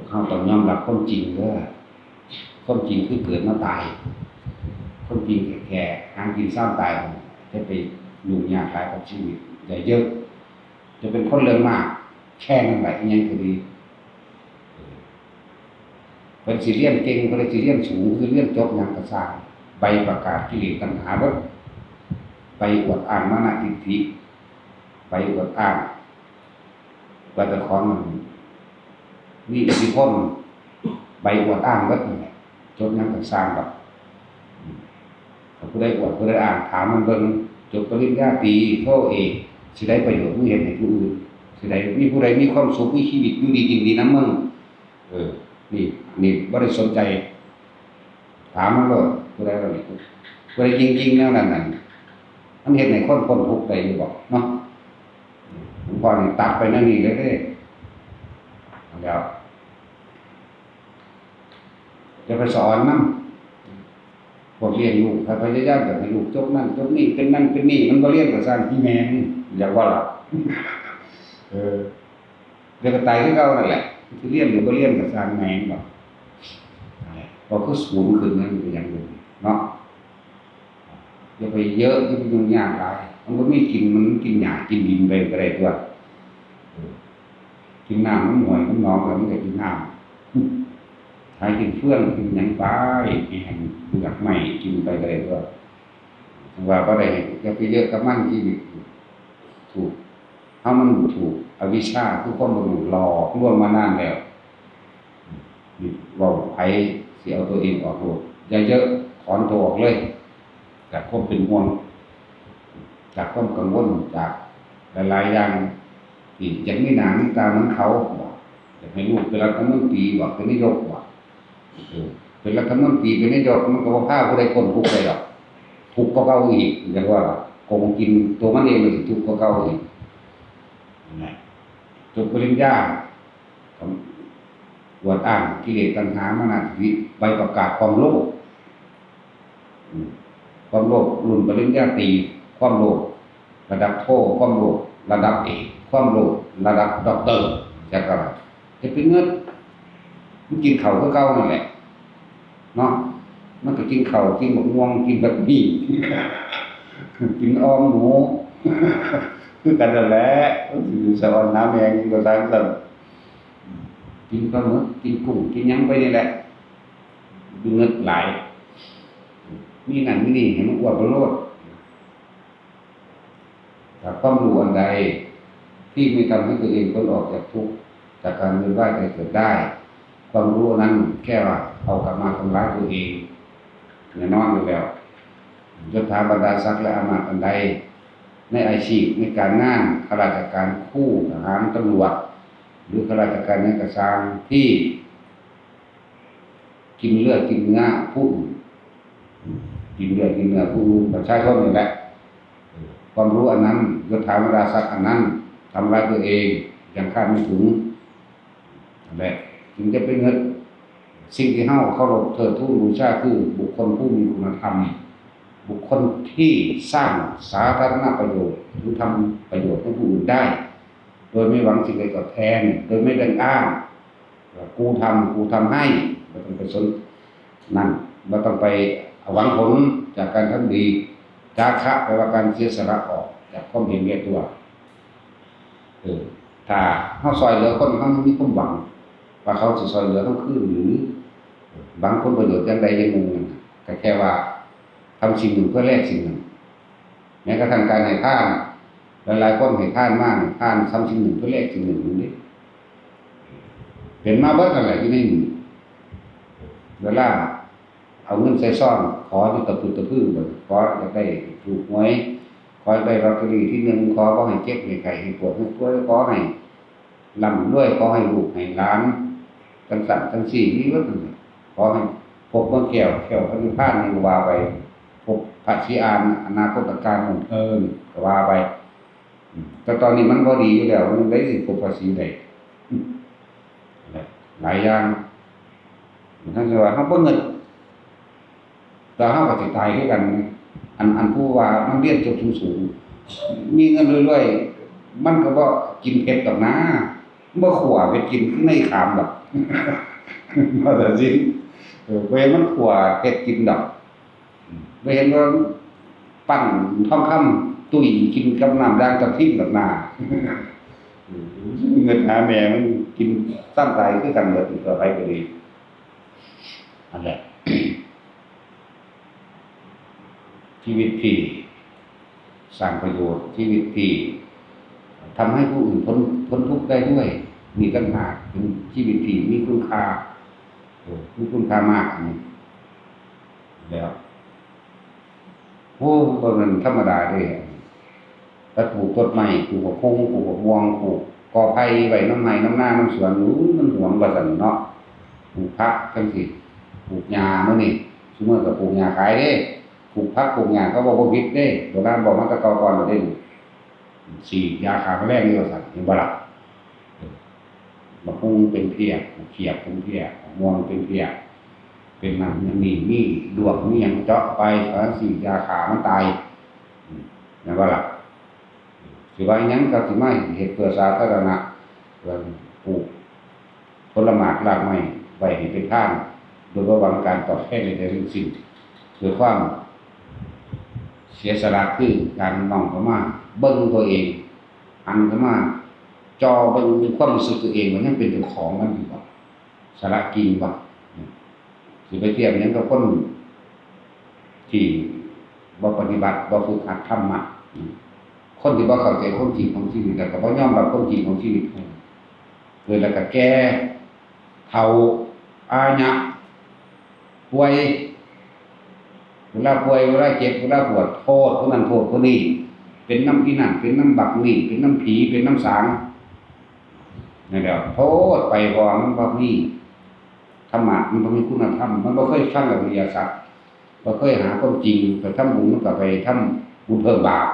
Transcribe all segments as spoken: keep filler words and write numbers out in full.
เราต้องยอมรับความจริงเด้อ ความจริงคือเกิดมาตาย ความจริงแท้ๆ หากินซ่ามตาย จะไปยุ่งยากหลายกับชีวิต อย่าเยอะ จะเป็นคนเรื่องมาก แค่นั้นแหละ อิหยังก็ดี เพิ่นสิเรียนเก่ง เพิ่นสิเรียนสูง เพิ่นสิเรียนจบหยังก็ซ่าง ใบประกาศกิเลสตัณหาเบิด ใบอวดอ้างมานะทิฏฐิ ใบอวดอ้าง ว่าเจ้าของมันมีอิทธิพล ใบอวดอ้างเบิดนั่นแหละ จบหยังก็ซ่างดอก ถ้าผู้ใดอวดผู้ใดอ้าง ถามมันเบิ่ง จบปริญญาตรี โท เอก สิได้ประโยชน์ มึงเฮ็ดให้ผู้อื่น สิได้มีผู้ใดมีความสุข มีชีวิตอยู่ดีกินดีนำมึง เออ นี่ นี่บ่ได้สนใจ ถามมันโลด ผู้ใดว่านี่ ผู้ใดยิงๆ แนวนั้นนั่น มันเฮ็ดให้คนพ้นทุกข์ได้อยู่บ่เนาะ หลวงพ่อนี่ตัดไปแนวนี้เลยเด้ แล้ว จะไปสอนนำ พวกเลี้ยงลูก ถ้าพยายามอยากให้ลูกจบนั่นจบนี่ เป็นนั่นเป็นนี่ มันบ่เรียนก็ซ่าง อีแม่มึง อยากว่าล่ะ เออ เดี๋ยวก็ตายคือเก่านั่นแหละ สิเรียนหรือบ่เรียนก็ซ่างแม่งดอก นั่นแหละ ก็คือศูนย์ขึ้นนั่นเป็นอย่างหนึ่งเนาะ อย่าไปเยอะ อย่าไปยุ่งยากหลาย มันบ่มีกิน มันกินหญ้ากินดินไปก็ได้ตั๊ว เออ กินน้ำน้ำห้วยน้ำหนอง แล้วมันก็กินน้ำ หากินเฟื่องกินหยังไป แหนเปลือกไม้กินไปก็ได้ตั๊ว ว่าบ่ได้ อย่าไปเยอะกับมัน ชีวิตถูก เฮามันถูกอวิชชา คือความบ่รู้ หลอกลวงมานานแล้ว นี่เว้าไผสิเอาตัวเองออกโลด อย่าเยอะ ถอนตัวออกเลย จากความเป็นห่วง จากความกังวล จากหลายๆ อย่าง ที่อยากมีหน้ามีตาเหมือนเขาบ่ อยากให้ลูกเป็นรัฐมนตรีบ่ เป็นนายกบ่ เออ เป็นรัฐมนตรี เป็นนายก มันก็บ่พาผู้ใดพ้นทุกข์ได้ดอก ทุกข์กว่าเก่าอีก เรียกว่าโกงกินตัวมันเอง มันสิทุกข์กว่าเก่าอีก นั่นแหละ จบปริญญา อวดอ้างกิเลสตัณหามานะทิฏฐิ ใบประกาศความโลภ อืม ความโลภรุ่นปริญญาตรี ความโลภระดับโท ความโลภระดับเอก ความโลภระดับด็อกเตอร์ จักอะไร จะไปเงิน มันกินข้าวคือเก่านั่นแหละ เนาะ มันก็กินข้าว กินบักม่วง กินบักมี่ กินอ่อมหมู คือกันนั่นแหละ มันสิอยู่สะออนหาแม่งอยู่ก็ซ่างซั่น กินปลาหมึก กินกุ้ง กินหยังไปนี่แหละ อยู่เงินหลาย มีนั่นมีนี่ให้มันอ้วนไปโลด แต่ความรู้อันใดที่ไม่ทำให้ตัวเองพ้นออกจากทุกข์ จากการเวียนว่ายตายเกิดได้ ความรู้นั้นแค่ว่าเอากลับมาทำร้ายตัวเอง แน่นอนอยู่แล้ว ยศถาบรรดาศักดิ์และอำนาจอันใด ในอาชีพ ในการงาน ข้าราชการ ครู ทหาร ตำรวจ หรือข้าราชการหยังก็ซ่าง ที่กินเลือดกินเนื้อผู้อื่น กินเลือดกินเนื้อผู้อื่น ประชาชนนี่แหละ ความรู้อันนั้น ยศถาบรรดาศักดิ์อันนั้น ทำร้ายตัวเอง ยังคาดไม่ถึง นั่นแหละ จึงจะเป็นเงิน สิ่งที่เฮาเคารพเทิดทูนบูชาคือบุคคลผู้มีคุณธรรม บุคคลที่สร้างสาธารณประโยชน์ หรือทำประโยชน์ให้ผู้อื่นได้ โดยไม่หวังสิ่งใดตอบแทน โดยไม่แบ่งอ้าง ว่ากูทำ กูทำให้ บ่ต้องไปสน นั่น บ่ต้องไปหวังผลจากการทำดี จาคะ แปลว่าการเสียสละออกจากความเห็นแก่ตัว เออ ถ้าเฮาซ่อยเหลือคน เฮายังมีความหวัง ว่าเขาสิซ่อยเหลือเฮาคืน หรือหวังผลประโยชน์อย่างใดอย่างหนึ่งนั่นน่ะ ก็แค่ว่าทำสิ่งหนึ่งเพื่อแลกสิ่งหนึ่ง แม้กระทั่งการให้ทาน หลายๆ คนให้ทานมานี่ ทานทำสิ่งหนึ่งเพื่อแลกสิ่งหนึ่งนั่นเด้ เป็นมาเบิดนั่นแหละอยู่ในนี้ เวลาเอาเงินใส่ซอง ขออยู่ตะพึดตะพือ ขออยากได้ถูกหวย ขออยากได้ลอตเตอรี่ที่หนึ่ง ขอบ่ให้เจ็บให้ไข้ให้ปวดให้ป่วย ขอให้ร่ำรวย ขอให้ลูกให้หลาน จังซั่นจังซี่ มีเบิดนั่นแหละ ขอให้พบเมืองแก้ว แก้วพระนิพพาน นี่ก็ว่าไป พบพระศรีอาน อนาคตการหมุนเอิญ ก็ว่าไป อืม แต่ตอนนี้มันบ่ดีอยู่แล้ว มันได้สิพบพระศรีได้ อืม หลายอย่าง ท่านจะว่าเฮาบ่เงิน แต่เฮาก็สิตายคือกัน อัน อันผู้ว่ามันเรียนจบสูงๆ มีเงินรวยๆ มันก็บ่กินเผ็ดดอกนะ บ่ขั่วเฮ็ดกินคือในขามดอก ว่าแต่สิ เออ บ่เห็นมันขั่วเฮ็ดกินดอก อืม บ่เห็นว่าปั้นทองคำตุ้ยกินกับน้ำด่างทับทิมดอกนา เออ เงินหาแม่มันกินซ้ำตายคือกันเบิด ต่อไปก็ดี นั่นแหละ ชีวิตที่สร้างประโยชน์ ชีวิตที่ทำให้ผู้อื่นพ้น พ้นทุกข์ได้ด้วย นี่ต่างหากเป็นชีวิตที่มีคุณค่า เออ มีคุณค่ามากอันนี้ แล้ว โอ้ บ่แม่นธรรมดาเด้ ไปปลูกต้นไม้ ปลูกบักฮุ่ง ปลูกบักม่วง ปลูกกอไผ่ไว้นำไร่นำนา นำสวน อู้ มันหวงว่าซั่นเนาะ ปลูกผักจั่งซี้ ปลูกหญ้ามื้อนี้ ซุมื้อก็ปลูกหญ้าขายเด้ ปลูกผักปลูกหญ้า เขาเว้าบ่ผิดเด้ โบราณบอกมาแต่เก่าก่อนแล้วเด้ ฉีดยาฆ่าแมลงอยู่ว่าซั่น เห็นบ่ล่ะ เออ บักฮุ่งเป็นเพี้ย บักเขียบเป็นเพี้ย บักม่วงเป็นเพี้ย เป็นนั่นนี่ มีด้วง มีหยังเจาะไป สารฉีดยาฆ่ามันตาย อืม แม่นบ่ล่ะ สิว่าหยังก็สิมาเฮ็ดเพื่อสาธารณะ เพื่อปลูกผลหมากรากไม้ไว้ให้เป็นทาน โดยบ่หวังการตอบแทนใดๆทั้งสิ้น ด้วยความเสียสละ คือการน้อมเข้ามาเบิ่งตัวเอง หันเข้ามาจ่อเบิ่งความรู้สึกตัวเองว่ายังเป็นเจ้าของมันอยู่บ่ สละจริงบ่ สิไปเทียบหยังกับคนที่บ่ปฏิบัติ บ่ฝึกหัดธรรมะ คนที่บ่เข้าใจความจริงของชีวิต แล้วก็บ่ยอมรับความจริงของชีวิต เกิดแล้วก็แก่ เฒ่า อาญะ ป่วย เวลาป่วย เวลาเจ็บ เวลาปวด โทษผู้นั้น โทษผู้นี้ เป็นนำอีนั่น เป็นนำบักนี่ เป็นนำผี เป็นนำสาง นั่นแหละ โทษไป เพราะว่ามันบ่มีธรรมะ มันบ่มีคุณธรรม มันบ่เคยฟังอริยสัจ บ่เคยหาความจริง ไปทำบุญมันก็ไปทำบุญเพิ่มบาป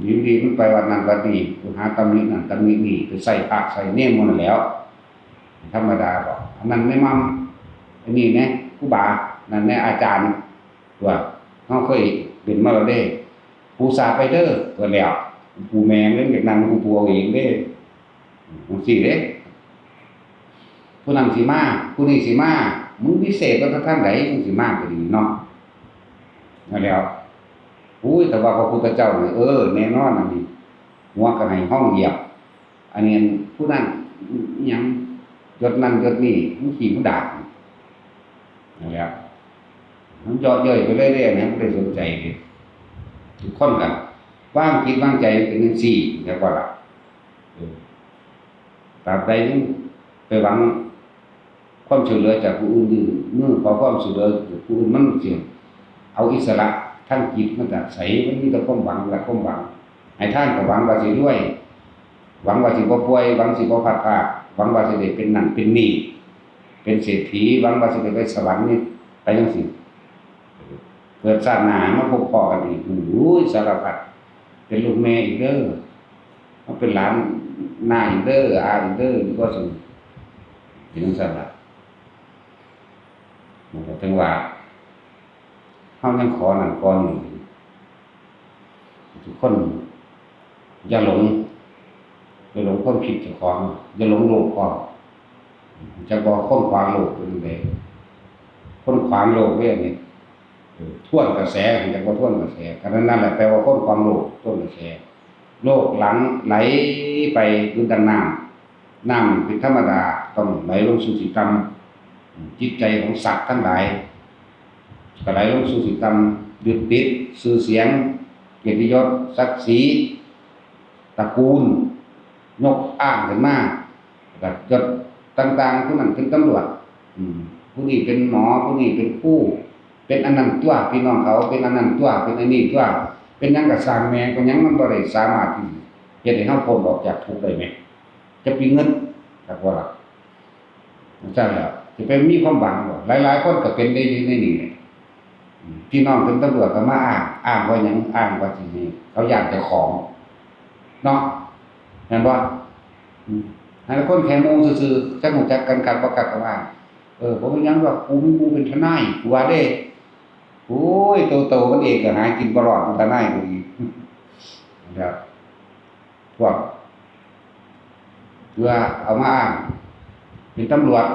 อยู่ดีมันไปวัดนั่นวัดนี่ ไปหาตำหนินั่นตำหนินี่ ไปใส่พระใส่เณรหมดนั่นแหล้ว ธรรมดาบ่ อันนั้นแม่มัม อันนี้แหน่ครูบา นั่นแหน่อาจารย์ ว่าเฮาเคยเป็นมาแล้วเด้ ปู่สาดไปเด้อ ว่าแล้ว ปู่แม่งเล่นจากนั่ง ปู่เอาเองเด้ จั่งซี้เด้ ผู้นั้นสิมา ผู้นี้สิมา มึงวิเศษมาแต่ทางใด มึงสิมาก็ดีเนาะ นั่นแหล้ว อุ้ย แต่ว่าพระพุทธเจ้านี่ เออ แน่นอนอันนี้ หัวก็ให้ห้องเหยียบ อันนี้ผู้นั้นอิหยัง ยศนั่นยศนี่ มึงขี้มึงด่า นั่นแหละ มันเยาะเย้ยไปเรื่อยๆนะ บ่ได้สนใจเลย ทุกคนก็วางจิตวางใจเป็นจั่งซี้ แล้วก็ล่ะ เออ ตราบใดยังไปหวังความช่วยเหลือจากผู้อื่น ยื่นมือขอความช่วยเหลือจากผู้อื่น มันสิเอาอิสระทางจิตมาจากไส มันมีแต่ความหวังและความหวัง ให้ทานก็หวังว่าสิรวย หวังว่าสิบ่ป่วย หวังสิบ่พลัดพราก หวังว่าสิได้เป็นนั่นเป็นนี่ เป็นเศรษฐี หวังว่าสิได้ไปสวรรค์นี่ ไปจั่งซี้ เกิดชาติหน้ามาพบพ้อกันอีก โอ้ย สารพัด เป็นลูกแม่อีกเด้อ มาเป็นหลานน้าอีกเด้อ อาอีกเด้อ นี่ก็สม เป็นจั่งซั่นล่ะ มันก็ถึงว่า เฮายังขอนั่นขอนี่ ทุกคน อย่าหลง อย่าหลงความคิดเจ้าของ อย่าหลงโลกพร้อม จักบ่คนขวางโลกเป็นจั่งใด คนขวางโลกเด้อันนี้ เออ ทวนกระแส จักบ่ทวนกระแส คันนั้นนั่นแหละแปลว่าคนขวางโลก ทวนกระแส โลกหลั่งไหลไปคือดังน้ำ น้ำเป็นธรรมดา ต้องไหลลงสู่ที่ต่ำ จิตใจของสัตว์ทั้งหลาย ก็ไหลลงสู่ที่ต่ำ ยึดติดชื่อเสียง เกียรติยศ ศักดิ์ศรี ตระกูล ยกอ้างขึ้นมา แล้วก็ยศต่างๆ ผู้นั้นเป็นตำรวจ อืม ผู้นี้เป็นหมอ ผู้นี้เป็นครู เป็นอันนั้นตั๊ว พี่น้องเขา เป็นอันนั้นตั๊ว เป็นอันนี้ตั๊ว เป็นหยังก็ซ่างแหน่ เป็นหยังมันบ่ได้สามารถที่เฮ็ดให้เราพ้นออกจากทุกข์ได้แหม จะไปเงิน จักว่าล่ะ จั่งซั่นแหล้ว สิไปมีความหวังบ่ หลายๆ คนก็เป็นได้อยู่ในนี่แหละ อืม พี่น้องเป็นตำรวจก็มาอ้าง อ้างว่าหยัง อ้างว่าสิให้เขาย้านเจ้าของ เนาะ แม่นบ่ อืม หาคนแค่หมู่ซื่อๆ จักรู้จักกันคักบ่คักก็ว่า เออ บ่เป็นหยังดอก กูมีหมู่เป็นทนาย กูว่าเด้ โอ้ย โตๆ มันเองก็หากินบ่รอด เป็นทนายก็ดี แล้ว พวก เพื่อเอามาอ้างเป็นตำรวจ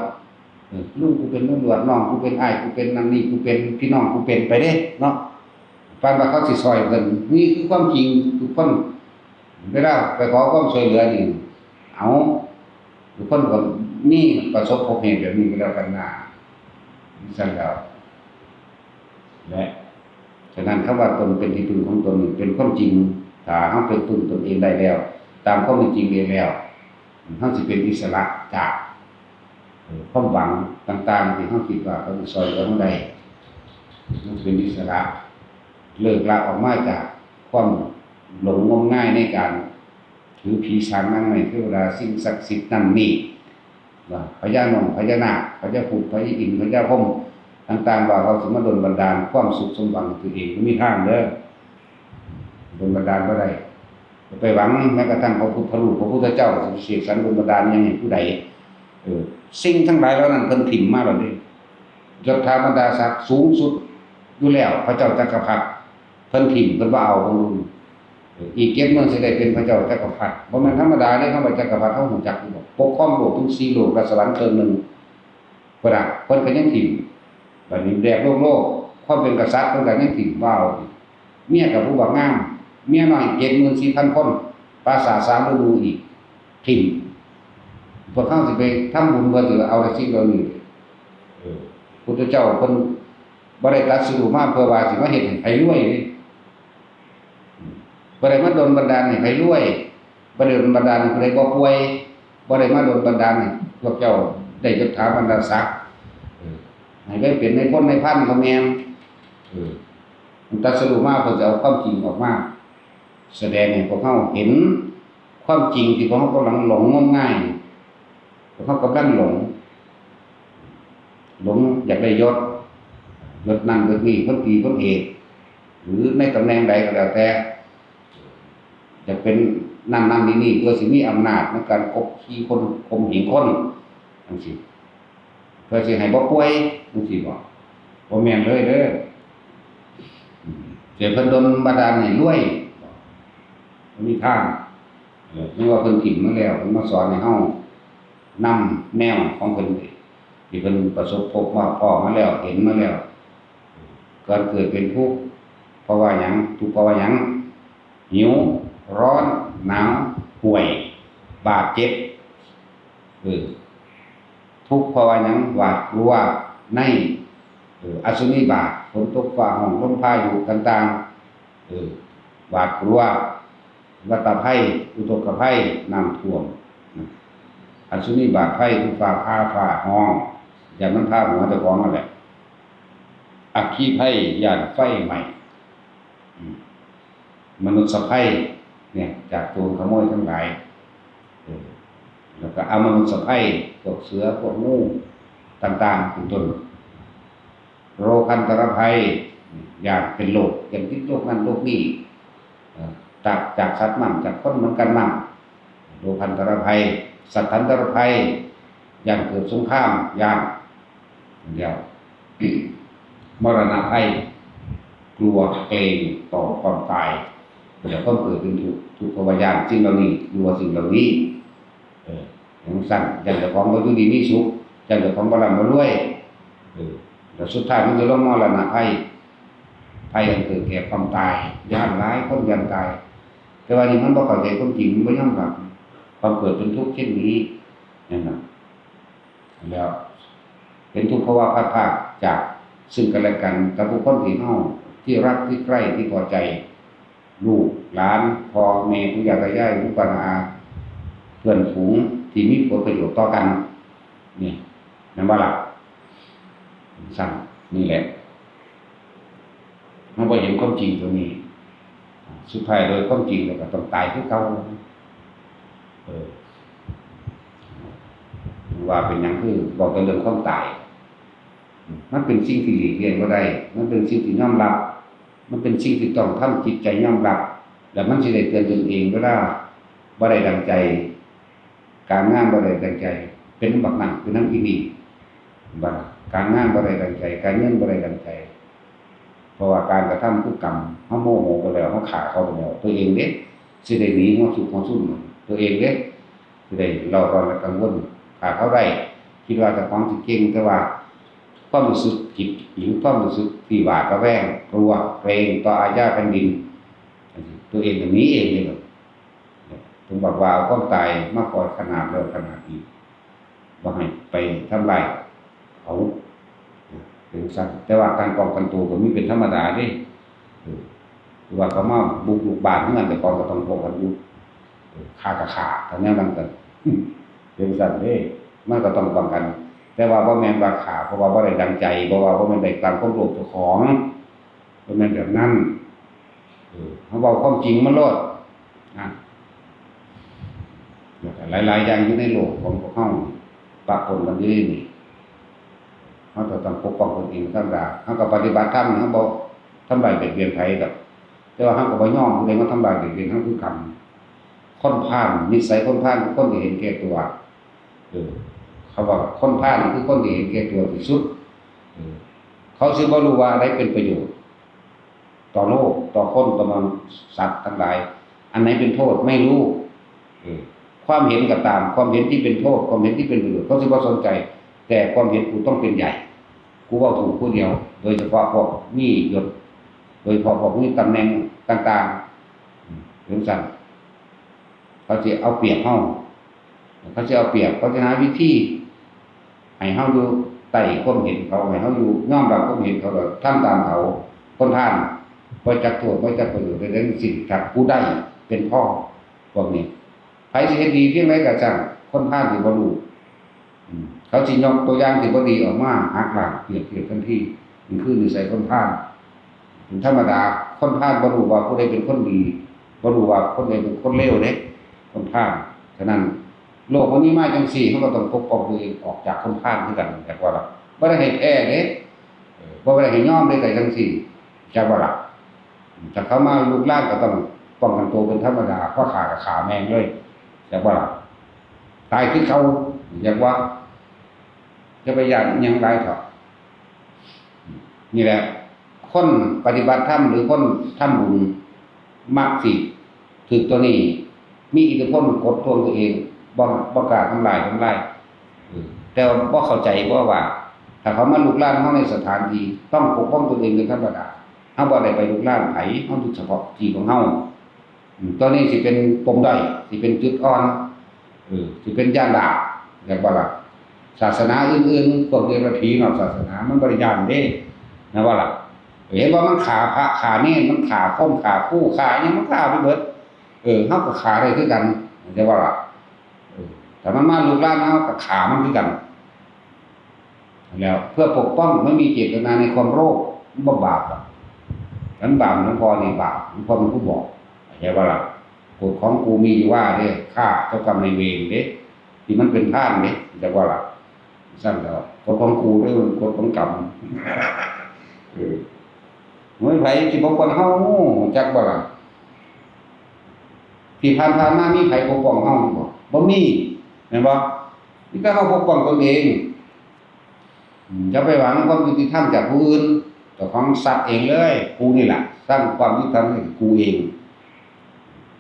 เออ ลุงกูเป็นตำรวจ น้องกูเป็นอ้ายกูเป็นนั่นนี่กูเป็นพี่น้องกูเป็นไปเด้เนาะ ปานว่าเขาสิซ่อยเพิ่น นี่คือความจริง ทุกคน เวลาไปขอความช่วยเหลือนี่ เอา ทุกคนก็มีประสบพบเหตุแบบนี้ก็แล้วกันนะ ซั่นแล้ว และฉะนั้นคำว่าตนเป็นที่พึ่งของตนนี่เป็นความจริง ถ้าเราเป็นพึ่งตนเองได้แล้ว ตามความเป็นจริงเองแล้ว เราสิเป็นอิสระจาก เอ่อ ความหวังต่างๆ ที่เราคิดว่าเขาสิซ่อยเหลือเราได้ เราสิเป็นอิสระ เลิกละออกมาจากความหลงงมงายในการถือผีสางนางไม้เทวดาสิ่งศักดิ์สิทธิ์นั่นนี่ ว่าพญาหนองพญานาค พญาครุฑ พญาอินทร์ พญาพรหมต่างๆ ว่าเขาสิมาดลบันดาลความสุขสมหวังให้ตัวเอง บ่มีทางเด้อ ดลบันดาลบ่ได้ อย่าไปหวังแม้กระทั่งพระพุทธรูป พระพุทธเจ้าสิเสกสรรดลบันดาลหยังให้ผู้ใด เออ สิ่งทั้งหลายเหล่านั้นเพิ่นถิ่มมาแล้วเด้ ยศถาบรรดาศักดิ์สูงสุดอยู่แล้ว พระเจ้าจักรพรรดิ เพิ่นถิ่ม เพิ่นบ่เอา เบิ่งดู เออ อีกเจ็ดมื้อสิได้เป็นพระเจ้าจักรพรรดิ บ่แม่นธรรมดาเด้ คำว่าจักรพรรดิ เฮารู้จักอยู่บ่ ปกครองโลกถึงสี่โลก และสวรรค์เทิงหนึ่ง พุ้นน่ะ เพิ่นก็ยังถิ่ม บัดนี้แดกโลกโลก ความเป็นกษัตริย์เพิ่นก็ยังถิ่ม บ่เอา เมียก็ผู้บักงาม เมียน้อยเจ็ดหมื่นสี่พันคน ปราสาทสามฤดูอีก ถิ่ม พวกเฮาสิไปทำบุญเพื่อสิเอาแต่สิ่งเหล่านี้ เออ พุทธเจ้าเพิ่นบ่ได้ตรัสรู้มาเพื่อว่าสิมาเฮ็ดให้ไผรวยเด้ บ่ได้มาดลบันดาลให้ไผรวย บ่ได้ดลบันดาลให้ผู้ใดบ่ป่วย บ่ได้มาดลบันดาลให้พวกเจ้าได้ยศถาบรรดาศักดิ์ เออ ให้ไปเป็นนายพลนายพันก็แม่น เออ มันตรัสรู้มาเพื่อจะเอาความจริงออกมา แสดงให้พวกเฮาเห็นความจริงที่พวกเฮากำลังหลงงมงาย พวกเฮากำลังหลง หลงอยากได้ยศ ยศนั่นยศนี่ พลตรีพลเอก หรือในตำแหน่งใดก็แล้วแต่ อยากเป็นนั่นนั่นนี่นี่ เพื่อสิมีอำนาจในการกดขี่คน ข่มเหงคน จังซี้ เพื่อสิให้บ่ป่วย จังซี้บ่ บ่แม่นเลยเด้อ อืม สิเพิ่นดลบันดาลให้รวย บ่มีทาง เออ แม้ว่าเพิ่นถิ่มมาแล้ว เพิ่นมาสอนให้เฮานำแนวของเพิ่น ที่เพิ่นประสบพบมา พ้อมาแล้ว เห็นมาแล้ว การเกิดเป็นทุกข์ เพราะว่าหยัง ทุกข์เพราะว่าหยัง หิว ร้อน หนาว ป่วย บาดเจ็บ เออ ทุกข์เพราะว่าหยัง หวาดกลัวใน เออ อสุนิบาต ฝนตกฟ้าร้อง ลมพายุต่างๆ เออ หวาดกลัว วัฏภัย อุทกภัย น้ำท่วม นะ อสุนิบาตภัย คือฟ้าผ่า ฟ้าร้อง ย้านมันผ่าหัวเจ้าของนั่นแหละ อัคคีภัย ย้านไฟไหม้ อืม มนุษยภัย เนี่ย จากโจรขโมยทั้งหลาย เออ แล้วก็อมนุษยภัย พวกเสือ พวกงู ต่างๆ เป็นต้น โรคันตรภัย ย้านเป็นโรค ย้านติดโรคนั่นโรคนี่ เอ่อ จาก จากสัตว์มั่ง จากคนเหมือนกันมั่ง โรคันตรภัย สัตถันตรภัย ย้านเกิดสงคราม ย้าน เดียว มรณะภัย กลัวเกรงต่อความตาย เดี๋ยวความเกิดเป็นทุกข์ ทุกข์เพราะว่าย้านสิ่งเหล่านี้ กลัวสิ่งเหล่านี้ เออ จังซั่น ย้านเจ้าของบ่อยู่ดีมีสุข ย้านเจ้าของบ่ร่ำบ่รวย เออ แล้วสุดท้ายมันจะลงมรณะภัย ภัยอันเกิดแก่ความตาย ย้านหลายคนย้านตาย แต่ว่านี่มันบ่เข้าใจความจริง มันบ่ยอมรับความเกิดเป็นทุกข์เช่นนี้ นั่นน่ะ แล้วเป็นทุกข์เพราะว่าพลัดพรากจากซึ่งกันและกัน กับบุคคลที่เฮา ที่รัก ที่ใคร่ ที่พอใจ ลูกหลาน พ่อแม่ ปู่ย่าตายาย ลุงป้าน้าอา เพื่อนฝูงที่มีผลประโยชน์ต่อกัน นี่ แม่นบ่ล่ะ ซั่น นี่แหละ เฮาบ่เห็นความจริงตัวนี้ สุดท้ายโดยความจริงแล้วก็ต้องตายคือเก่า เออ ว่าเป็นหยังคือเว้าแต่เรื่องความตาย มันเป็นสิ่งที่หลีกเลี่ยงบ่ได้ มันเป็นสิ่งที่ยอมรับ มันเป็นสิ่งที่ต้องทำจิตใจยอมรับ แล้วมันสิได้เตือนตนเองเวลาบ่ได้ดังใจ การงานบ่ได้ดังใจ เป็นบักนั่น เป็นนำอีนี่ บัดการงานบ่ได้ดังใจ การเงินบ่ได้ดังใจ เพราะว่าการกระทำคือกรรม เฮาโมโหไปแล้ว เฮาฆ่าเขาไปแล้ว ตัวเองเด้ สิได้หนีหัวซุกหัวซุน ตัวเองเด้ ที่ได้เร่าร้อนและกังวล ถ้าเขาได้ คิดว่าเจ้าของสิเก่ง แต่ว่าความรู้สึกผิด หรือความรู้สึกที่หวาดระแวง กลัว เกรงต่ออาญาแผ่นดิน ตัวเองก็หนีเองเลย ผมบอกว่าเอาความตายมาคอยขนาดแล้วขนาดนี้ บ่ให้ไปทำลายเขา เป็นจั่งซั้น แต่ว่าการป้องกันตัวก็มีเป็นธรรมดาเด้ เออ คือว่าเขามาบุกรุกบ้านเฮือนเจ้าของก็ต้องป้องกันอยู่ เออ ฆ่าก็ฆ่า ถ้าแนวนั้นก็ เป็นจั่งซั้นเด้ มันก็ต้องป้องกัน แต่ว่าบ่แม่นว่าฆ่าเพราะว่าบ่ได้ดังใจ เพราะว่าบ่แม่นได้ตามความโลภเจ้าของ บ่แม่นแบบนั้น เออ เฮาเว้าความจริงมาโลด นะ แล้วก็หลายๆอย่างอยู่ในโลกของพวกเฮาปะปนกันอยู่ในนี้ เฮาก็ต้องปกป้องตนเองธรรมดา เฮาก็ปฏิบัติธรรม เฮาบ่ทำร้ายเบียดเบียนไผดอก แต่ว่าเฮาก็บ่ยอมผู้ใดมาทำร้ายเบียดเบียนเฮาคือกัน คนพาล นิสัยคนพาลคือคนที่เห็นแก่ตัว เออ เขาว่าคนพาลนี่คือคนที่เห็นแก่ตัวที่สุด เออ เขาสิบ่รู้ว่าอะไรเป็นประโยชน์ ต่อโลก ต่อคน ต่อมนุษย์สัตว์ทั้งหลาย อันไหนเป็นโทษไม่รู้ เออ ความเห็นก็ตาม ความเห็นที่เป็นโทษ ความเห็นที่เป็นประโยชน์ เขาสิบ่สนใจ แต่ความเห็นกูต้องเป็นใหญ่ กูเว้าถูกผู้เดียว โดยเฉพาะพวกมียศ โดยเฉพาะพวกมีตำแหน่งต่างๆ อืม จั่งซั้น เขาสิเอาเปรียบเฮา เขาสิเอาเปรียบ เขาสิหาวิธีให้เฮาอยู่ใต้ความเห็นเขา ให้เฮาอยู่ยอมรับความเห็นเขา แล้วทำตามเขา คนพาล บ่จักโทษ บ่จักประโยชน์ใดๆทั้งสิ้น ถ้าผู้ใดเป็นพ่อ พวกนี้ ไผสิเฮ็ดดีเพียงใดก็ช่าง คนพาลสิบ่รู้ อืม เขาสิยกตัวอย่างที่บ่ดีออกมาหักล้างเปรียบเทียบทันที นี่คือนิสัยคนพาล เป็นธรรมดา คนพาลบ่รู้ว่าผู้ใดเป็นคนดี บ่รู้ว่าคนใดเป็นคนเลวเด้ คนพาล ฉะนั้น โลกมันมีมาจั่งซี้ เฮาก็ต้องปกป้องตัวเองออกจากคนพาลคือกัน จักว่าล่ะ บ่ได้ให้แพ้เด้ เออ บ่ได้ให้ยอมเด้ แต่จั่งซี้ จักว่าล่ะ ถ้าเขามาลุกลานก็ต้องป้องกันตัวเป็นธรรมดา เพราะฆ่าก็ฆ่าแม่งเลย จักว่าล่ะ ตายคือเก่า จักว่า จะไปย้านอิหยังหลายเถาะ นี่แหละ คนปฏิบัติธรรมหรือคนทำบุญมักสิถืกตัวนี้ มีอิทธิพลกดท่วงตัวเอง บ่ บ่กล้าทำลาย ทำลาย เออ แต่ว่าบ่เข้าใจบ่ว่า ถ้าเขามาลุกลานเฮาในสถานที่ ต้องปกป้องตนเองเป็นธรรมดา เฮาบ่ได้ไปลุกลานไผ เฮาอยู่เฉพาะที่ของเฮา อืม ตัวนี้สิเป็นปมด้อย สิเป็นจุดอ่อน เออ สิเป็นย้านบาป จักว่าล่ะ ศาสนาอื่นๆ พวกเดรัจฉีนอกศาสนา มันบ่ได้ย้านเด้ นะว่าล่ะ เห็นว่ามันฆ่าพระฆ่าเณร มันฆ่าคนฆ่าครูฆ่าอิหยัง มันฆ่าไปเบิด เออ เฮาก็ฆ่าได้คือกัน จักว่าล่ะ เออ ถ้ามันมาลุกลานเฮาก็ฆ่ามันคือกัน แล้วเพื่อปกป้อง ไม่มีเจตนาในความโลภ มันบ่บาปหรอก มันบาป หลวงพ่อนี่บาป หลวงพ่อเป็นผู้บอก เข้าใจบ่ล่ะ กฎของกูมีอยู่ว่าเด้ ฆ่าเจ้ากรรมนายเวรเด้ ที่มันเป็นพาลเด้ จักว่าล่ะ ซั่นแล้ว กฎของกูเด้อ กฎของกรรม เออ เฮ้ย ไผสิปกป้องเฮา จักบ่ล่ะ ที่ผ่านๆมามีไผปกป้องเฮาบ่ บ่มี แม่นบ่ มีแต่เฮาปกป้องตนเอง อืม อย่าไปหวังความยุติธรรมจากผู้อื่น เจ้าของซัดเองเลย กูนี่แหละ สร้างความยุติธรรมให้กูเอง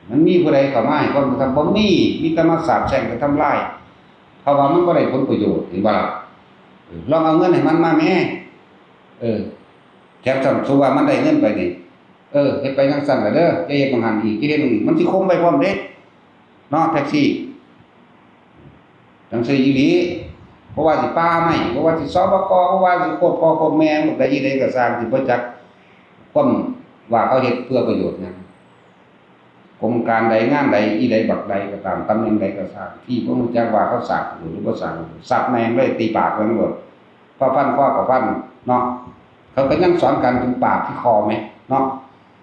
มันมีผู้ใดเข้ามาให้ความยุติธรรม บ่มี มีแต่มาสาปแช่งกันทำลาย เพราะว่ามันบ่ได้ผลประโยชน์ เห็นบ่ล่ะ เออ ลองเอาเงินให้มันมาแหม เออ แถมสมมุติว่ามันได้เงินไปนี่ เออ เฮ็ดไปจั่งซั้นล่ะเด้อ จะเฮ็ดหม่องหั้นอีก จะเฮ็ดหม่องนี้ มันสิข่มไว้พร้อมเด้ เนาะ แท็กซี่ จั่งซี้อีหลี บ่ว่าสิป่าไม้ บ่ว่าสิ สปก บ่ว่าสิโคตรพ่อโคตรแม่ บักใดอีใดก็ซ่าง สิบ่จักความว่าเขาเฮ็ดเพื่อประโยชน์หยัง กรมการใดงานใด อีใดบักใดก็ตาม ตำแหน่งใดก็ซ่าง ที่บ่รู้จักว่าเขาสร้างประโยชน์หรือบ่สร้างประโยชน์ สับแม่งเลย ตีปากแม่งโลด พอฟันคอก็ฟัน เนาะ เขาก็ยังสอนกันถึงปากที่คอแหม เนาะ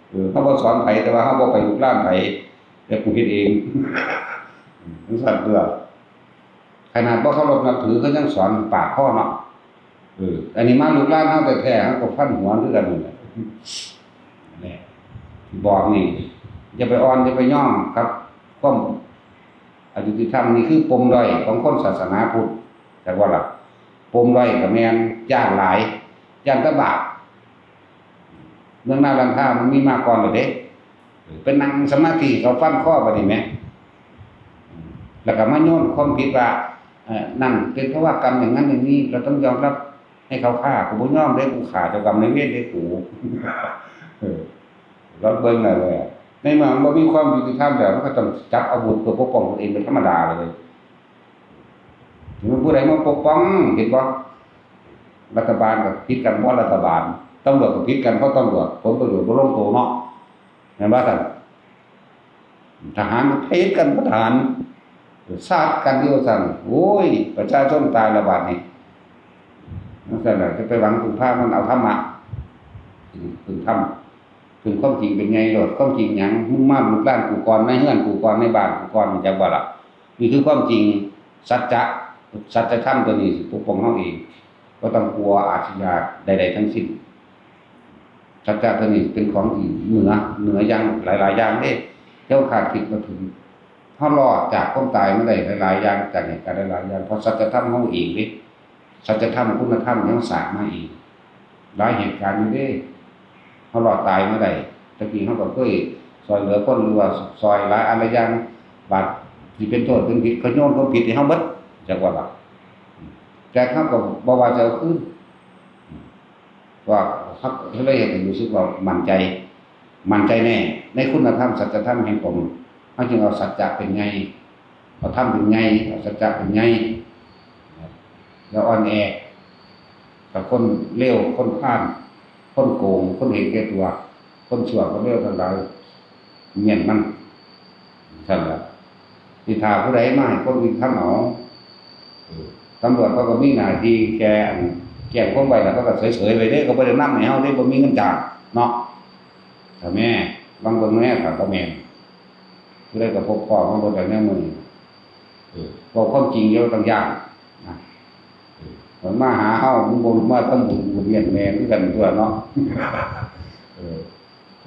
เออ เขาบ่สอนไผ แต่ว่าเขาบ่ไปลุกลานไผ แต่กูเฮ็ดเอง จั่งซั้นเด้อ ขนาดบ่เคารพนับถือเขายังสอนปาดคอเนาะ เออ อันนี้มาลุกลานเฮาแท้ๆ เฮาก็ฟันหัวคือกันนั่นแหละ นี่ บอกนี่ อย่าไปอ่อน อย่าไปยอมครับ ความอยุติธรรมนี่คือปมด้อยของคนศาสนาพุทธ จักว่าล่ะ ปมด้อยก็แม่น ย้านหลาย ย้านแต่บาป เมืองนาลันทามันมีมาก่อนแล้วเด้ เออ ไปนั่งสมาธิเขาฟันคอบัดนี้แหม อืม แล้วก็มาโยนความผิดว่า เอ่อ นั่นเป็นเพราะว่ากรรมอย่างนั้นอย่างนี้ เราต้องยอมรับให้เขาฆ่า กูบ่ยอมเด้ กูฆ่าเจ้ากรรมนายเวรเด้ กู เออ ลองเบิ่งเอาเลย ในเมื่อมันบ่มีความยุติธรรมแล้ว มันก็ต้องจับอาวุธเพื่อปกป้องตนเองเป็นธรรมดาเลย ถึงผู้ใดมาปกป้อง เห็นบ่ รัฐบาลก็ผิดกันเพราะรัฐบาล ตำรวจก็ผิดกันเพราะตำรวจ ผลประโยชน์บ่ลงตัวเนาะ แม่นบ่ซั่น ทหารก็ผิดกันเพราะทหาร สาดกันอยู่ซั่น โอ้ย ประชาชนตายแล้วบาดนี้ จั่งซั่นล่ะ จะไปหวังพึ่งพามัน เอาธรรมะ พึ่งธรรม พึ่งความจริงเป็นไงโลด ความจริงหยัง มึงมาลุกลานกูก่อน ในเฮือนกูก่อน ในบ้านกูก่อน จักบ่ล่ะ นี่คือความจริง สัจจะ สัจธรรมตัวนี้สิปกป้องเฮาเอง บ่ต้องกลัวอาชญาใดๆทั้งสิ้น สัจจะตัวนี้เป็นของที่เหนือ เหนืออย่างหลายๆอย่างเด้ เฮาคาดคิดบ่ถึง เฮารอดจากความตายมาได้หลายๆอย่าง จากเหตุการณ์หลายๆอย่าง เพราะสัจธรรมเฮาเองเด้ สัจธรรมคุณธรรมเฮาสร้างมาเอง หลายเหตุการณ์อยู่เด้ เฮารอดตายมาได้ แต่กี้เฮาก็เคยซ่อยเหลือคน หรือว่าซ่อยหลายอันหลายอย่าง บาดสิเป็นโทษเป็นผิด เขาโยนความผิดให้เฮาเบิด จักว่าล่ะ แต่เฮาก็บ่ว่าจะเอาคืน ว่าเฮาเลยเฮ็ดให้รู้สึกว่ามั่นใจ มั่นใจแน่ในคุณธรรมสัจธรรมแห่งตน เฮาจึงเอาสัจจะเป็นใหญ่ เอาธรรมเป็นใหญ่ เอาสัจจะเป็นใหญ่ อย่าอ่อนแอกับคนเลว คนพาล คนโกง คนเห็นแก่ตัว คนชั่ว คนเลวทั้งหลาย เมียนมัน ซั่นล่ะ สิถ้าผู้ใดมาให้ความยุติธรรมเอา เออ ตำรวจเขาก็มีหน้าที่แค่อันแจ้งความไว้ แล้วเขาก็เฉยๆไว้เด้ เขาบ่ได้นำให้เฮาเด้ บ่มีเงินจ้างเนาะ ถ้าแม่ ลองเบิ่งแม่ ถ้าบ่แม่น ผู้ใดก็พบพ้อมาเบิดแล้วแนวมื้อนี้ เออ เว้าความจริง อย่าต้องย้านนะ เออ มันมาหาเฮา มันบ่มาทำบุญ บุญเวียนแม่คือกันตัวเนาะ เออ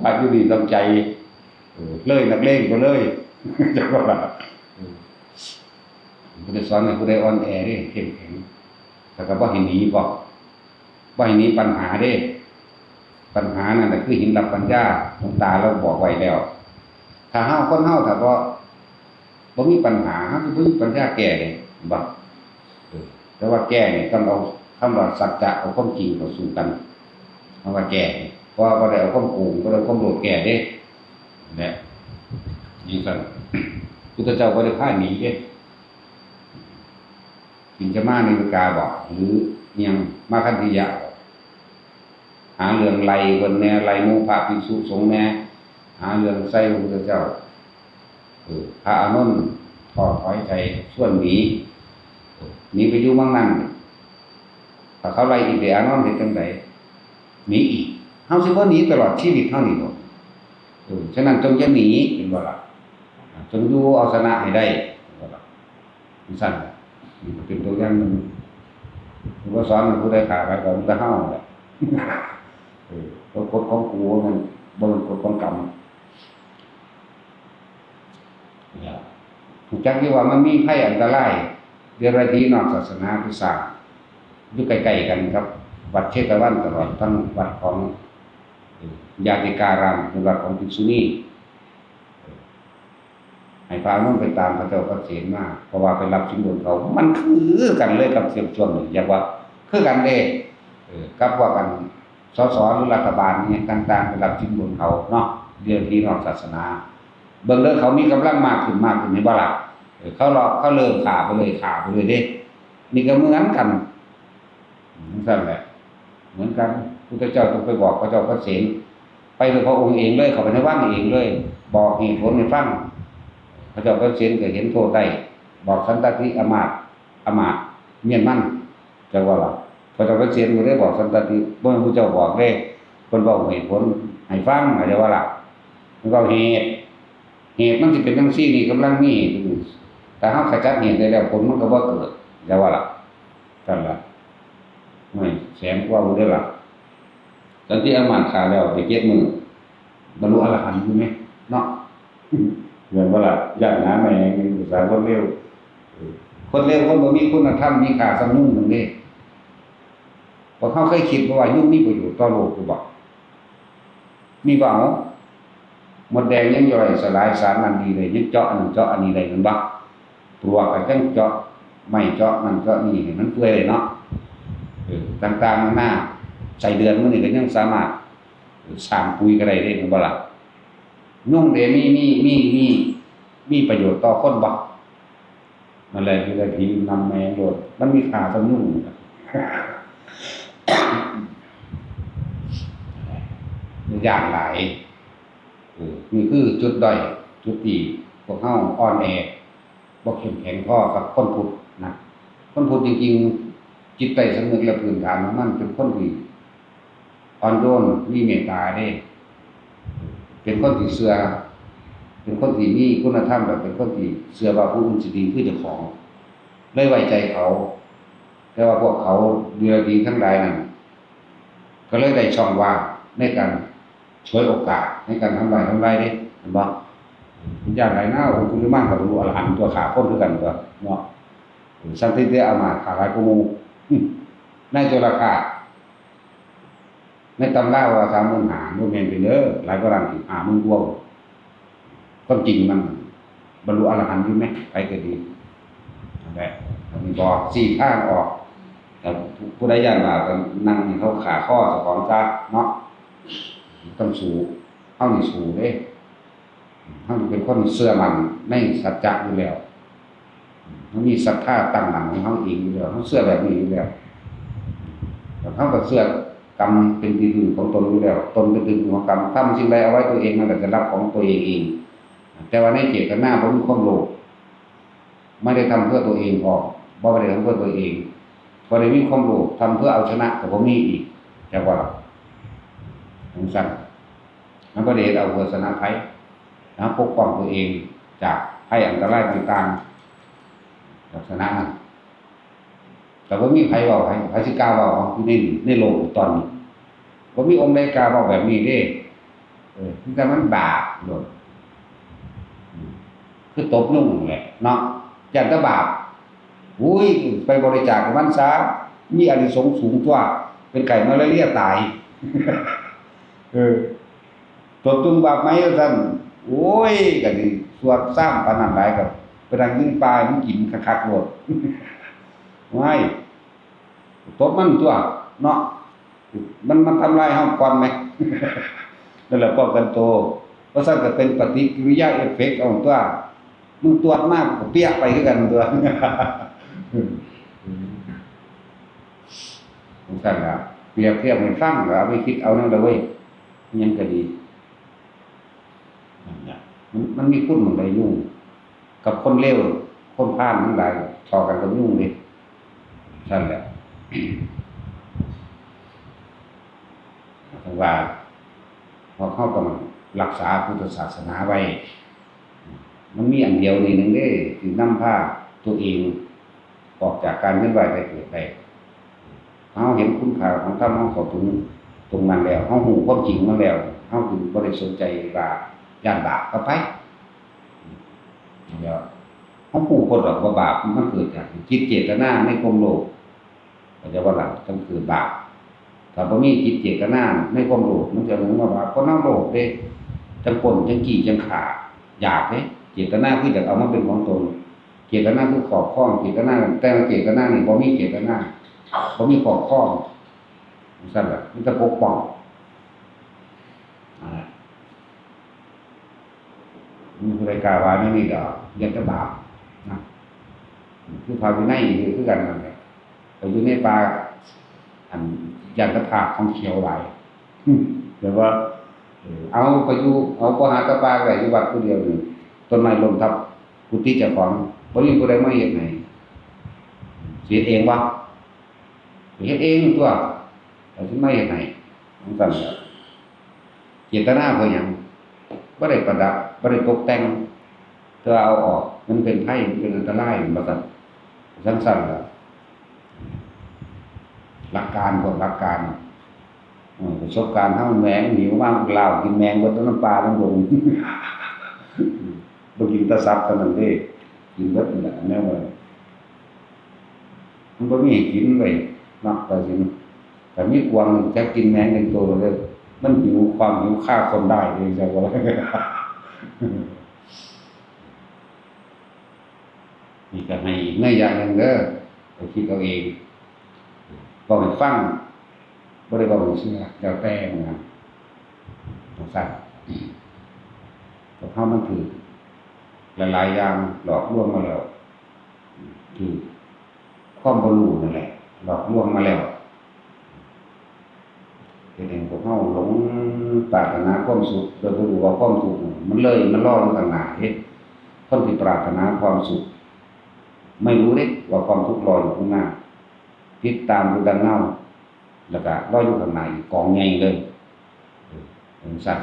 พระอยู่นี่ทำใจ เออ เลยนักเลงไปเลย จักว่า เออ บ่ได้สอนให้ผู้ใดอ่อนแอเด้ เข้มแข็ง แต่ก็บ่ให้หนี บ่ บ่ให้หนีปัญหาเด้ ปัญหานั่นน่ะคือหินลับปัญญา หลวงตาเราบอกไว้แล้ว ถ้าเฮา คนเฮาถ้าบ่ บ่มีปัญหา เฮาสิบ่มีปัญญาแก้เด้ บ่ เออ แต่ว่าแก้นี่ต้องเอาคำว่าสัจจะ เอาความจริงเข้าสู้กัน คำว่าแก้นี่ เพราะว่าบ่ได้เอาความโกง บ่ได้เอาความโลภแก้เด้ นั่นแหละ จั่งซั้น พุทธเจ้าบ่ได้พาหนีเด้ กินจะมาในเมกาบอก หรืออิหยังมาคันธิยะบอก หาเรื่องไล่เพิ่นแหน่ ไล่หมู่พระภิกษุสงฆ์แหน่ หาเรื่องใส่พระพุทธเจ้า เออ พระอานนท์ท้อถอยใจชวนหนี เออ หนีไปอยู่เมืองนั้น ถ้าเขาไล่อีก เดอานนท์เฮ็ดจั่งใด หนีอีก เฮาสิบ่หนีตลอดชีวิตเฮานี่บ่ เออ ฉะนั้นจงอย่าหนี เห็นบ่ล่ะ จงอยู่เอาชนะให้ได้ เห็นบ่ล่ะ จั่งซั้น นี่ก็เป็นตัวอย่างหนึ่ง ผู้บ่สอนให้ผู้ใดฆ่ากันก็มีแต่เฮาแหละ เออ เพราะกฎของกูมันบ่เป็นกฎของกรรม เนี่ย รู้จักอยู่ว่ามันมีภัยอันตราย เดรัจฉีนอกศาสนาไปสร้าง อยู่ใกล้ๆกันกับวัดเชตวัน ตลอดทั้งวัดของ เอ่อ ญาติการาม เป็นวัดของภิกษุณี ให้พระอานนท์ไปตามพระเจ้าพระเสนมา เพราะว่าไปรับสินบนเขา มันคือกันเลยกับเสี่ยงชวนนี่ อยากว่าคือกันเด้ เออ กับพวกกัน สส หรือรัฐบาลเนี่ยต่างๆ ไปรับสินบนเขาเนาะ เรื่องที่นอกศาสนา เบิ่งเด้อ เขามีกำลังมากขึ้น มากขึ้น เห็นบ่ล่ะ เออ เขาเลาะ เขาเริ่มฆ่าไปเลย ฆ่าไปเลยเด้ นี่ก็เหมือนกัน อืม จั่งซั้นแหละ เหมือนกัน พุทธเจ้าต้องไปบอกพระเจ้าพระเสน ไปโดยพระองค์เองเลย เข้าไปในวังเองเลย บอกเหตุผลให้ฟัง พระเจ้าพระเสนก็เห็นโทษได้ บอกสันตติอำมาตย์ อำมาตย์เมียนมัน จักว่าล่ะ พระเจ้าพระเสนก็เลยบอกสันตติ บ่แม่นผู้เจ้าบอกเด้ เพิ่นเว้าเหตุผลให้ฟัง จักว่าล่ะ เพิ่นเว้าเหตุ เหตุมันสิเป็นจั่งซี้นี่ กำลังมี ถ้าเฮาขจัดเหตุได้แล้ว ผลมันก็บ่เกิด จักว่าล่ะ จั่งล่ะ โอ้ย แสนกว่าพุ้นเด้อล่ะ สันติอำมาตย์ฆ่าแล้วได้เจ็ดมื้อ บรรลุอรหันต์อยู่แหม เนาะ แม่นบ่ล่ะ ย้านหาแม่งภาษาคนเลว เออ คนเลว คนบ่มีคุณธรรม มีค่าส่ำยุงนั่นเด้ พวกเฮาเคยคิดบ่ว่ายุงมีประโยชน์ต่อโลกอยู่บ่ มีบ่ เอา มดแดงยังย่อยสลายสารนั่นนี่ได้ ยังเจาะอันนั้นเจาะอันนี้ได้ แม่นบ่ ไป ปลวกก็ยังเจาะไม้เจาะนั่นเจาะนี่ให้มันเปื่อยเลยเนาะ เออ ต่างๆนานา ไส้เดือนมื้อนี้ก็ยังสามารถ เออ สร้างปุ๋ยก็ได้เด้ แม่นบ่ล่ะ ยุงเด้ มี มี มี มี มีประโยชน์ต่อคนบ่ นั่นแหละ คือได้ผีนำแมงโลด มันมีค่าส่ำยุง ย้านหลาย เออ นี่คือจุดด้อย จุดที่พวกเฮาอ่อนแอ บ่เข้มแข็งพอกับคนพุทธนะ คนพุทธจริงๆ จิตใต้สำนึกและพื้นฐานของมันเป็นคนที่อ่อนโยน มีเมตตาเด้ เป็นคนที่เชื่อ เป็นคนที่มีคุณธรรม และเป็นคนที่เชื่อว่าผู้อื่นสิดีคือเจ้าของ เลยไว้ใจเขา แต่ว่าพวกเขาเดียดีทั้งหลายนั่น ก็เลยได้ช่องว่างในการฉวยโอกาสในการทำลายทำลายเด้ เห็นบ่ ย้านหลายนะ องคุลิมานกับบรรลุอรหันต์ตัว ฆ่าคนคือกันตัวเนาะ สันติเตอามาตย์ฆ่าหลายกว่าหมู่ นายโจรฆาต ในตำราว่าสามหมื่นห้า บ่แม่นเด้อ หลายกว่านั้นอีก ห้าหมื่นกว่า ความจริงมันบรรลุอรหันต์อยู่ไหม ใครก็ดี นั่นแหละ อันนี้บอกสี่ทางออก แต่ผู้ใดย้านว่าก็นั่งให้เขาฆ่าคอเจ้าของซะเนาะ ต้องสู้ เฮานี่สู้เด้ เฮาเป็นคนเชื่อมั่นในสัจจะอยู่แล้ว เฮามีศรัทธาตั้งมั่นของเฮาเองอยู่แล้ว เฮาเชื่อแบบนี้อยู่แล้ว แล้วเฮาก็เชื่อกรรมเป็นที่พึ่งของตนอยู่แล้ว ตนเป็นที่พึ่งของกรรม ทำสิ่งใดเอาไว้ตัวเอง มันก็จะรับของตัวเองเอง แต่ว่าในเจตนาบ่มีความโลภ ไม่ได้ทำเพื่อตัวเองพอ บ่ได้ทำเพื่อตัวเอง บ่ได้มีความโลภ ทำเพื่อเอาชนะก็บ่มีอีก จักว่าล่ะ จังซั่น มันบ่ได้เฮ็ดเอาเพื่อชนะภัย นะ ปกป้องตัวเองจากภัยอันตรายต่างๆ ลักษณะนั้น แต่บ่มีไผเว้า ไผ ไผสิกล้าเว้า เอา อยู่ในนี่ ในโลกตอนนี้ บ่มีองค์ใดกล้าเว้าแบบนี้เด้ เออ มีแต่มันบาปโลด อืม คือตบยุงนั่นแหละเนาะ ย้านแต่บาป อุ้ย ไปบริจาคให้มันซะ มีอานิสงส์สูงตัว เป็นไข้มาลาเรียตาย เออ ตบยุงบาปไหมว่าซั่น โอ้ย ก็สิสวดซ้ำปานนั้นหลาย ก็ไปนั่งอยู่ในป่าให้มันกินคักๆโลด ว้าย ตบมันตัวเนาะ มันมาทำลายเฮาก่อนไหม นั่นแหละป้องกันตัว เพราะฉะนั้นก็เป็นปฏิกิริยาเอฟเฟกต์เอาตัว มึงตรวจมากก็เปี้ยไปคือกันตัว ของท่านละ เปรียบเทียบให้ฟัง แล้วเอาไปคิดเอานั่นเลยเว้ย ยังก็ดี นั่นแหละ มัน มันมีคุณหม่องใดยุง กับคนเลว คนพาลทั้งหลาย เท่ากันกับยุงเด้ นั่นแหละ เพราะว่า พวกเฮาต้องรักษาพุทธศาสนาไว้ มันมีอันเดียวนี่หนึ่งเด้ ที่นำพาตัวเอง ออกจากการเวียนว่ายตายเกิดได้ เฮาเห็นคุณค่าของธรรม เฮาเข้าถึงตรงนั้นแล้ว เฮารู้ความจริงมันแล้ว เฮาจึงบ่ได้สนใจว่าย้านบาป ก็ไป แล้ว เฮารู้คนดอกว่าบาปมันเกิดจากจิตเจตนาในความโลภ เข้าใจบ่ล่ะ จั่งเกิดบาป ถ้าบ่มีจิตเจตนาในความโลภ มันจะเหมือนกับว่าคนเฮาโลภเด้ จั่งปล้น จั่งจี้ จั่งฆ่า อยากเด้ เจตนาคืออยากเอามาเป็นของตน เจตนาคือครอบครอง เจตนา แต่ว่าเจตนานี่บ่มีเจตนา บ่มีครอบครอง จั่งซั่นล่ะ มีแต่ปกป้อง อ่า มีผู้ใดกล้าว่าแนวนี้ดอก ย้านแต่บาปนะ คือพระวินัยนี่คือกันนั่นแหละ ไปอยู่ในป่า อัน ย้านแต่ผากของเขียวหลาย แบบว่า เออ เอาไปอยู่ เอาบ่หาแต่ป่าก็ได้ อยู่วัดผู้เดียวนี่ ต้นไม้ล้มทับกุฏิเจ้าของ บ่มีผู้ใดมาเฮ็ดให้ สิเฮ็ดเองบ่ เฮ็ดเองตัว เขาสิมาเฮ็ดให้ จั่งซั่นแหละ เจตนาเพื่อหยัง บ่ได้ประดับ บ่ได้ตกแต่ง แต่ว่าเอาออก มันเป็นภัย มันเป็นอันตราย ว่าซั่น จั่งซั่นล่ะ หลักการ พวกหลักการ เออ ประสบการณ์เฮา แมงหิวมาก ลาวกินแมงเบิดน้ำปลาน้ำดง บ่กินแต่สัตว์เท่านั้นเด้ กินเบิดนั่นแหละ แนวว่า มันบ่มีให้กินเว้ย เนาะ ว่าสิ แต่มีกวางจักกินแมงเป็นตัวเลย มันหิว ความหิวฆ่าคนได้เลย จักว่า เ นี่ก็ให้อีกนัยยะหนึ่งเด้อ ไปคิดเอาเอง บอกให้ฟัง บ่ได้บอกให้เชื่อ แล้วแต่นะ จังซั่น พวกเฮามันถืกหลายๆอย่างหลอกลวงมาแล้ว ถืกความบ่รู้นั่นแหละ หลอกลวงมาแล้ว เฮ็ดให้พวกเฮาหลงปรารถนาความสุข โดยบ่รู้ว่าความทุกข์มันเลย มันรออยู่ข้างหน้าเด้ คนที่ปรารถนาความสุข ไม่รู้เด้ว่าความทุกข์รออยู่ข้างหน้า ติดตามอยู่ด้านเงา แล้วก็รออยู่ข้างหน้าอีกกองใหญ่เลย เออ จังซั่น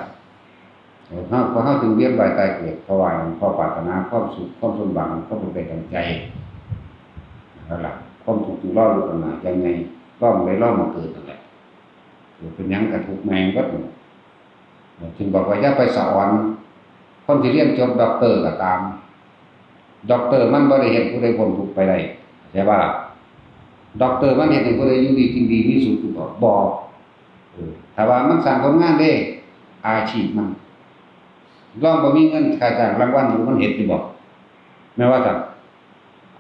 เออ เฮา เพราะเฮาจึงเวียนว่ายตายเกิด เพราะว่าหยัง เพราะปรารถนาความสุข ความสมหวัง ความเป็นไปดังใจ นั่นล่ะ ความทุกข์จึงรออยู่ข้างหน้า จั่งไง รอมื้อใดรอมื้อเกิดนั่นแหละ เออ เป็นหยังก็ทุกข์แม่งเบิดนั่นแหละ เออ จึงบอกว่าอย่าไปสะออน คนที่เรียนจบด็อกเตอร์ก็ตาม ด็อกเตอร์มันบ่ได้เฮ็ดผู้ใดพ้นทุกข์ไปได้ เข้าใจบ่ล่ะ ด็อกเตอร์มันเฮ็ดให้ผู้ใดอยู่ดีกินดีมีสุขอยู่บ่ บ่ เออ ถ้าว่ามันสร้างผลงานเด้ อาชีพมัน ลองบ่มีเงินค่าจ้างรางวัลอยู่ มันเฮ็ดอยู่บ่ แม่นว่าซั่น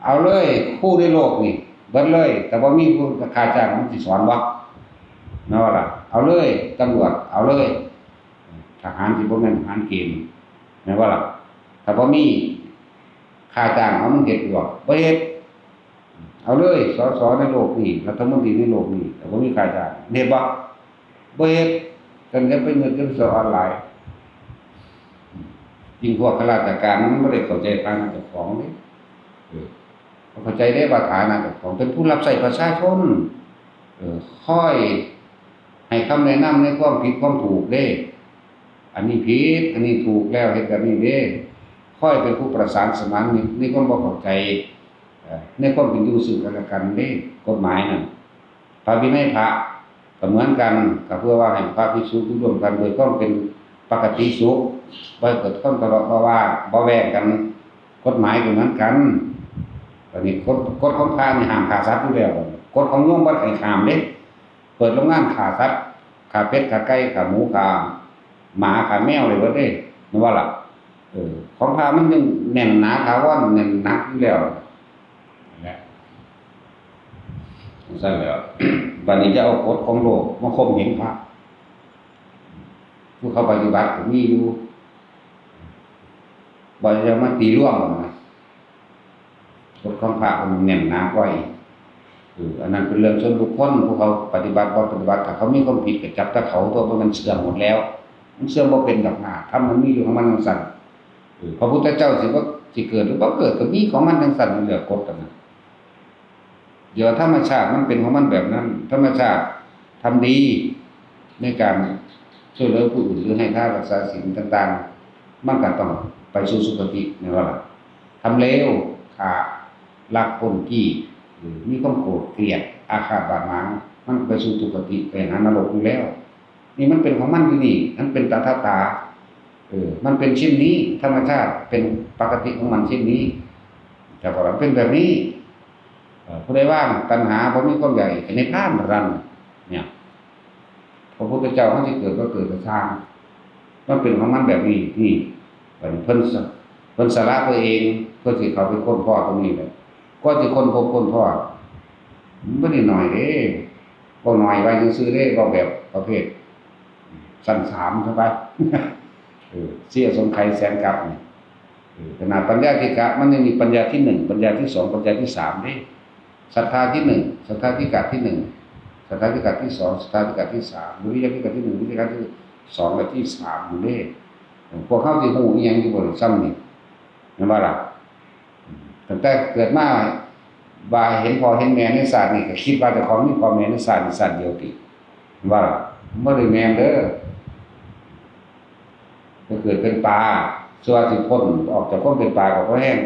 เอาเลย ครูในโลกนี่ เบิดเลย แต่บ่มีผู้ค่าจ้างมันสิสอนบ่ แม่นว่าล่ะ เอาเลย ตำรวจ เอาเลย ทหารสิบ่แม่นทหารเกณฑ์ แม่นว่าล่ะ ถ้าบ่มีค่าจ้าง เอามึงเฮ็ดอยู่บ่ บ่เฮ็ด เอาเลย สส ในโลกนี้ รัฐมนตรีในโลกนี้ แต่บ่มีค่าจ้าง เฮ็ดบ่ บ่เฮ็ด จั่งอย่าไปเงินจนสะออนหลาย ยิ่งพวกข้าราชการมันบ่ได้เข้าใจฐานะเจ้าของเด้ เออ บ่เข้าใจเด้ว่าฐานะเจ้าของเป็นผู้รับใช้ประชาชน เออ คอยให้คำแนะนำในความผิดความถูกเด้ อันนี้ผิด อันนี้ถูกแล้ว เฮ็ดแบบนี้เด้ คอยเป็นผู้ประสานสมานมิตรในความบ่เข้าใจ เอ่อ ในความเป็นอยู่ซึ่งกันและกันเด้ กฎหมายนั่น พระวินัยพระก็เหมือนกัน ก็เพื่อว่าให้พระภิกษุอยู่ร่วมกันโดยความเป็นปกติสุข บ่ให้เกิดความทะเลาะเบาะว้า บ่แว้งกัน กฎหมายก็เหมือนกัน บัดนี้กฎ กฎของพระนี่ห้ามฆ่าสัตว์อยู่แล้ว กฎของโยมบ่ให้ห้ามเด้ เปิดโรงงานฆ่าสัตว์ ฆ่าเป็ด ฆ่าไก่ ฆ่าหมู ฆ่าหมา ฆ่าแมวได้เบิดเด้ แม่นบ่ล่ะ เออ ของพระมันยังแน่นหนาถาวร แน่นหนักอยู่แล้ว นั่นแหละ จั่งซั้นแหล้ว บัดนี้จะเอากฎของโลกมาข่มเหงพระ ผู้เขาปฏิบัติก็มีอยู่ บ่จะมาตีร่วงนะ กฎของพระมันแน่นหนากว่าอีก เออ อันนั้นเป็นเรื่องส่วนบุคคล ผู้เขาปฏิบัติบ่ปฏิบัติ ถ้าเขามีความผิดก็จับแต่เขา ตัวมันเสื่อมหมดแล้ว มันเสื่อมบ่เป็นดอกนะ ธรรมมันมีอยู่ของมันจั่งซั้น เออ พระพุทธเจ้าสิบ่ สิเกิดหรือบ่เกิดก็มีของมันจั่งซั้นนั่นแหละ กฎอันนั้น เดี๋ยวธรรมชาติมันเป็นของมันแบบนั้น ธรรมชาติทำดีในการช่วยเหลือผู้อื่น หรือให้ทานรักษาศีลต่างๆ มันก็ต้องไปสู่สุคติ แม่นบ่ล่ะ ทำเลว ฆ่า ลัก ปล้น จี้ หรือมีความโกรธเกลียด อาฆาตบาดหมาง มันก็ไปสู่ทุคติ ไปหานรกอยู่แล้ว นี่มันเป็นของมันอยู่นี่ มันเป็นตถาตา เออ มันเป็นเช่นนี้ ธรรมชาติเป็นปกติของมันเช่นนี้ แต่พอมันเป็นแบบนี้ เอ่อ ผู้ใดว่างตัณหา บ่มีความอยากอีก ก็นิพพานเท่านั้น เนี่ย พระพุทธเจ้ามันสิเกิดบ่เกิดก็ช่าง มันเป็นของมันแบบนี้ นี่ บัดนี้เพิ่นสะ เพิ่นสละตัวเอง เพื่อสิเข้าไปค้นพบตรงนี้แหละ กว่าสิค้นพบค้นพบ มันบ่ได้น้อยเด้ เว้าน้อยไว้ซื่อๆเด้ เว้าแบบประเภท ชั้นสามเท่าไป เออ เสี้ยสงไขยแสนกับนี่ เออ ขนาดปัญญาธิกะ มันยังมีปัญญาที่หนึ่ง ปัญญาที่สอง ปัญญาที่สามเด้ ศรัทธาที่หนึ่ง ศรัทธาธิกะที่หนึ่ง ศรัทธาธิกะที่สอง ศรัทธาธิกะที่สาม วิริยะธิกะที่หนึ่ง วิริยะธิกะที่สอง และที่สามอยู่เด้ พวกเขาสิฮู้อีหยังอยู่บ่ล่ะ ซ่ำนี่ แม่นบ่ล่ะ ตั้งแต่เกิดมา ว่าเห็นพ่อเห็นแม่ในชาตินี้ ก็คิดว่าเจ้าของมีพ่อแม่ในชาตินี้ชาติเดียวติ ว่าบ่ได้แม่นเด้อ ไปเกิดเป็นปลา ส่วนสิพ้นออกจากความเป็นปลาก็บ่แฮง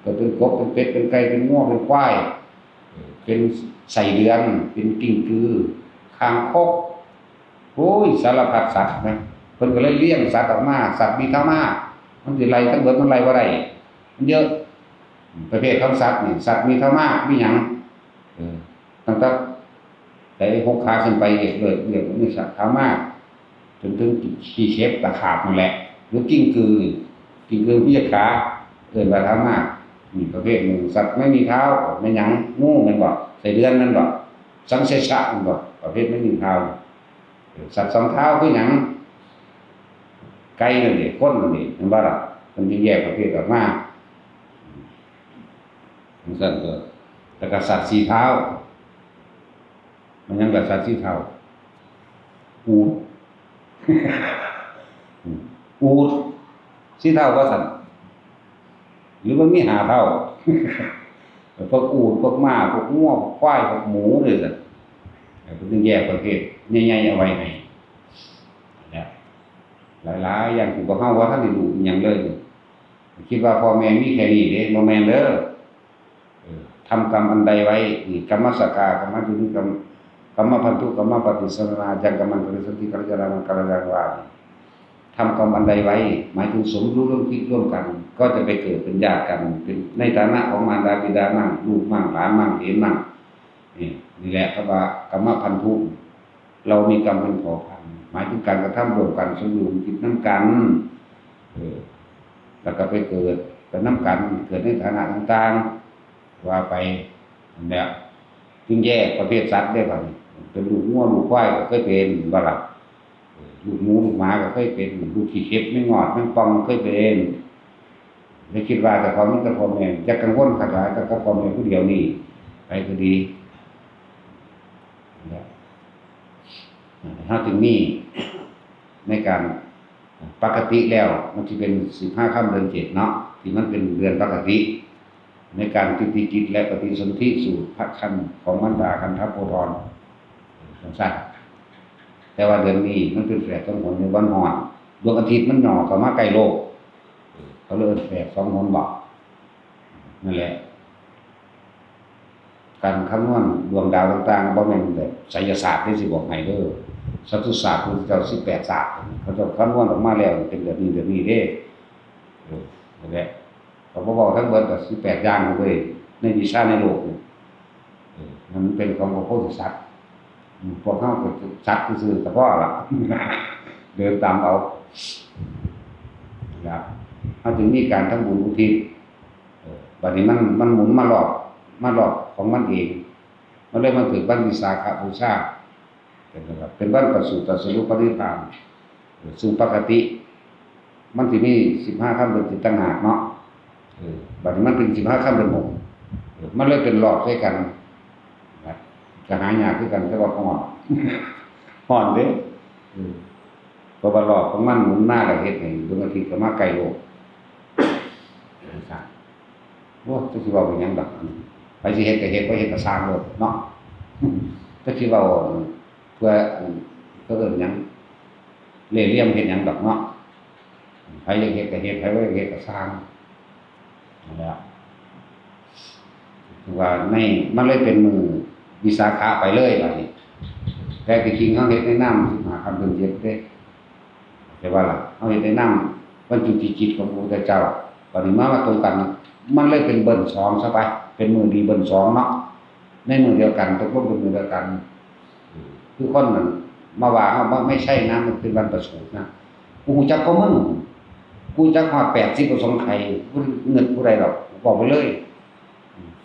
เกิดเป็นกบ เป็นเป็ด เป็นไก่ เป็นงัว เป็นควาย เป็นไส้เดือน เป็นกิ้งกือ คางคก โอ้ย สารพัดสัตว์นะ เพิ่นก็เลยเลี้ยงสัตว์ออกมา สัตว์มีธรรมะ มันสิไล่ทั้งเบิด มันไล่บ่ได้ มันเยอะ ประเภทของสัตว์นี่ สัตว์มีธรรมะ มีหยัง เออ ตั้งแต่ไอ้หกขาขึ้นไป เรียกเลย เรียกว่ามีสัตว์ธรรมะ จนถึงขี้เข็บตะขาบนั่นแหละ หรือกิ้งกือนี่ กิ้งกือมีขา เอิ้นว่าธรรมะ นี่ประเภทหนึ่ง สัตว์ไม่มีเท้า แม่นหยัง งูแม่นบ่ ไส้เดือนแม่นบ่ สังเสชะแม่นบ่ ประเภทไม่มีเท้า เออ สัตว์สองเท้าคือหยัง ไก่นั่นเด้ คนนั่นเด้ เห็นบ่ล่ะ มันจึงแยกประเภทออกมา จั่งซั้นก็ แล้วก็สัตว์สี่เท้า มันยังกับสัตว์สี่เท้า อูฐ อูฐสี่เท้าว่าซั่น หรือมันมีห้าเท้า พวกอูฐ พวกม้า พวกงัว พวกควาย พวกหมูนี่ซั่น เออ เพิ่นจึงแยกประเภทใหญ่ๆเอาไว้ให้ นะ หลายๆอย่างที่พวกเฮาบ่ทันได้รู้อิหยังเลย คิดว่าพ่อแม่มีแค่นี้เด้ บ่แม่นเด้อ เออ ทำกรรมอันใดไว้ นี่ กรรมสกา กรรมจุนิกรรม กรรมพันธุ กรรมปฏิสนนา ยังกรรมันตริสันติ กัลยาณานัง กัลยาณวานิ ทำกรรมอันใดไว้ หมายถึงสมรู้ร่วมคิดร่วมกัน ก็จะไปเกิดเป็นญาติกัน เป็นในฐานะของมารดาบิดามั่ง ลูกมั่ง หลานมั่ง เหลนมั่ง นี่ นี่แหละคำว่ากรรมพันธุ เรามีกรรมเป็นเผ่าพันธุ์ หมายถึงการกระทำร่วมกัน สมรู้ร่วมคิดนำกัน เออ แล้วก็ไปเกิด ไปนำกัน เกิดในฐานะต่างๆ ว่าไป นั่นแหละ จึงแยกประเภทสัตว์ได้บัดนี้ เป็นลูกงัวลูกควายก็เคยเป็น บ่ล่ะ เออ ลูกหมูลูกหมาก็เคยเป็น ลูกขี้เข็บแมงงอดแมงป่องเคยเป็น อย่าคิดว่าแต่ของมีแต่พ่อแม่ อย่ากังวลคักหลายกับพ่อแม่ผู้เดียวนี่ ไปก็ดี นะ เฮาจึงมีในการ ปกติแล้วมันสิเป็นสิบห้าค่ำเดือนเจ็ดเนาะ ที่มันเป็นเดือนปกติ ในการจุติจิตและปฏิสนธิสู่พระครรภ์ของมารดาคันธโพธร จั่งซั้น แต่ว่าเดือนนี้มันเป็นแฝดสองหนในวันฮ้อน ดวงอาทิตย์มันหย่อเข้ามาใกล้โลก เขาเลยเอิ้นแฝดสองหนบ่ นั่นแหละ การคำนวณดวงดาวต่างๆ บ่แม่นแบบไสยศาสตร์ที่สิบอกให้เด้อ สัตตุศาสตร์พุทธเจ้าสิบแปดศาสตร์ เขาเจ้าคำนวณออกมาแล้วเป็นแบบนี้แบบนี้เด้ เออ นั่นแหละ เขาบ่บอกทั้งเบิดก็สิบแปดอย่างเลย ในวิชาในโลกนี่ เออ มันเป็นของพระโพธิสัตว์ อืม พวกเฮาก็สัตว์ซื่อๆ ก็พอละ เดินตามเอา นะครับ เฮาจึงมีการทำบุญอุทิศ เออ บัดนี้มัน มันหมุนมารอบ มารอบของมันเอง มันเลยมาถึงวันวิสาขบูชา เป็นแบบ เป็นวันประสูติตรัสรู้ปรินิพพาน เออ ซึ่งปกติ มันสิมีสิบห้าค่ำเดือนเจ็ดต่างหากเนาะ เออ บัดนี้มันเป็นสิบห้าค่ำเดือนหก เออ มันเลยเป็นรอบใส่กัน นะ ก็หายากคือกัน แต่ว่าฮ้อน ฮ้อนเด้ เออ เพราะว่ารอบของมันหมุนมาแล้วเฮ็ดให้ดวงอาทิตย์ก็มาใกล้โลก จั่งซั้น โอ้ จักสิเว้าเป็นหยังดอก ไผสิเฮ็ดก็เฮ็ด บ่เฮ็ดก็ซ่างโลดเนาะ จักสิเว้าเพื่อ อัน เขาเอิ้นหยัง เล่ห์เหลี่ยมเฮ็ดหยังดอกเนาะ ไผอยากเฮ็ดก็เฮ็ด ไผบ่อยากเฮ็ดก็ซ่าง นั่นแหละ คือว่าใน มันเลยเป็นมื้อวิสาขะไปเลยบัดนี้ แต่ที่จริงเฮาเฮ็ดในนามสิบห้าค่ำเดือนเจ็ดเด้ แต่ว่าล่ะ เฮาเฮ็ดในนามวันจุติจิตของพระพุทธเจ้า บัดนี้มา มาตรงกัน มันเลยเป็นเบิ้ลสองซะไป เป็นมื้อดีเบิ้ลสองเนาะ ในมื้อเดียวกัน ตกลงเป็นมื้อเดียวกัน คือคนนั้นมาว่าเฮา บ่ ไม่ใช่นะ มันเป็นวันประสูตินะ กูฮู้จักก็มึง กูจักฮอดแปดสิบก็สงไข่ กูเงินผู้ใดดอก บอกไปเลย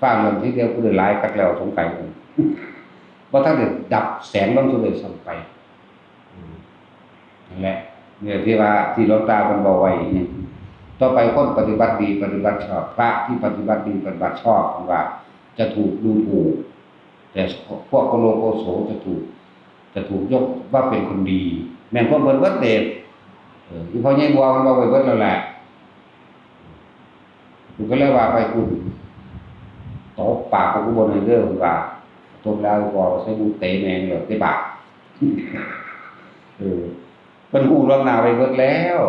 ฟ้าเรื่องทีเดียวกูได้หลายคักแล้วสงไข่ บ่ทันได้ดับแสงลงสุดเลยซ้ำไป อืม นั่นแหละ เนี่ยที่ว่าที่หลวงตาเพิ่นบอกไว้นี่ ต่อไปคนปฏิบัติดีปฏิบัติชอบ พระที่ปฏิบัติดีปฏิบัติชอบเพิ่นว่าจะถูกดูถูก แต่พวกโกโลโกโสจะถูก จะถูกยกว่าเป็นคนดี แม่นความเพิ่นเบิดเดช เออ อีพ่อใหญ่บัวมันบอกไปเบิดแล้วแหละ กูก็เลยว่าไปกูตบปากกูบนให้เด้อ มึงว่าตบแล้วกูเอาใส่กูเตะแม่งเลยเตะปาก เออ เพิ่นฮู้ล่วงหน้าไปเบิดแล้ว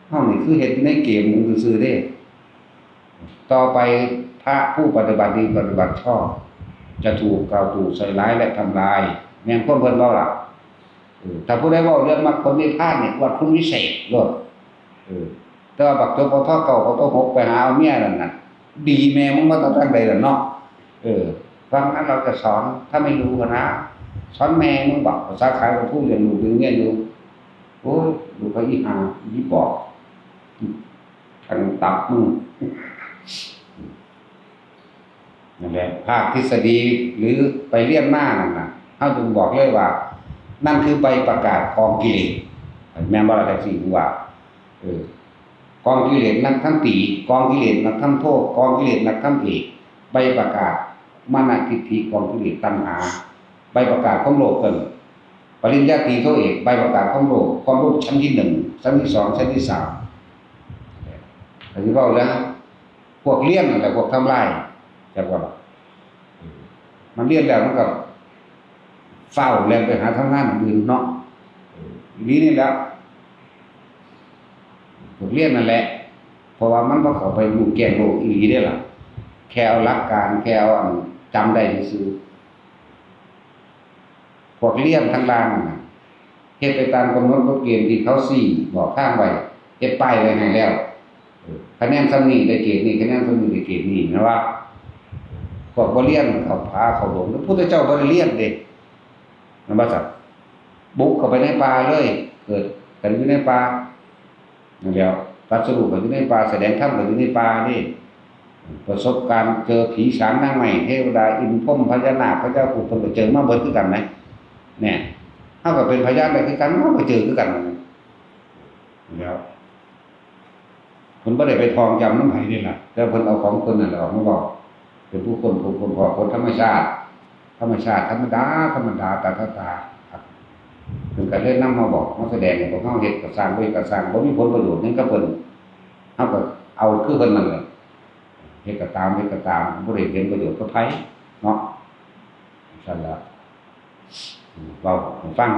เฮานี่คือเฮ็ดอยู่ในเกมซื่อๆเด้ ต่อไปพระผู้ปฏิบัติดีปฏิบัติชอบ จะถูกกล่าวตู่ใส่ร้ายและทำลาย แม่นความเพิ่นเว้าล่ะ เออ ถ้าผู้ใดเว้าเรื่องมรรคผลนิพพานเนี่ย อวดคุณวิเศษโลด เออ แต่ว่าบักจบ ปท เก้า ปท หก ไปหาเอาเมียนั่นน่ะ ดีแม่มึงมาตั้งแต่ใดล่ะเนาะ เออ ฟังนั้นเราจะสอน ถ้าไม่รู้นะ สอนแม่มึงบอก ภาษาขายก็พูดเรื่องลูกเรื่องเมียอยู่ โอ้ย ลูกเขาอีหา อีปอบ ทางตับมึง นั่นแหละ ภาคทฤษฎีหรือไปเรียนมานั่นน่ะ เฮาจึงบอกเลยว่า นั่นคือใบประกาศกองกิเลส แม่นบ่ล่ะ จังซี่ผมว่า เออ กองกิเลสนักทำปี กองกิเลสนักทำโท กองกิเลสนักทำเอก ใบประกาศมานะทิฏฐิ กองกิเลสตัณหา ใบประกาศความโลภเพิ่น ปริญญาตรีโทเอก ใบประกาศความโลภ ความโลภชั้นที่หนึ่ง ชั้นที่สอง ชั้นที่สาม ก็สิเว้าเรื่องพวกเรียนนั่นแหละ พวกทำลาย จักว่าล่ะ เออ มันเรียนแล้วมันก็ฟ้าวแล่นไปหาทำงานอย่างอื่นเนาะ เออ อีหลีนี่แหละ พวกเรียนนั่นแหละ เพราะว่ามันบ่เข้าไปรู้แจ้งโลกอีหลีเด้ล่ะ แค่เอาหลักการ แค่เอาอันจำได้ซื่อๆ พวกเรียนทางด้านนั้นน่ะ เฮ็ดไปตามกำหนดกฎเกณฑ์ที่เขาซี้บอกทางไว้ เฮ็ดป้ายไว้ให้แล้ว เออ คะแนนส่ำนี้ได้เกรดนี้ คะแนนส่ำนี้ได้เกรดนี้ แม่นบ่ พวกบ่เรียนเข้าผาเข้าดง พระพุทธเจ้าบ่ได้เรียนเด้ แม่นบ่ซั่น บุกเข้าไปในป่าเลย เกิดกันอยู่ในป่า นั่นแหล้ว ตรัสรู้ก็อยู่ในป่า แสดงธรรมก็อยู่ในป่านี่ ประสบการณ์เจอผีสางนางไม้ เทวดา อินทร์ พรหม พญานาค พญาครุฑ เพิ่นก็เจอมาเบิดคือกันนะ เนี่ย เฮาก็เป็นพยานได้คือกัน เฮาก็เจอคือกันนั่นแหละ แล้ว เพิ่นบ่ได้ไปท่องจำนำไผนี่ล่ะ แต่เพิ่นเอาของเพิ่นนั่นแหละออกมาเว้า เป็นผู้ค้นพบค้นพบกฎธรรมชาติ ธรรมชาติธรรมดา ธรรมดา ตาตาตา ครับ เพิ่นก็เลยนำมาบอก มาแสดงให้พวกเฮาเฮ็ดก็ซ่าง บ่เฮ็ดก็ซ่าง บ่มีผลประโยชน์หยังกับเพิ่น เฮาก็เอาคือเพิ่นนั่นแหละ เฮ็ดก็ตาม เฮ็ดก็ตาม บ่ได้เห็นประโยชน์กับไผเนาะ ซั่นล่ะ เว้าให้ฟัง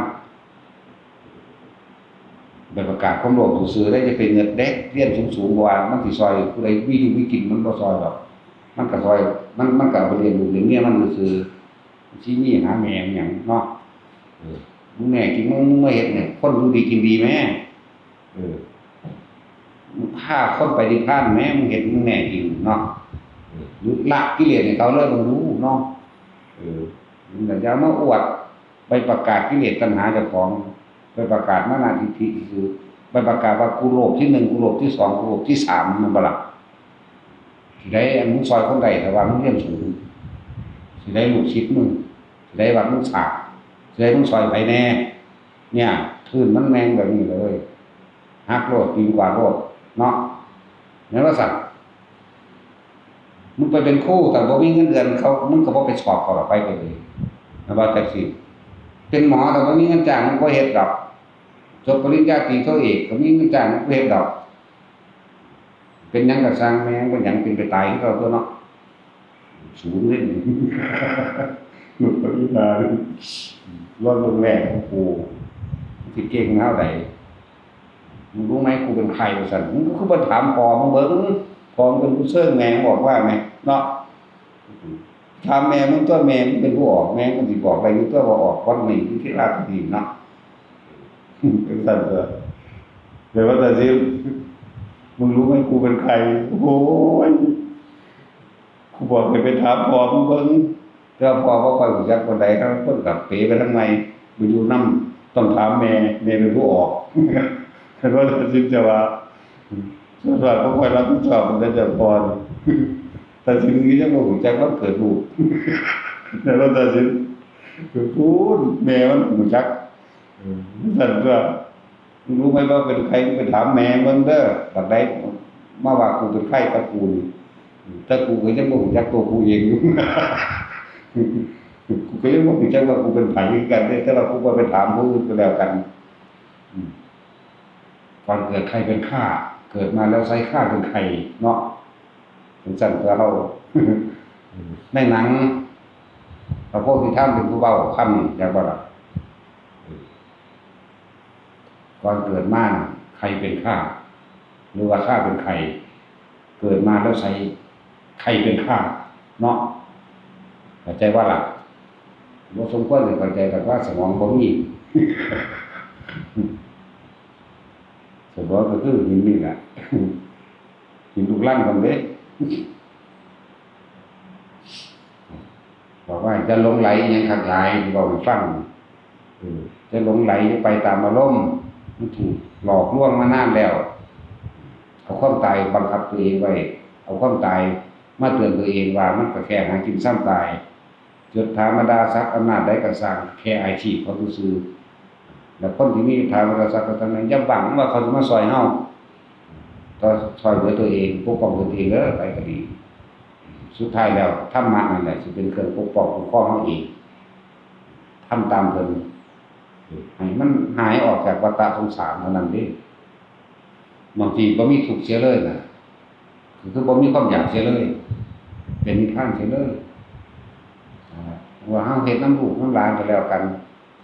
ไปประกาศความโลภซื่อๆ ได้ จะไปเงิดเด้ เรียนสูงๆ บ่ว่ามันสิซ่อยผู้ใดมีอยู่มีกิน มันบ่ซ่อยดอก มันก็ซ่อย มัน มันก็เอาไปเลี้ยงลูกเลี้ยงเมียมันซื่อๆ สิมีหาแม่หยังเนาะ เออ มึงแน่จริง มึง มึงมาเฮ็ดเนี่ย คนอยู่ดีกินดีแม่ เออ มึงพาคนไปนิพพานแม่ มึงเฮ็ด มึงแน่จริงเนาะ เออ หรือละกิเลสให้เขาเลย มึงรู้เนาะ เออ มึงอย่ามาอวด ใบประกาศกิเลสตัณหาเจ้าของ ใบประกาศมานะทิฏฐิซื่อ ใบประกาศว่ากูโลภที่หนึ่ง กูโลภที่สอง กูโลภที่สาม แม่นบ่ล่ะ สิได้อันมึงซ่อยคนได้ แต่ว่ามึงเรียนสูง สิได้ลูกศิษย์มึง สิได้วัดมึงสร้าง สิได้มึงซ่อยไผแน่ เนี่ย คลื่นมันแม่งแบบนี้เลย หักโลด ตีนกวาดโลด เนาะ แม่นว่าซั่น มึงไปเป็นครู แต่บ่มีเงินเดือนเขา มึงก็บ่ไปสอบเขาหรอก ไปก็ดี แม่นว่าจังซี่ เป็นหมอ แต่บ่มีเงินจ้าง มึงบ่เฮ็ดดอก จบปริญญาตรีโทเอก ก็มีเงินจ้าง มึงบ่เฮ็ดดอก เป็นหยังก็ซ่างแม่ง เป็นหยังเป็นไปตายคือเก่าตั๊วเนาะ ศูนย์เลย หลุดปริญญา รอดลงแรกของกู สิเก่งเท่าใด มึงรู้ไหมกูเป็นใคร ว่าซั่น มึงก็คือบ่ถามพ่อมึงเบิ่ง พ่อมึงเป็นผู้เชิญแม่มึงออกว่าไหม เนาะ ถามแม่มึงตั๊ว แม่มึงเป็นผู้ออก แม่มึงสิบอกได้อยู่ตั๊วว่าออกวัดนี้อยู่ที่ราชบุรีเนาะ จังซั่นตั๊ว แต่ว่าแต่สิ มึงรู้ไหมกูเป็นใคร โอ้ย กูบอกให้ไปถามพ่อมึงเบิ่ง แต่ว่าพ่อบ่ค่อยรู้จักปานใด ทั้งคนก็เป๋ไปทางใหม่ ไปอยู่นำ ต้องถามแม่ แม่เป็นผู้ออก คันว่าตัดสินจะว่า ส่วนมากบ่ค่อยรับผิดชอบปานใด เจ้าพ่อนี่ ตัดสินคือยังบ่รู้จักวันเกิดลูก แต่ว่าตัดสิน พู้น แม่มันรู้จัก เออ ซั่นตั๊ว มึงรู้ไหมว่าเป็นใคร มึงไปถามแม่มึงเด้อ บัดใดมาว่ากูเป็นใครกับกูนี่ แต่กูก็ยังบ่รู้จักตัวกูเองอยู่ กูก็ยังบ่รู้จักว่ากูเป็นไผคือกันเด้ แต่ว่ากูก็ไปถามผู้อื่นก็แล้วกัน อืม ก่อนเกิดใครเป็นข้า เกิดมาแล้วใช้ข้าเป็นใครเนาะ จังซั่นตั๊วเฮา ในหนัง พระโพธิธรรมเป็นผู้เว้าคำนี้ จักบ่ล่ะ ก่อนเกิดมาน่ะ ใครเป็นข้า หรือว่าข้าเป็นใคร เกิดมาแล้วใช้ใครเป็นข้า เนาะ เข้าใจบ่ล่ะ บ่สมควรสิเข้าใจ แต่ว่าสมองบ่มี สมองก็คือหินนี่แหละ หินลูกรังกันเด้ บอกว่าจะหลงไหลอิหยังคักหลาย ที่บอกให้ฟัง เออ จะหลงไหลจะไปตามอารมณ์ มันถูกหลอกลวงมานานแล้ว เอาความตายบังคับตัวเองไว้ เอาความตาย มาเตือนตัวเองว่ามันก็แค่หากินซ้ำตาย ยศถาบรรดาศักดิ์อำนาจใดก็ซ่าง แค่อาชีพเขาซื่อๆ แล้วคนที่มียศถาบรรดาศักดิ์ก็เท่านั้น อย่าหวังว่าเขาจะมาซอยเฮา ต้องซอยเหลือตัวเอง ปกป้องตัวเองเด้อ ไปก็ดี สุดท้ายแล้วธรรมะนั่นแหละสิเป็นเครื่องปกป้องคุ้มครองเฮาเอง ทำตามเพิ่น ให้มันหายออกจากวัฏฏะสงสารเท่านั้นเด้ บางทีบ่มีทุกข์เสียเลยนะ ก็คือบ่มีความอยากเสียเลย เป็นนิพพานเสียเลย อ่า ว่าเฮาเฮ็ดนำลูกนำหลานก็แล้วกัน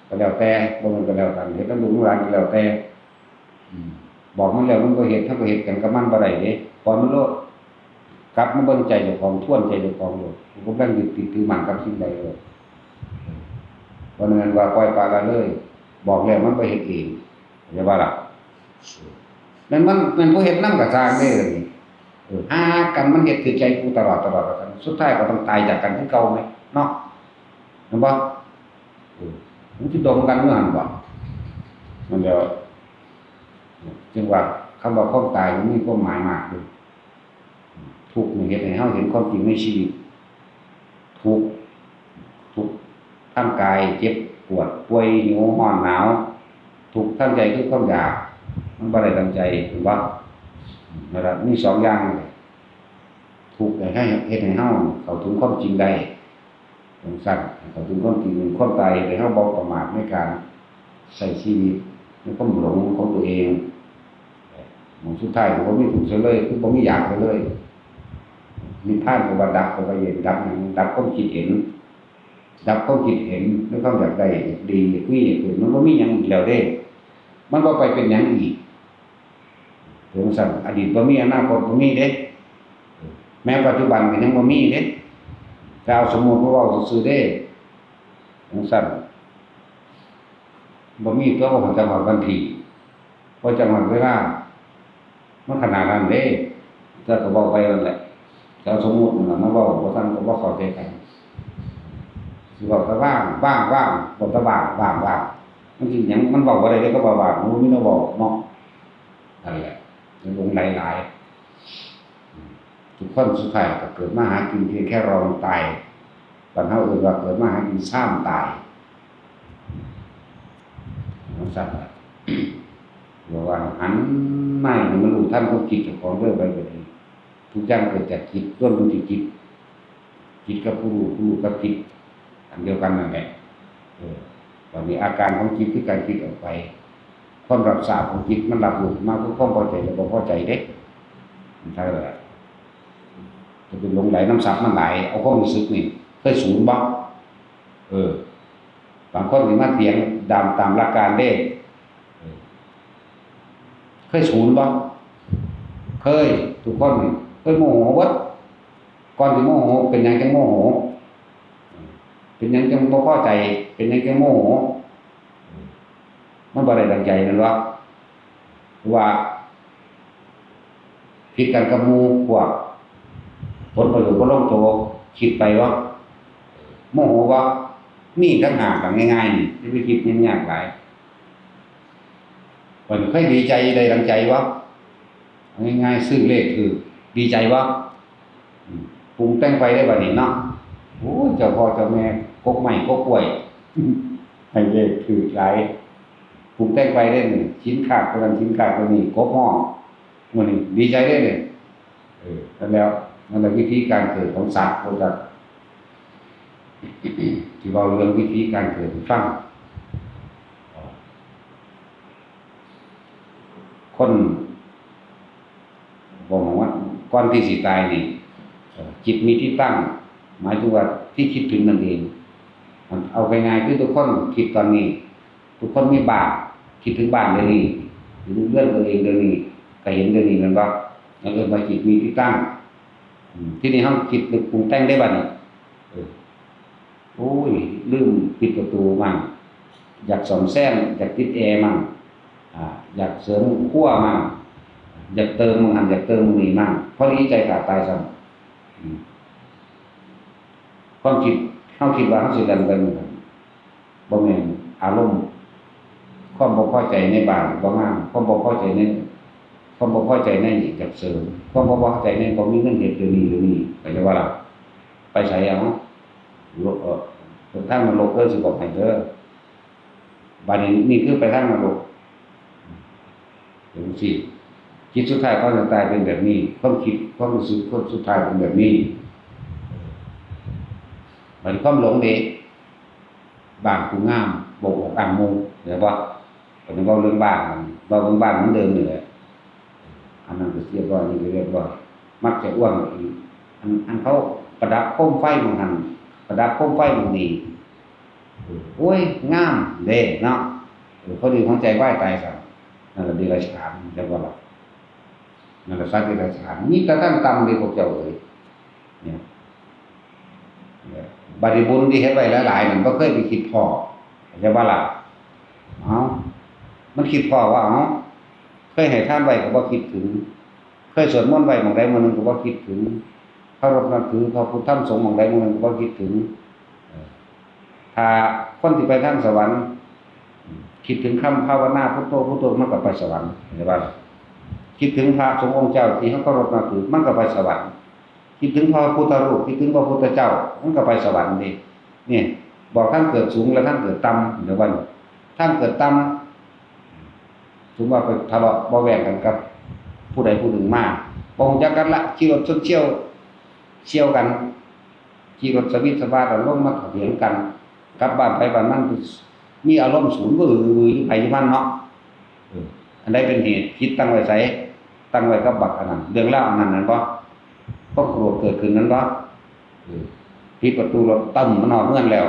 ก็แล้วแต่ บ่แม่นก็แล้วกัน เฮ็ดนำลูกนำหลานก็แล้วแต่ อืม บอกมันแล้วมันบ่เฮ็ด เฮาก็เฮ็ดหยังกับมันบ่ได้เด้ ปล่อยมันโลด กลับมาเบิ่งใจเจ้าของ ทวนใจเจ้าของโลด กำลังยึดติดถือมั่นกับสิ่งใดโลด บ่แม่นว่าปล่อยปละละเลย บอกแล้วมันบ่เฮ็ดเอง เข้าใจบ่ล่ะ แม่นมัน แม่นผู้เฮ็ดนำก็ซ่างเด้อ เออ หากันมันเฮ็ดถือใจกูตลอด ตลอด สุดท้ายก็ต้องตายจากกันคือเก่าแหมเนาะ แม่นบ่ เออ มันสิดมกันอยู่หั่นบ่ นั่นแหละ จึงว่าคำว่าความตายมันมีความหมายมากเลย ทุกข์นี่เฮ็ดให้เฮาเห็นความจริงในชีวิต ทุกข์ ทุกข์ทางกาย เจ็บปวด ป่วย หิว ร้อน หนาว ทุกข์ทางใจคือความอยาก มันบ่ได้ดังใจ เห็นบ่ นั่นล่ะ มีสองอย่างนั่นแหละ ทุกข์ให้ เฮ็ดให้เฮาเข้าถึงความจริงได้ จั่งซั้น เข้าถึงความจริง ความตายเฮ็ดให้เฮาบ่ประมาทในการใช้ชีวิต ในความหลงของตัวเอง หม้องสุดท้ายก็บ่มีทุกข์เสียเลย คือบ่มีอยากเสียเลย นิพพานก็ว่าดับ ก็ว่าเย็น ดับหยัง ดับความคิดเห็น ดับความคิดเห็น ในความอยากได้ อยากดี อยากมี อยากเป็น มันบ่มีหยังอีกแล้วเด้ มันบ่ไปเป็นหยังอีก ถึงซั่น อดีตบ่มี อนาคตบ่มีเด้ แม้ปัจจุบันก็ยังบ่มีเด้ แต่เอาสมมุติมาเว้าซื่อๆเด้ จั่งซั้น บ่มีตัว บ่ฮู้จักฮอดวันที่ บ่จักฮอดเวลา มันขนาดนั้นเด้ แต่ก็เว้าไปนั่นแหละ แต่เอาสมมุตินั่นล่ะมาเว้า บ่ทันก็บ่เข้าใจกัน สิเว้าแต่ว่าง ว่าง ว่าง เว้าแต่ว่าง ว่าง ว่าง มันสิหยัง มันเว้าบ่ได้เด้ ก็ว่าว่าง มันบ่มีแนวเว้าเนาะ นั่นแหละ มันหลงไหลหลาย ทุกคนสุดท้ายก็เกิดมาหากินเพียงแค่รอมันตาย บ้านเฮาเอิ้นว่าเกิดมาหากินซ้ำตาย จั่งซั้นล่ะ บอกว่าหันมาให้มันรู้ทันความคิดเจ้าของเด้อ ไปแบบนี้ ทุกอย่างเกิดจากจิต ล้วนอยู่ที่จิต จิตกับผู้รู้ ผู้รู้กับจิต อันเดียวกันนั่นแหละ เออ วันนี้อาการของจิตคือการคิดออกไป ความรับทราบของจิตมันรับรู้มาคือความพอใจและบ่พอใจเด้ มันเท่านั้นแหละ จะเป็นหลงไหลนำศัพท์มันหลาย เอาความรู้สึกนี่ เคยสูนบ่ เออ บางคนสิมาเถียงตาม ตามหลักการเด้ เออ เคยสูนบ่ เคย ทุกคนนี่ เคยโมโหเบิด ก่อนสิโมโห เป็นหยังจั่งโมโห เป็นหยังจั่งบ่พอใจ เป็นหยังจั่งโมโห มันบ่ได้ดังใจแม่นบ่ หรือว่า ผิดกันกับหมู่พวก ผลประโยชน์บ่ลงตัว คิดไปบ่ โมโหบ่ มีต่างหาก ง่ายๆนี่ อย่าไปคิดมันยากหลาย เพิ่นเคยดีใจได้ดังใจบ่ เอาง่ายๆ ซื้อเลขถืก ดีใจบ่ อืม ปรุงแต่งไปได้บัดนี้เนาะ โอ้ย เจ้าพ่อเจ้าแม่ กกไม้กกกล้วย ให้เลขถืกหลาย ปรุงแต่งไปได้นี่ สินค้าตัวนั้น สินค้าตัวนี้ กบฮ้อง มื้อนี้ดีใจเด้นี่ เออ นั่นแหละ นั่นแหละวิธีการเกิดของสัตว์ พวกสัตว์ ที่เว้าเรื่องวิธีการเกิดให้ฟัง คน บอกว่าก่อนที่สิตายนี่ เอ่อ จิตมีที่ตั้ง หมายถึงว่าที่คิดถึงนั่นเอง เอาง่ายๆ คือทุกคนคิดตอนนี้ ทุกคนมีบ้าน คิดถึงบ้านเดี๋ยวนี้ ถึงเรือนตัวเองเดี๋ยวนี้ ก็เห็นเดี๋ยวนี้แม่นบ่ นั่นเอิ้นว่าจิตมีที่ตั้ง อืม ทีนี้เฮาคิดนึกปรุงแต่งได้บัดนี้ เออ โอ้ย ลืมปิดประตูมั่ง อยากซ่อมแซม อยากติดแอร์มั่ง อ่า อยากเสริมครัวมั่ง อยากเติมมั่งหั่น อยากเติมนี่มั่ง พอดีใจขาดตายซ้ำ อืม ความคิด เฮาคิดว่าเฮาสิแล่นไปหม่องนั้น บ่แม่น อารมณ์ ความบ่พอใจในบ้านบ่งาม ความบ่พอใจใน ค ความบ่พอใจในนี่อยากเสริม ความบ่พอใจในบ่มีเงินเฮ็ดเดี๋ยวนี้เดี๋ยวนี้ เข้าใจบ่ล่ะ ไปไสเอา โลก เอ่อ ทางนรกเด้อ สิบอกให้เด้อ บาดนี้นี่คือไปทางนรก จังซี่ จิตสุดท้ายก่อนจะตายเป็นแบบนี้ ความคิด ความรู้สึก ความสุดท้ายเป็นแบบนี้ บาดนี้ความหลงเด้ บ้านกูงาม บ่อวดอ้างหมู่ เข้าใจบ่ ก็เลยเว้าเรื่องบ้าน เว้าเรื่องบ้านเหมือนเดิมนี่แหละ อันนั้นก็เรียบร้อย นี่ก็เรียบร้อย มักจะอ้วนอีก อัน อันเขาประดับโคมไฟหม่องหั่น ประดับโคมไฟหม่องนี้ โอ้ย งามเด้เนาะ เออ พอดีหัวใจวายตายซะ นั่นล่ะเดรัจฉาน จักว่าล่ะ นั่นล่ะสัตว์เดรัจฉาน มีแต่ทางต่ำเด้พวกเจ้าเอ๋ย เนี่ย บัดนี้บุญที่เฮ็ดไว้หลายๆนั่นบ่เคยไปคิดพ้อ เข้าใจบ่ล่ะ เอ้า มันคิดพ้อว่า เอ้า เคยให้ทานไว้ก็บ่คิดถึง เคยสวดมนต์ไว้หม่องใดหม่องหนึ่งก็บ่คิดถึง เคารพนับถือพระพุทธธรรมสงฆ์หม่องใดหม่องหนึ่งก็บ่คิดถึง เออ ถ้าคนที่ไปทางสวรรค์ คิดถึงคำภาวนาพุทโธพุทโธมันก็ไปสวรรค์ เข้าใจบ่ล่ะ คิดถึงพระสงฆ์องค์เจ้าที่เฮาเคารพนับถือ มันก็ไปสวรรค์ คิดถึงพระพุทธรูป คิดถึงพระพุทธเจ้า มันก็ไปสวรรค์เด้ เนี่ย บอกทางเกิดสูงและทางเกิดต่ำ เดี๋ยววัน ทางเกิดต่ำ สมมุติว่าไปทะเลาะเบาะแว้งกันกับ ผู้ใดผู้หนึ่งมา บ่รู้จักกันละ ขี่รถชนเฉี่ยว เฉี่ยวกัน ขี่รถสวิตสวาท ลงมาเถียงกัน กลับบ้านไผบ้านมัน มีอารมณ์สูนวือวืออยู่ไผอยู่มันเนาะ เออ อันใดเป็นเหตุ จิตตั้งไว้ไส ตั้งไว้กับบักอันนั้น เรื่องราวอันนั้นนั่นบ่ ความโกรธเกิดขึ้นนั่นบ่ เออ ปิดประตูรถ ตึ้ม มันฮอดเฮือนแล้ว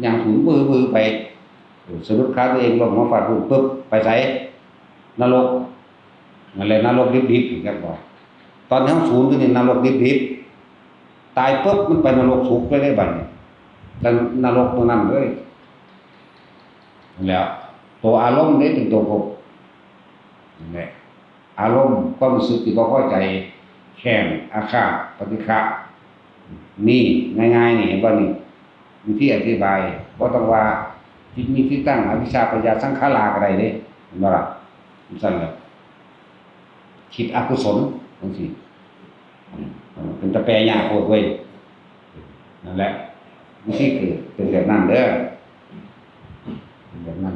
ย่างสูนวือวือไป เออ สะดุดขาตัวเอง ล้มหัวฟาดพื้น ปึ๊บ ไปไส นรก นั่นแหละ นรกดิบๆ นี่จักบ่ ตอนที่เฮาสูนอยู่นี่ นรกดิบๆ ตายปึ๊บ มันไปนรกสุคติเลยเด้บัดนี้ แต่นรกตรงนั้นเลย นั่นแหละ ตัวอารมณ์นี่เป็นตัวภพ นั่นแหละ อารมณ์ ความรู้สึกที่บ่พอใจ แค้น อาฆาต ปฏิฆะ นี่ ง่ายๆ นี่ เห็นบ่นี่ วิธีอธิบาย บ่ต้องว่า จิตมีที่ตั้ง อวิชชาปัญญาสังขาราก็ได้เด้ เห็นบ่ล่ะ จั่งซั่นแหละ คิดอกุศล จั่งซี้ อืม เป็นตาแปรยากโพดเว้ย นั่นแหละ วิธีเกิดเป็นแบบนั้นเด้อ เป็นแบบนั้น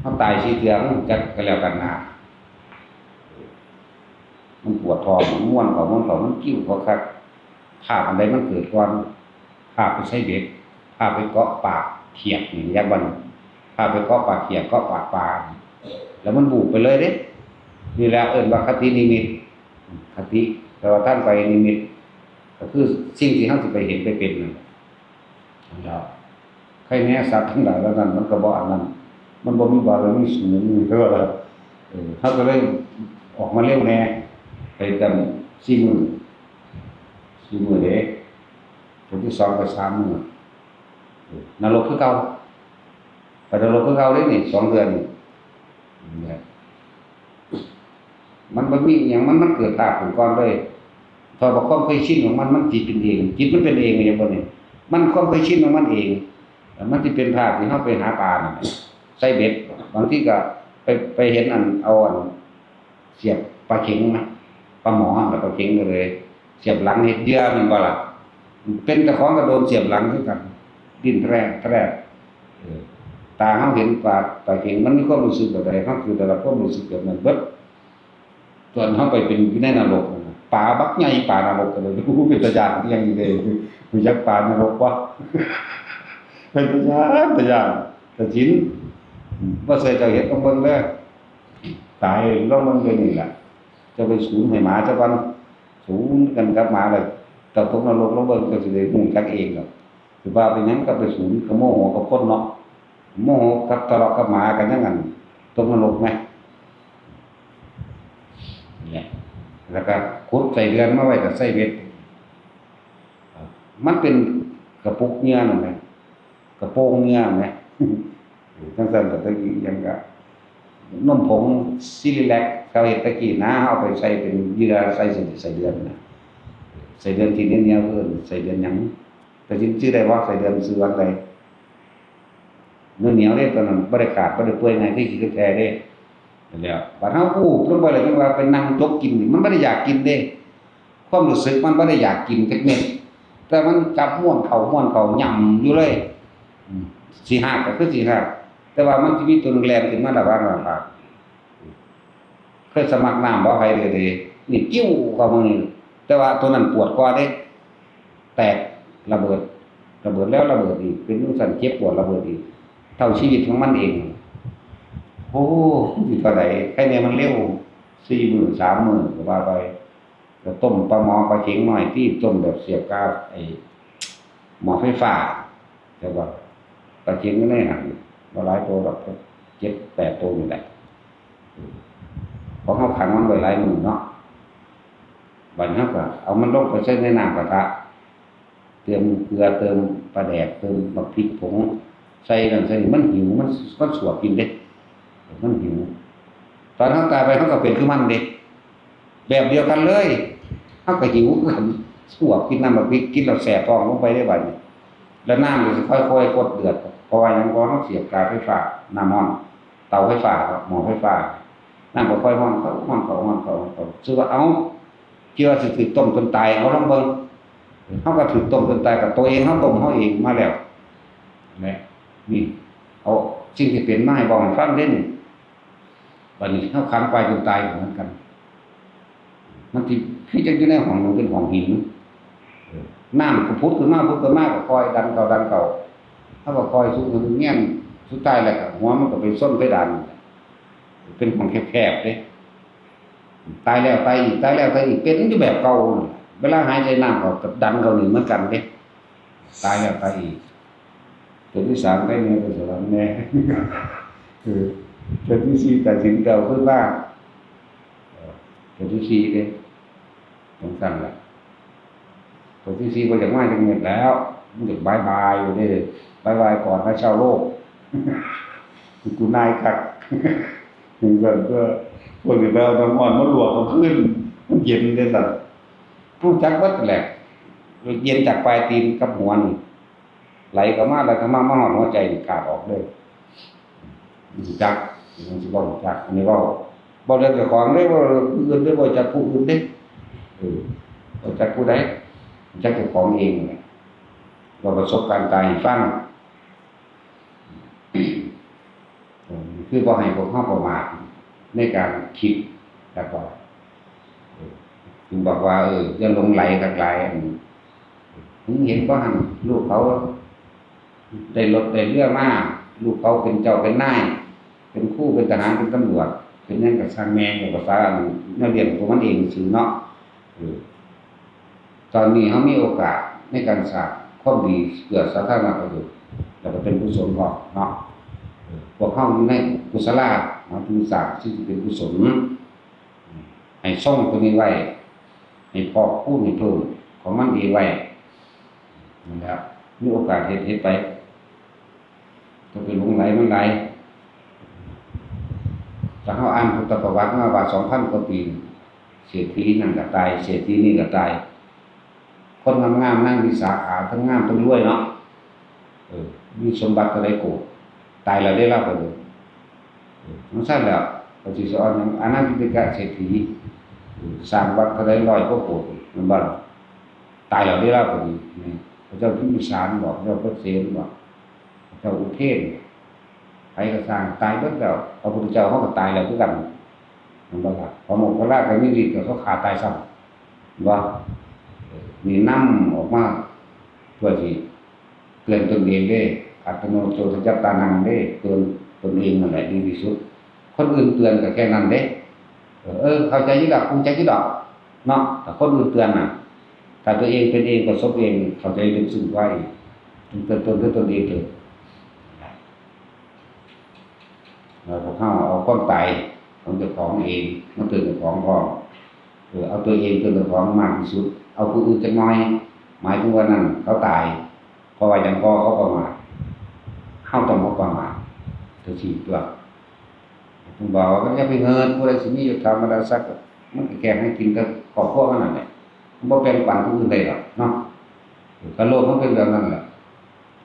เฮาตายสี่เทื่อ มันจักก็แล้วกันนะ มันปวดท้อง มันม้วนเข้า ม้วนเข้า มันกิ้วเข้าคัก ภาพอันใดมันเกิดก่อน ภาพไปใส่เบ็ด ภาพไปเกาะปากเขียดนี่ อยากบ่ ภาพไปเกาะปากเขียด เกาะปากปลา แล้วมันบูบไปเลยเด้ นี่แหละเอิ้นว่าคตินิมิต คติ แต่ว่าทางไปนิมิต ก็คือสิ่งที่เฮาสิไปเห็นไปเป็นนั่นแหละ นั่นแหละ ใครแน่สัตว์ทั้งหลายเหล่านั้น มันก็บ่อันนั้น มันบ่มีบารมีสูง เท่าว่าล่ะ เออ เฮาก็เลยออกมาเร็วแน่ ไปตั้งสี่มื้อ สี่มื้อเด้ เทื่อที่สองไปสามมื้อ เออ นรกคือเก่า ไปนรกคือเก่าเด้นี่ สองเทื่อนี่ เนี่ย มันบ่มีอิหยัง มัน มันเกิดภาพขึ้นก่อนเลย เพราะว่าความเคยชินของมัน มันจิตเป็นเอง จิตมันเป็นเอง อย่างบ่นี่ มันความเคยชินของมันเอง แล้วมันสิเป็นภาพที่เฮาไปหาปลานั่นแหละ ใส่เบ็ด บางทีก็ไป ไปเห็นอัน เอาอัน เสียบปลาเข็งนะ ปลาหมอน่ะ ปลาเข็งก็เลย เสียบหลังเฮ็ดเหยื่อแม่นบ่ล่ะ เป็นเจ้าของก็โดนเสียบหลังคือกัน ดิ้นแทรกแทรก เออ ตาเฮาเห็นปลา ปลาเข็ง มันมีความรู้สึกแบบใด เฮาคือได้รับความรู้สึกแบบนั้นเบิด ส่วนเฮาไปเป็นอยู่ในนรกนั่นน่ะ ปลาบักใหญ่ ปลานรกก็เลย โอ้โห เป็นตาย้านอีหยังนี่เด้ รู้จักปลานรกบ่ เป็นตาย้าน ตาย้าน ตาจิน อืม บ่เชื่อเจ้าเฮ็ดลองเบิ่งเด้อ ตายลองเบิ่งเดี๋ยวนี้ล่ะ เจ้าไปสูนให้หมาซะก่อน สูนกันกับหมาแล้ว เจ้าตกนรกลองเบิ่ง เจ้าสิได้รู้จักเองดอก สิว่าเป็นหยังก็ไปสูนกับโมโหกับคนเนาะ โมโหกับทะเลาะกับหมากันอย่างนั้น ตกนรกไหม เนี่ย แล้วก็ขุดไส้เดือนมาไว้กับไส้เบ็ด มันเป็นกระปุกเหยื่อนั่นแหละ กระโปรงเหยื่อไหม จั่งซั่นก็ตะกี้ยังก็ นมผงซีรีแลคเขาเฮ็ดตะกี้นะ เอาไปใส่เป็นเหยื่อ ใส่ไส้เดือนนะ ไส้เดือนที่เหนียวๆ เอิ้นไส้เดือนหยัง แต่จริงชื่อได้บ่ ไส้เดือนชื่อว่าอะไร เหนียวๆ เด้ ตอนนั้นบ่ได้ขาด บ่ได้เปื่อยไง คือขี้กระแทเด้ นั่นแหละ บัดเฮาอู้ลงไปแล้วจั่งว่าเป็นนั่งจกกินนี่ มันบ่ได้อยากกินเด้ ความรู้สึกมันบ่ได้อยากกินจักเม็ด แต่มันจับม้วนเข้าม้วนเข้าย่ำอยู่เลย อืม สิหักก็คือสิหัก แต่ว่ามันสิมีตัวหนึ่งแล่นขึ้นมาระหว่างหน้าผาก เคยสมัครน้ำบ่ ใครเด้อเด้ นี่ กิ้วเข้ามานี่ แต่ว่าตัวนั้นปวดกว่าเด้ แตก ระเบิด ระเบิดแล้วระเบิดอีก เป็นจั่งซั้น เจ็บปวดระเบิดอีก เท่าชีวิตของมันเอง โอ้ สิเท่าใด ใครแน่มันเร็ว สี่มื้อ สามมื้อ ก็ว่าไป ก็ต้มปลาหมอปลาเข็งน้อย ตี้ต้มแบบเสียบกา ไอ้ หม้อไฟฟ้า แต่ว่าปลาเข็งอยู่ในหั่น บ่หลายตัวดอก เจ็ดแปดตัวนี่แหละ ของเฮาขังมันไว้หลายมื้อเนาะ บัดนี้เฮาก็เอามันลงไปใส่ในน้ำกระทะ เติมเกลือ เติมปลาแดก เติมบักพริกผง ใส่นั่นใส่นี่ มันหิว มัน มันสวบกินเด้ มันหิว ตอนเฮาตายไปเฮาก็เป็นคือมันเด้ แบบเดียวกันเลย เฮาก็หิวคือกัน สวบกินน้ำบักพริก กินแล้วแสบท้องลงไปได้บัดนี้ แล้วน้ำก็สิค่อยๆ กดเดือด เพราะว่าหยัง เพราะเฮาเสียบกาไฟฟ้า น้ำร้อน เตาไฟฟ้าครับ หม้อไฟฟ้า น้ำก็ค่อยร้อนเข้า ร้อนเข้า ร้อนเข้า ร้อนเข้า ซึ่งว่า เอ้า คิดว่าสิถืกต้มจนตาย เอาลองเบิ่ง เฮาก็ถืกต้มจนตาย กับตัวเอง เฮาต้มเฮาเองมาแล้ว นะ นี่ เอาสิ่งที่เป็นมาให้เว้าให้ฟังเด้นี่ บัดนี้เฮาขังควายจนตายก็เหมือนกัน มันสิคือจั่งอยู่ในห้องหนึ่งเป็นห้องหิน เออ น้ำก็ผุดขึ้นมา ผุดขึ้นมา ก็คอยดันเข้า ดันเข้า เฮาก็คอยสูงขึ้นเงี้ยน สุดท้ายแล้วก็หัวมันก็ไปชนเพดาน เป็นห้องแคบๆเด้ ตายแล้วตายอีก ตายแล้วตายอีก เป็นอยู่แบบเก่านั่นแหละ เวลาหายใจน้ำออกก็ดันเข้านี่เหมือนกันเด้ ตายแล้วตายอีก เทื่อที่สามไปแน่ ไปสวรรค์แน่ เออ เทื่อที่สี่ตัดสินเก่าขึ้นว่า เออ เทื่อที่สี่เด้ จั่งซั้นล่ะ เทื่อที่สี่บ่อยากมาจักเม็ดแล้ว มันอยากบายบายอยู่เด้ บายบายก่อนนะชาวโลก กูนายคัก จั่งซั้นก็ พวกนี้ไปเอาน้ำร้อนมาลวกเอาคืน มันเย็นเด้ซั่น รู้จักเบิดแหละ เย็นจากปลายตีนกับหัวนี่ ไหลเข้ามา ไหลเข้ามา มาฮอดหัวใจนี่ขาดออกเลย รู้จัก มันสิเว้ารู้จัก อันนี้เว้า เว้าเรื่องเจ้าของเด้ เว้าเรื่องผู้อื่นเด้ เว้าจักผู้อื่นเด้ เออ เว้าจักผู้ใด รู้จักเจ้าของเองนั่นแหละ เว้าประสบการณ์ตายให้ฟัง เออ คือบ่ให้พวกเฮาประมาทในการคิด แล้วก็ เออ ถึงบอกว่า เออ อย่าหลงใหลคักหลาย อัน มึงเห็นบ่หั่น ลูกเขาได้รถได้เรือมา ลูกเขาเป็นเจ้าเป็นนาย เป็นครู เป็นทหาร เป็นตำรวจ เป็นหยังก็ซ่างแม่น ก็ภาษาอันแนวเรียนของพวกมันเองซื่อเนาะ เออ ตอนนี้เฮามีโอกาสในการสร้างความดีเพื่อสาธารณประโยชน์ แล้วก็เป็นกุศลพร้อมเนาะ เออ พวกเฮาอยู่ในกุศลาเนาะ จึงสร้างสิ่งที่เป็นกุศล ให้ทรงตัวนี้ไว้ ให้พอกพูนให้เพิ่มของมันเองไว้ นั่นแหละ มีโอกาสเฮ็ด เฮ็ดไป ก็ไปหลงไหลมันหลาย ถ้าเฮาอ่านพุทธประวัติมาว่าสองพันกว่าปี เศรษฐีนั่นก็ตาย เศรษฐีนี่ก็ตาย คนงามๆ นางวิสาขา ทั้งงามทั้งรวยเนาะ เออ มีสมบัติเท่าใดโกด ตายแล้วเด้ลาวก็เลย เออ จั่งซั้นแหละ ก็สิสอนหยัง อานันทิกะเศรษฐี เออ สร้างวัดเท่าใดร้อยกว่าโกด แม่นบ่ล่ะ ตายแล้วเด้ลาวก็ดี นี่ พระเจ้าพิมพิสารบอก พระเจ้าเปรตเสนบอก พระเจ้าอุเทน ไผก็ซ่าง ตายเบิดแล้ว พระพุทธเจ้าเฮาก็ตายแล้วคือกัน แม่นบ่ล่ะ พระโมคคัลลาก็มีฤทธิ์ ก็เขาฆ่าตายซ้ำ บ่ เออ นี่นำออกมา เพื่อสิเตือนตนเองเด้ อัตโนโจทยัตตานังเด้ เตือนตนเองนั่นแหละดีที่สุด คนอื่นเตือนก็แค่นั้นเด้ เออ เออ เข้าใจอยู่ดอก เข้าใจอยู่ดอก เนาะ ถ้าคนอื่นเตือนน่ะ ถ้าตัวเองเป็นเอง ประสบเอง เข้าใจลึกซึ้งกว่าอีก ต้องเตือนตนด้วยตนเองเถอะ แล้วพวกเฮาเอาความตายของเจ้าของเองมาเตือนเจ้าของพร้อม เออ เอาตัวเองเตือนเจ้าของมากที่สุด เอาผู้อื่นจักหน่อย หมายถึงว่านั่นเขาตาย เพราะว่าหยัง เพราะเขาประมาท เฮาต้องบ่ประมาท จั่งซี้ตั่ว เพิ่นบอกว่าอย่าไปเงิน ผู้ใดสิมียศถาบรรดาศักดิ์ มันก็แค่ให้กินกับครอบครัวมันนั่นแหละ มันบ่แบ่งปันผู้อื่นได้ดอกเนาะ เออ ก็โลกมันเป็นแบบนั้นแหละ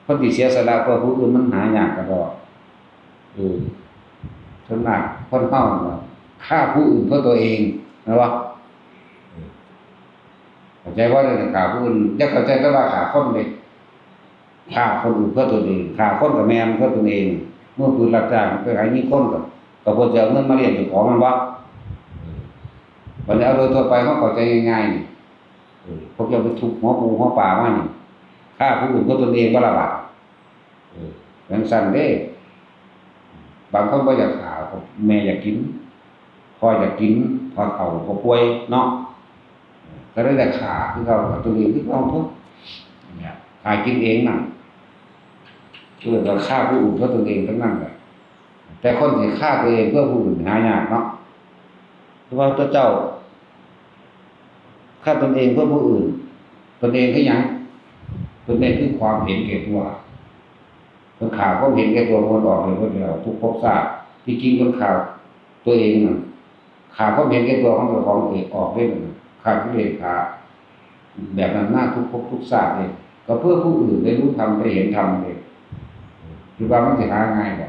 คนที่เสียสละเพื่อผู้อื่นมันหายากกะดอก เออ ส่วนมากคนเฮาน่ะฆ่าผู้อื่นเพื่อตัวเอง แม่นบ่? เออ เข้าใจบ่ เรื่องฆ่าผู้อื่น อย่าเข้าใจแต่ว่าฆ่าคนเด้ ฆ่าคนอื่นเพื่อตนเอง ฆ่าคนก็แม่นเพื่อตนเอง มือปืนรับจ้างไปหายิงคนก็ ก็เพื่อจะเอาเงินมาเลี้ยงเจ้าของ แม่นบ่? เออ บัดนี้เอาโดยทั่วไป เฮาเข้าใจง่ายๆ นี่ เออ พวกเจ้าไปทุบหัวปูหัวปลามานี่ ฆ่าผู้อื่นเพื่อตนเองบ่ล่ะบาด เออ จั่งซั้นเด้ บางคนบ่อยากฆ่า แม่อยากกิน พ่ออยากกิน พ่อเฒ่าก็ป่วยเนาะ ก็เลยได้ฆ่าคือเก่า ก็ตัวเองคือเก่า เนี่ย ฆ่ากินเองนั่น เออ ก็ฆ่าผู้อื่นเพื่อตนเองทั้งนั้นแหละ แต่คนที่ฆ่าตัวเองเพื่อผู้อื่นหายากเนาะ เพราะว่าตัวเจ้า ฆ่าตนเองเพื่อผู้อื่น ตนเองคือหยัง ตนเองคือความเห็นแก่ตัว เพิ่นฆ่าความเห็นแก่ตัวเพิ่นออกเลย เพิ่นแล้วทุกภพชาติ ที่จริงเพิ่นฆ่าตัวเองนั่น ฆ่าความเห็นแก่ตัวของเจ้าของเองออกเลยนั่นน่ะ ฆ่ากิเลส ฆ่าแบบนั้นมาทุกภพทุกชาติเลย ก็เพื่อผู้อื่นได้รู้ธรรม ได้เห็นธรรมเลย คิดว่ามันสิหาง่ายบ่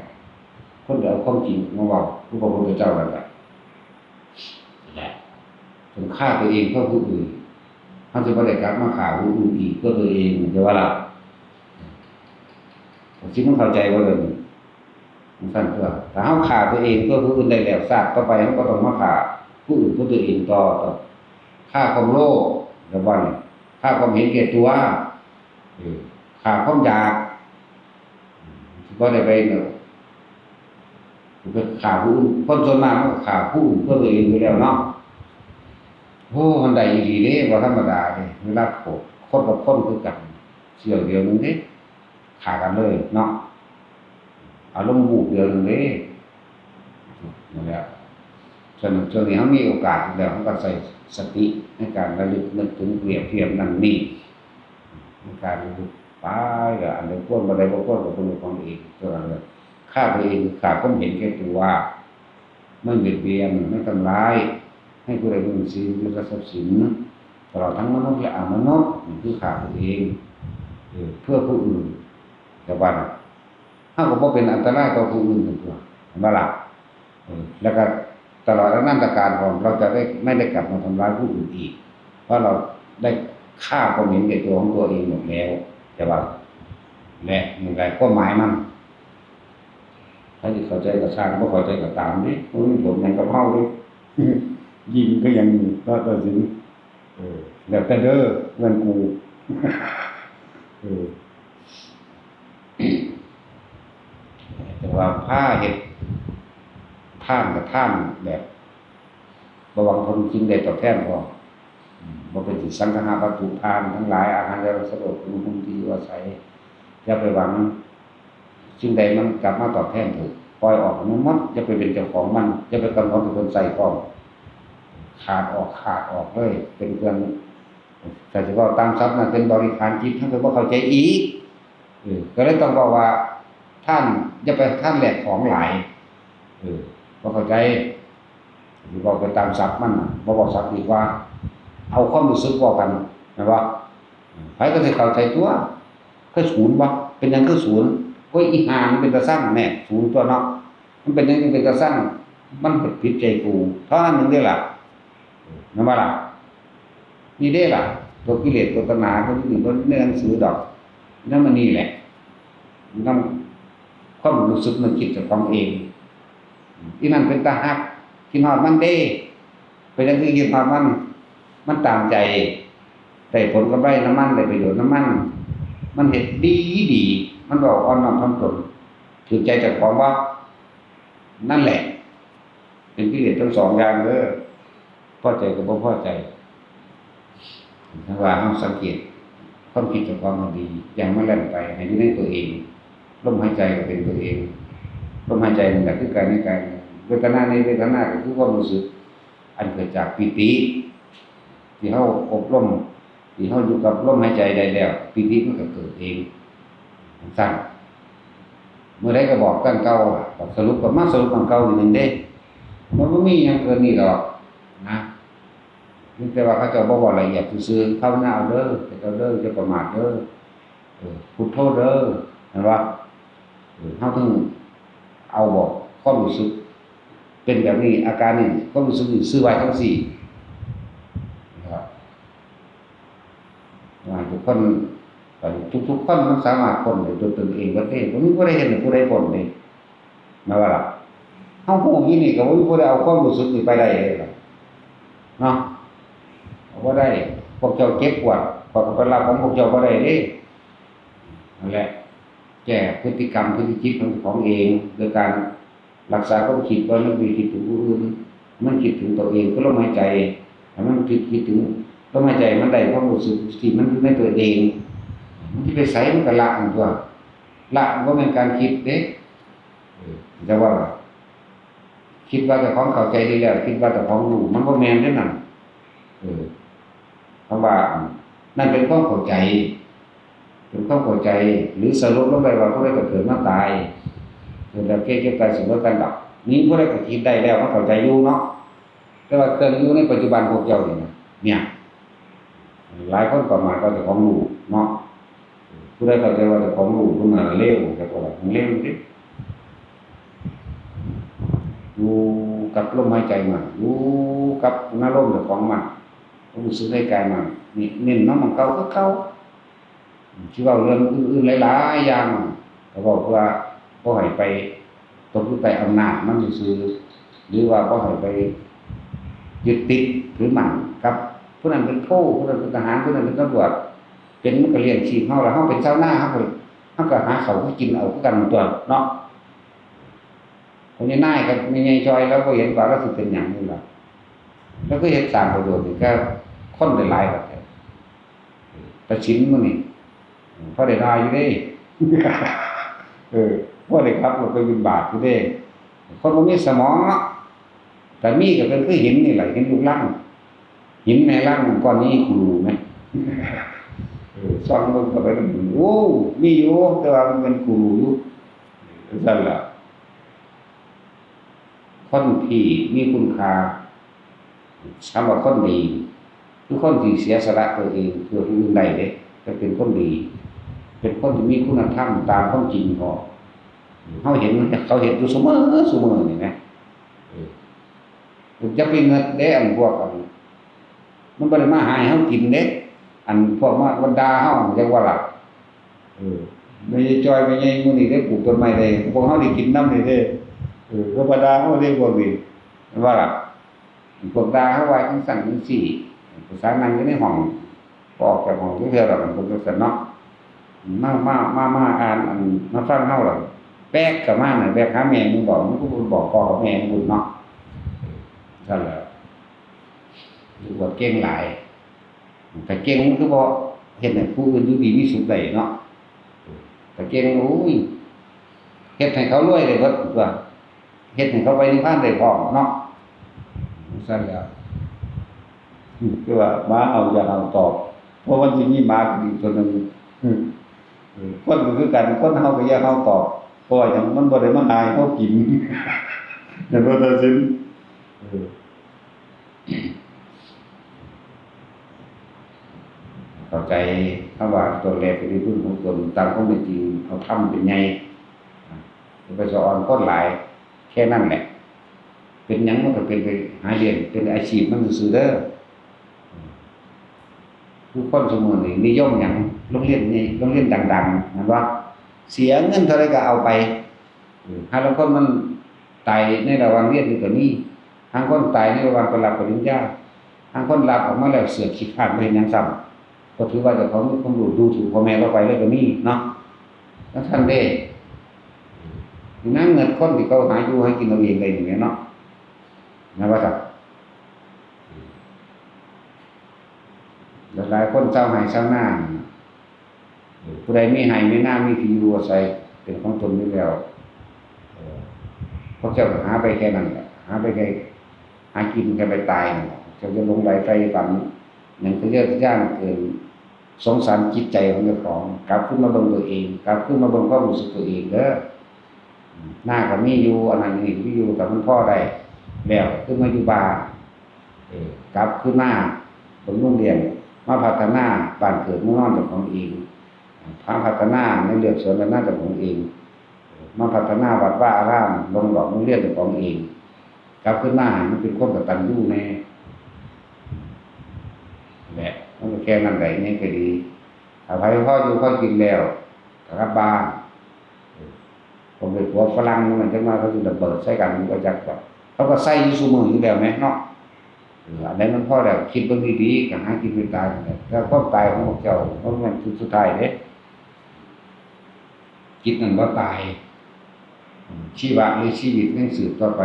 คนจะเอาความจริงมาเว้า คือพระพุทธเจ้านั่นแหละ นั่นแหละ ต้องฆ่าตัวเองเพื่อผู้อื่น เฮาสิบ่ได้กลับมาฆ่าผู้อื่นอีกเพื่อตัวเอง เข้าใจบ่ล่ะ สิมันเข้าใจบ่เด้อนี่ จั่งซั้นตั่ว ถ้าเฮาฆ่าตัวเองเพื่อผู้อื่นได้แล้ว ชาติต่อไปเฮาก็ต้องมาฆ่าผู้อื่นเพื่อตัวเองต่อ ต่อ ฆ่าความโลภ แล้วบัดนี้ ฆ่าความเห็นแก่ตัว เออ ฆ่าความอยาก สิบ่ได้ไปเนาะ ไปฆ่าผู้อื่น คนส่วนมากมันก็ฆ่าผู้อื่นเพื่อตัวเองอยู่แล้วเนาะ โอ้ มันได้อีหลีเด้ บ่ธรรมดาเด้ เวลาโกรธ คนกับคนคือกัน เสี้ยวเดียวหนึ่งเด้ ฆ่ากันเลยเนาะ อารมณ์วูบเดียวหนึ่งเด้ นั่นแหละ ฉะนั้นช่วงนี้เรามีโอกาสแล้ว เราก็ใช้สติในการระลึกนึกถึงเปรียบเทียบนั่นนี่ ในการระลึกไปแล้ว อันใดควร บ่ได้บ่ควร ก็เป็นเรื่องของเอง ตัวนั้นเลย ฆ่าตัวเอง ฆ่าความเห็นแก่ตัว ไม่เบียดเบียน ไม่ทำร้าย ให้ผู้ใดผู้หนึ่งเสียชีวิตและทรัพย์สิน ตลอดทั้งมนุษย์และอมนุษย์ นี่คือฆ่าตัวเอง เออ เพื่อผู้อื่น แต่ว่าน่ะ เฮาก็บ่เป็นอันตรายต่อผู้อื่นนั่นตั่ว เห็นบ่ล่ะ เออ แล้วก็ตลอดอนันตกาลของเราจะได้ ไม่ได้กลับมาทำร้ายผู้อื่นอีก เพราะเราได้ฆ่าความเห็นแก่ตัวของตัวเองหมดแล้ว แต่ว่า และนี่แหละความหมายมัน ถ้าสิเข้าใจก็ช่าง บ่เข้าใจก็ตามเด้ บ่มีผลหยังกับเฮาเด้ ยิงก็ยัง ก็ตัดสิน เออ แล้วแต่เด้อ เงินกู เออ แต่ว่าพาเฮ็ดทานก็ทานแบบ บ่หวังผลสิ่งใดตอบแทนพร้อม อืม บ่เป็นสังคหวัตถุทานทั้งหลาย อาหาร ยารักษาโรค เครื่องนุ่งห่ม ที่อยู่อาศัย อย่าไปหวังสิ่งใดมันกลับมาตอบแทนเถิด ปล่อยออกมันหมด อย่าไปเป็นเจ้าของมัน อย่าไปกำหนดให้เพิ่นใช้พร้อม ขาดออก ขาดออกเลย เป็นเครื่อง ถ้าสิเว้าตามศัพท์นั่นเป็นบริขารจิต ท่านก็บ่เข้าใจอีก เออ ก็เลยต้องบอกว่า ท่านอย่าไป ท่านแลกของหลาย เออ บ่เข้าใจ สิเว้าไปตามศัพท์มันน่ะ บ่เว้าศัพท์ดีกว่า เอาความรู้สึกเว้ากัน แม่นบ่? ไผก็สิเข้าใจตั่ว เคยสูนบ่? เป็นหยังคือสูน? โอ้ย อีห่ามันเป็นตาซัง แน่ สูนตั่วเนาะ มันเป็นหยังจึงเป็นตาซัง? มันผิดใจกู เท่านั้นหนึ่งเด้ล่ะ แม่นบ่ล่ะ? นี่เด้ล่ะ ตัวกิเลส ตัวตัณหา ตัวนี้ บ่ในหนังสือดอก นำอันนี้แหละ นำความรู้สึกนึกคิดเจ้าของเอง อีนั่นเป็นตาฮัก คิดฮอดมันเด้ เป็นหยังคือคิดฮอดมัน มันตามใจ ได้ผลกำไรนำมัน ได้ประโยชน์นำมัน มันเฮ็ดดีดี มันเว้าอ่อนน้อมถ่อมตน ถืกใจเจ้าของบ่ นั่นแหละ เป็นกิเลสทั้งสองอย่างเด้อ พอใจกับบ่พอใจ ถ้าว่าเราสังเกตความคิดเจ้าของให้ดี อย่าให้มันแล่นไป ให้อยู่ในตัวเอง ลมหายใจก็เป็นตัวเอง ลมหายใจนั่นแหละคือกายในกาย เวทนาในเวทนาก็คือความรู้สึก อันเกิดจากปีติ ที่เราอบรม ที่เราอยู่กับลมหายใจได้แล้ว ปีติมันก็เกิดเอง จั่งซั้น เมื่อใดก็บอกกันเก่าล่ะ บอกสรุปก็มาสรุปกันเก่าอีกหนึ่งเด้ มันบ่มีหยังเกินนี้ดอกนะ เพียงแต่ว่าเขาเจ้าบ่เว้าละเอียดซื่อๆ ภาวนาเอาเด้อ เฮ็ดเอาเด้อ อย่าประมาทเด้อ เออ พุทโธเด้อ เห็นบ่? เออ เราต้องเอาบอกความรู้สึก เป็นแบบนี้ อาการนี่ ความรู้สึกนี่ ซื่อไว้ทั้งสี่นะครับ ว่าทุกคน ทุกๆคนมันสามารถพ้นได้ด้วยตนเองเบิดเด้ บ่มีผู้ใดเฮ็ดให้ผู้ใดพ้นเด้ แม่นบ่ล่ะ เฮาฮู้อยู่นี่ก็บ่มีผู้ใดเอาความรู้สึกนี่ไปได้เลยล่ะ เนาะ เอาบ่ได้ พวกเจ้าเจ็บปวด ข้อยก็ไปรับของพวกเจ้าบ่ได้เด้ นั่นแหละ แก้พฤติกรรม พฤติจิตของเจ้าของเอง โดยการรักษาความคิดว่ามันไปคิดถึงผู้อื่น มันคิดถึงตัวเอง คือลมหายใจ ให้มันคิด คิดถึงลมหายใจ มันได้ความรู้สึกที่มันอยู่ในตัวเอง มันสิไปไสมันก็ละมันตั่ว ละมันบ่แม่นการคิดเด้ เออ แต่ว่า คิดว่าเจ้าของเข้าใจดีแล้ว คิดว่าเจ้าของรู้ มันบ่แม่นเด้นั่น เออ คำว่า นั่นเป็นความเข้าใจ เป็นความเข้าใจ หรือสรุปลงไปว่าผู้ใดก็เกิดมาตาย เกิดแล้วแก่เจ็บตายเสมอกันดับ นี่ผู้ใดก็คิดได้แล้ว มันเข้าใจอยู่เนาะ แต่ว่าเครื่องอยู่ในปัจจุบันพวกเจ้านี่นะ เนี่ย หลายคนประมาทว่าเจ้าของรู้เนาะ ผู้ใดเข้าใจว่าเจ้าของรู้ ผู้นั้นเลว แต่ว่าเลวเด้ อยู่กับลมหายใจมัน อยู่กับอารมณ์เจ้าของมัน ความรู้สึกในกายมัน นี่เน้นนำหม่องเก่าคือเก่า สิเว้าเรื่องอื่นๆหลายๆอย่าง ก็เว้าเพื่อบ่ให้ไปตกอยู่ใต้อำนาจมันซื่อๆ หรือว่าบ่ให้ไปยึดติดถือมั่นกับผู้นั้นเป็นโท ผู้นั้นเป็นทหาร ผู้นั้นเป็นตำรวจ เป็นมันก็เลี้ยงชีพเฮา แล้วเฮาเป็นชาวนา เฮาก็ เฮาก็หาข้าวกินเอาคือกันตั่วเนาะ พ่อใหญ่นายกับแม่ใหญ่จอย ลาวบ่เห็นว่าลาวสิเป็นหยังนี่ล่ะ ลาวคือเฮ็ดสร้างประโยชน์นี่กับคนได้หลายบัดนี้ ตัดสินมื้อนี้ พอได้ด่าอยู่เด้ เออ พอได้ขับรถไปบิณฑบาตอยู่เด้ คนบ่มีสมองเนาะ แต่มีก็เป็นคือหินนี่แหละ หินลูกรัง หินแม่รังก้อนนี้คูรูไหม เออ ส่องเบิ่งเข้าไปแล้วมัน โอ้ มีอยู่ แต่ว่ามันเป็นคูรูอยู่ จั่งซั่นล่ะ คนที่มีคุณค่า คำว่าคนดี คือคนที่เสียสละตัวเองเพื่อผู้อื่นได้เด้ จะเป็นคนดี เป็นคนที่มีคุณธรรมตามความจริงพอ เฮาเห็น เขาเห็นอยู่เสมอ เสมอนี่นะ เออ อย่าไปเงิดเด้ อันพวกอัน มันบ่ได้มาหาให้เฮากินเด้ อันพวกมาด่าเฮา จั่งว่าล่ะ เออ แม่ใหญ่จอย แม่ใหญ่มื้อนี้ได้ปลูกต้นไม้ได้ พวกเฮาได้กินนำนี่เด้ เออ ก็มาด่าเฮาเด้พวกนี้ แม่นบ่ล่ะ พวกด่าเฮาว่าจั่งซั้นจั่งซี้ ภาษานั่งอยู่ในห้อง บ่ออกจากห้องจักเทื่อดอก เพิ่นจั่งซั้นเนาะ มา มา มา มาอ่าน อัน มาฟังเฮาล่ะ แป๊กเข้ามาน่ะ แป๊กหาแม่มึงบอก มึงก็บ่บอกพ่อกับแม่มึงเนาะ ซั่นแหละ อวดเก่งหลาย ถ้าเก่งมันคือบ่เฮ็ดให้ผู้อื่นอยู่ดีมีสุขได้เนาะ ถ้าเก่ง โอ้ย เฮ็ดให้เขารวยได้เบิดตั๊ว เฮ็ดให้เขาไปนิพพานได้พร้อมเนาะ ซั่นแหล้ว คือว่าหมาเห่าอย่าเห่าตอบ เพราะมันสิมีหมาอีกตัวหนึ่ง เออ คนก็คือกัน คนเห่าก็อย่าเห่าตอบ เพราะว่าหยัง มันบ่ได้มาหาให้เฮากิน เห็นบ่ตาสิน เออ เข้าใจคำว่าตนแลเป็นที่พึ่งของตน ตามความเป็นจริง เอาธรรมเป็นใหญ่ อย่าไปสะออนคนหลาย แค่นั้นแหละ เป็นหยังมันก็เป็นไปหาเลี้ยง เป็นอาชีพมันซื่อๆเด้อ ทุกคนซุมื้อนี้นิยมหยัง โรงเรียนใหญ่ โรงเรียนดังๆ แม่นบ่ เสียเงินเท่าใดก็เอาไป เออ ห่าลางคนมันตายในระหว่างเรียนนี่ก็มี ห่าลางคนตายในระหว่างไปรับปริญญา ห่าลางคนรับออกมาแล้วเสือกขี้คร้านบ่เฮ็ดหยังซ้ำ ก็ถือว่าเจ้าของมีความรู้ ดูถูกพ่อแม่ลาวไปเลยก็มีเนาะ จั่งซั้นเด้ นี่นะ เงินคนที่เขาหาอยู่หากินเอาเองได้นี่แหมเนาะ แม่นบ่ซั้น หลายๆคนชาวไร่ชาวนานี่ ผู้ใดมีไร่มีนา มีที่อยู่อาศัยเป็นของตนอยู่แล้ว เอ่อ พวกเจ้าก็หาไปแค่นั้นแหละ หาไปแค่ หากินกันไปตายนั่นแหละ เจ้าอย่าหลงใหลใฝ่ฝัน หยังทะเยอทะยานเกิน สงสารจิตใจของเจ้าของ กลับคืนมาเบิ่งตัวเอง กลับคืนมาเบิ่งความรู้สึกตัวเองเด้อ นาก็มีอยู่ อันนั้นนี่มีอยู่ แต่มันพอได้ แล้วคืนมาอยู่บ้าน เออ กลับคืนมาบำรุงเลี้ยง มาพัฒนาบ้านเกิดเมืองนอนเจ้าของเอง มาพัฒนาในเรือนสวนไร่นาเจ้าของเอง มาพัฒนาวัดวาอาราม โรงหล่อโรงเรียนเจ้าของเอง กลับขึ้นมาให้มันเป็นคนกตัญญูแน่ แหละ มันก็แค่นั้นแหละ ยังก็ดี ถ้าไผพออยู่พอกินแล้ว ก็กลับบ้าน เออ ผมเป็นผัวฝรั่ง มันจังมาเขาสิระเบิดใส่กัน มันก็จักแบบ เขาก็ใส่อยู่ซุมื้ออยู่แล้วแหมเนาะ เออ อันใดมันพอแล้ว คิดเบิ่งดีๆ ก็หากินเป็นตายนั่นแหละ แต่ความตายของพวกเจ้า มันเป็นจุดสุดท้ายเด้ จิตนั่นบ่ตาย ชีวะหรือชีวิตยังสืบต่อไป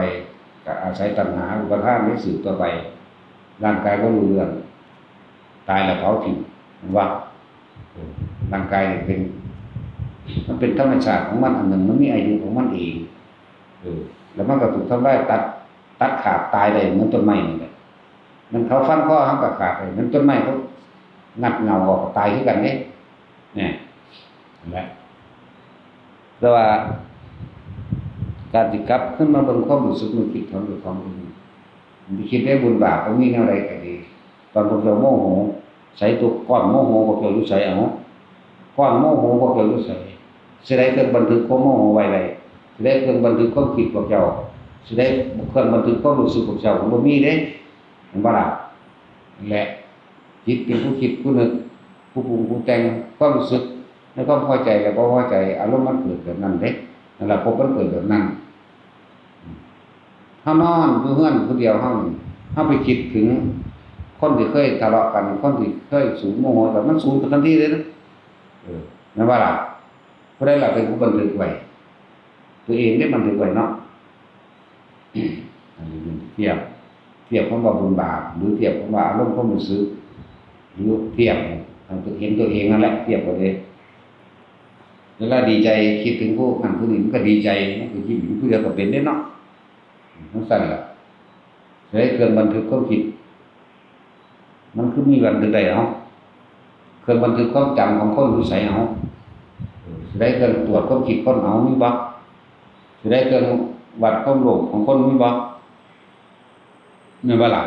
ก็อาศัยตัณหาอุปาทานยังสืบต่อไป ร่างกายบ่รู้เรื่อง ตายแล้วเผาทิ้ง เห็นบ่ เออ ร่างกายนี่เป็น มันเป็นธรรมชาติของมันอันหนึ่ง มันมีอายุของมันเอง เออ แล้วมันก็ถูกทำลาย ตัด ตัดขาดตายได้เหมือนต้นไม้นี่แหละ มันเขาฟันคอเฮาก็ขาดได้ เหมือนต้นไม้เขางัดเหง้าออกก็ตายคือกันเด้ เนี่ย นั่นแหละ แต่ว่า การสิกลับขึ้นมาเบิ่งความรู้สึกนึกคิดของเจ้าของเอง มันสิคิดได้บุญบาป บ่มีแนวใดก็ดี ตอนพวกเจ้าโมโห ใส่ตัวก้อนโมโหพวกเจ้าอยู่ไส เอา ก้อนโมโหพวกเจ้าอยู่ไส สิได้เครื่องบันทึกความโมโหไว้ได้ สิได้เครื่องบันทึกความคิดพวกเจ้า สิได้เครื่องบันทึกความรู้สึกพวกเจ้า มันบ่มีเด้ เห็นบ่ล่ะ นั่นแหละ จิตเป็นผู้คิดผู้นึก ผู้ปรุงผู้แต่ง ความรู้สึก ในความพอใจและบ่พอใจ อารมณ์มันเกิดแบบนั้นเด้ นั่นแหละ ภพมันเกิดแบบนั้น เฮานอนอยู่เฮือนผู้เดียวเฮานี่ เฮาไปคิดถึงคนที่เคยทะเลาะกัน คนที่เคยสูนโมโหกัน มันสูนขึ้นทันทีเลยนะ เออ แม่นบ่ล่ะ ผู้ใดล่ะเป็นผู้บันทึกไว้ ตัวเองได้บันทึกไว้เนาะ อันนี้เทียบ เทียบคำว่าบุญบาป หรือเทียบคำว่าอารมณ์ความรู้สึก หรือเทียบให้เห็นตัวเองนั่นแหละ เทียบเอาเด้ เวลาดีใจคิดถึงผู้นั้นผู้นี้มันก็ดีใจ มันก็ยิ้มอยู่ผู้เดียวก็เป็นเด้เนาะ จั่งซั้นล่ะ ใช้เครื่องบันทึกความคิด มันคือมีบันทึกได้เนาะ เครื่องบันทึกความจำของคนอยู่ไสเนาะ เออ สิได้เครื่องตรวจความคิดคนเอามีบ่ สิได้เครื่องวัดความโลภของคนมีบ่ แม่นบ่ล่ะ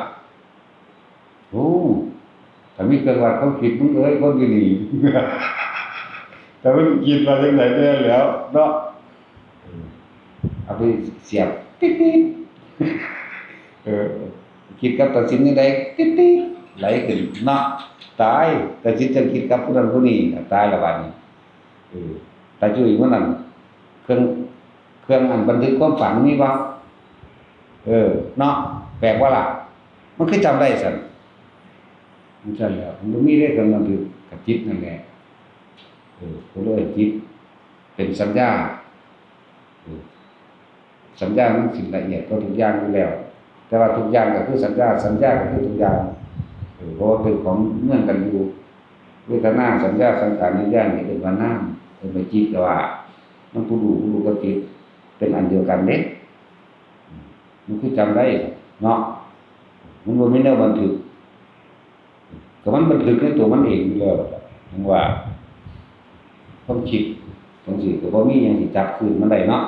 โอ้ ถ้ามีเครื่องวัดความคิด มึงเอ้ย คนอยู่นี่ แต่มันคิดว่าจั่งใดแน่แล้วเนาะ เออ เอาไปเสียบ ติ๊ดๆ เออ คิดกับตัดสินจั่งใด ติ๊ดๆ ไหลขึ้นเนาะ ตาย ตัดสินจั่งคิดกับผู้นั้นผู้นี้ ตายละบาดนี้ เออ ตาจุ้ยมื้อนั้น เครื่อง เครื่องอันบันทึกความฝันมีบ่ เออ เนาะ แปลกบ่ล่ะ มันคือจำได้ซั่น มันซั่นแหล้ว มันบ่มีเด้เครื่องบันทึก ก็จิตนั่นแหละ เออ ก็เลยจิตเป็นสัญญา เออ สัญญามันสิละเอียดกว่าทุกอย่างอยู่แล้ว แต่ว่าทุกอย่างก็คือสัญญา สัญญาก็คือทุกอย่าง เออ เพราะว่าเป็นของเมืองกันอยู่ เวทนา สัญญา สังขาร วิญญาณนี่เอิ้นว่านาม เอิ้นว่าจิต แต่ว่ามันผู้รู้ ผู้รู้กับจิตเป็นอันเดียวกันเด้ มันคือจำได้เนาะ มันบ่มีแนวบันทึก ก็มันบันทึกในตัวมันเองอยู่แล้ว ถึงว่า ความคิดจั่งซี้ก็บ่มีหยังสิจับคืนมันได้เนาะ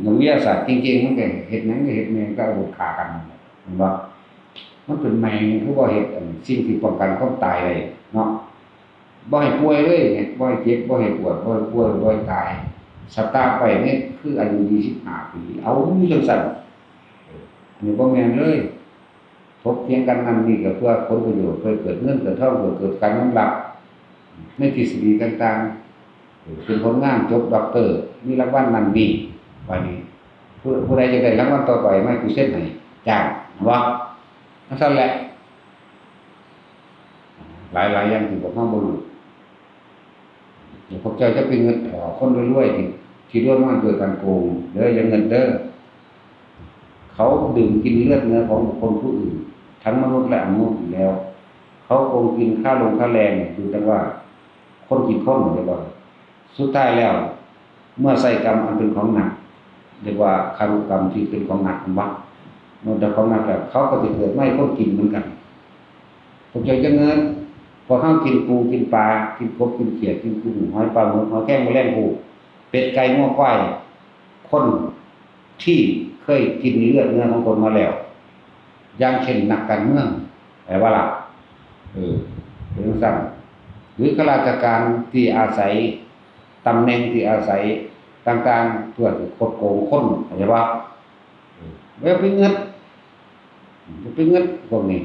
นักวิทยาศาสตร์เก่งๆ มันก็เฮ็ดหยังก็เฮ็ดแม่งก็เอาอาวุธฆ่ากันนั่นแหละ แม่นบ่ มันเป็นแม่งคือบ่เฮ็ดอันสิ่งที่ป้องกันความตายได้เนาะ บ่ให้ป่วยเลยเนี่ย บ่ให้เจ็บ บ่ให้ปวด บ่ให้ป่วย บ่ให้ตาย สตาร์ฟไว้เนี่ยคืออายุยี่สิบห้าปี เอาอยู่จั่งซั้น เออ อันนี้บ่แม่นเลย ถกเถียงกันนั่นนี่ก็เพื่อผลประโยชน์ เพื่อเกิดเงินเกิดทอง เพื่อเกิดการยอมรับในทฤษฎีต่างๆ เออ เป็นผลงานจบด็อกเตอร์ มีรางวัลนั่นนี่ บาดนี้ ผู้ ผู้ใดจะได้รางวัลต่อไป มาให้กูเซ็นให้ จ้าง เห็นบ่ จั่งซั้นแหละ หลายๆ อย่างที่พวกเฮาบ่รู้ เดี๋ยวพวกเจ้าจะไปเงินขอคนรวยๆ ที่ ที่รวยมาด้วยการโกงเด้อ อย่าเงินเด้อ เขาดื่มกินเลือดเนื้อของบุคคลผู้อื่น ทั้งมนุษย์และอมนุษย์อยู่แล้ว เขาโกงกินค่าลงค่าแรงอยู่ แต่ว่าคนกินคน เรียกว่า สุดท้ายแล้ว เมื่อใช้กรรมอันเป็นของหนัก เรียกว่าคารุกรรมที่เป็นของหนัก เห็นบ่ เมื่อได้ของหนักแล้ว เขาก็สิเกิดมาเป็นคนกินเหมือนกัน พวกเจ้าจะเงิน พวกเฮากินปูกินปลา กินกบกินเขียด กินกุ้งหอยปลาหมึกหอยแครงแมลงภู่ เป็ดไก่งัวควาย คนที่เคยกินเลือดเนื้อของคนมาแล้ว อย่างเช่นนักการเมือง แปลว่าล่ะ เออ เป็นจั่งซั้น หรือข้าราชการที่อาศัยตำแหน่งที่อาศัยต่างๆ เพื่อสิคดโกงคน เข้าใจบ่ เออ อย่าไปเงิด อย่าไปเงิดพวกนี้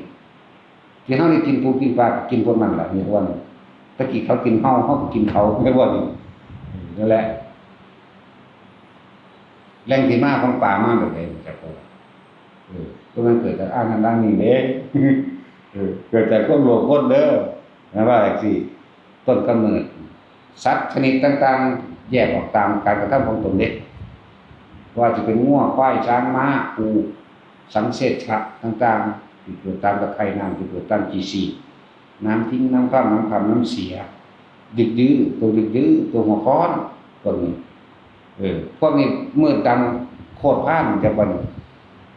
ที่เฮาได้กินปูกินปลาก็กินพวกนั้นแหละ มีอ้วน ตะกี้เขากินเฮา เฮาก็กินเขา ไม่อ้วนนี่ นั่นแหละ แหล่งที่มาของปลามาแบบไหน จักว่า เออ พวกนั้นเกิดจากอ้างนั้นอ้างนี้เด้ เออ เกิดจากความโลภคนเด้อ นะว่าจังซี่ ต้นกำเนิด สัตว์ชนิดต่างๆ แยกออกตามการกระทำของตนเด้ ว่าจะเป็นงัว ควาย ช้าง ม้า ปู สังเสชะต่างๆ ที่เกิดตามตะไคร่น้ำ ที่เกิดตามขี้สี น้ำทิ้ง น้ำคร่ำ น้ำคำ น้ำเสีย ดึกดื้อ ตัวดึกดื้อ ตัวหัวค้อน พวกนี้ เออ พวกนี้มืดดำโคตรพ่าน จักบัดนี้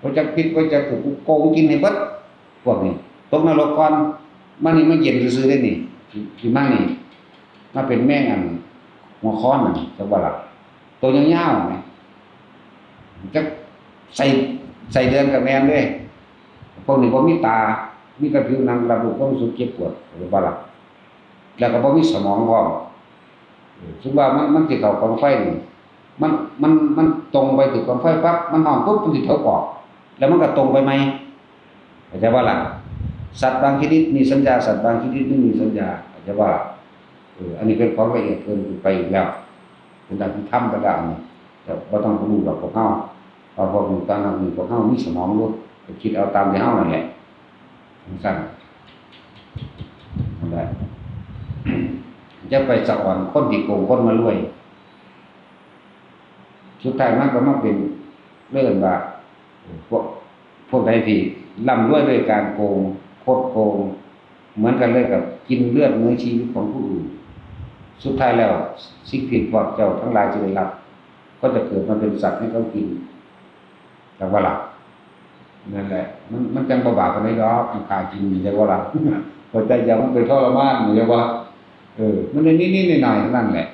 บ่จักผิด บ่จักถูก โกงกินให้เบิด พวกนี้ ตกนรกก่อน มานี่มาเย็นซื่อๆ เด้นี่ สิ สิมานี่ มาเป็นแมงอัน หัวค้อนนั่น จักว่าล่ะ ตัวยาวๆ แหม จักใส่ ใส่เดือนก็แม่นเด้ พวกนี้บ่มีตา มีแต่ผิวหนังรับรู้ความรู้สึกเจ็บปวด จักว่าล่ะ แล้วก็บ่มีสมองพร้อม เออ ซึ่งว่ามัน มันสิเข้ากองไฟนี่ มัน มัน มันตรงไปถึงกองไฟปั๊บ มันฮ้อนปุ๊บ มันสิถกออก แล้วมันก็ตรงไปใหม่ เข้าใจบ่ล่ะ สัตว์บางชนิดมีสัญญา สัตว์บางชนิดไม่มีสัญญา เข้าใจบ่ล่ะ เออ อันนี้เป็นของละเอียดเกินไปอีกแล้ว เป็นอภิธรรมไปแล้วนี่ แต่บ่ต้องรู้ดอกพวกเฮา เพราะพวกนี้ตอนนั้นนี่พวกเฮามีสมองอยู่ ก็คิดเอาตามที่เฮานั่นแหละ จังซั่น นั่นแหละ อย่าไปสะออนคนที่โกงคนมารวย สุดท้ายมันก็มาเป็นเรื่องว่า พวก พวกใดที่ร่ำรวยด้วยการโกง คดโกง เหมือนกันเลยกับกินเลือดเนื้อชีวิตของผู้อื่น สุดท้ายแล้วสิ่งที่พวกเจ้าทั้งหลายจะได้รับ ก็จะเกิดมาเป็นสัตว์ให้เขากิน จักว่าล่ะ นั่นแหละ มัน มันจังบ่บาปปานใดดอก มันฆ่ากินนี่ จักว่าล่ะ เข้าใจยัง มันเป็นทรมานนี่ จักว่า เออ มันได้นิดๆ หน่อยๆ เท่านั้นแหละ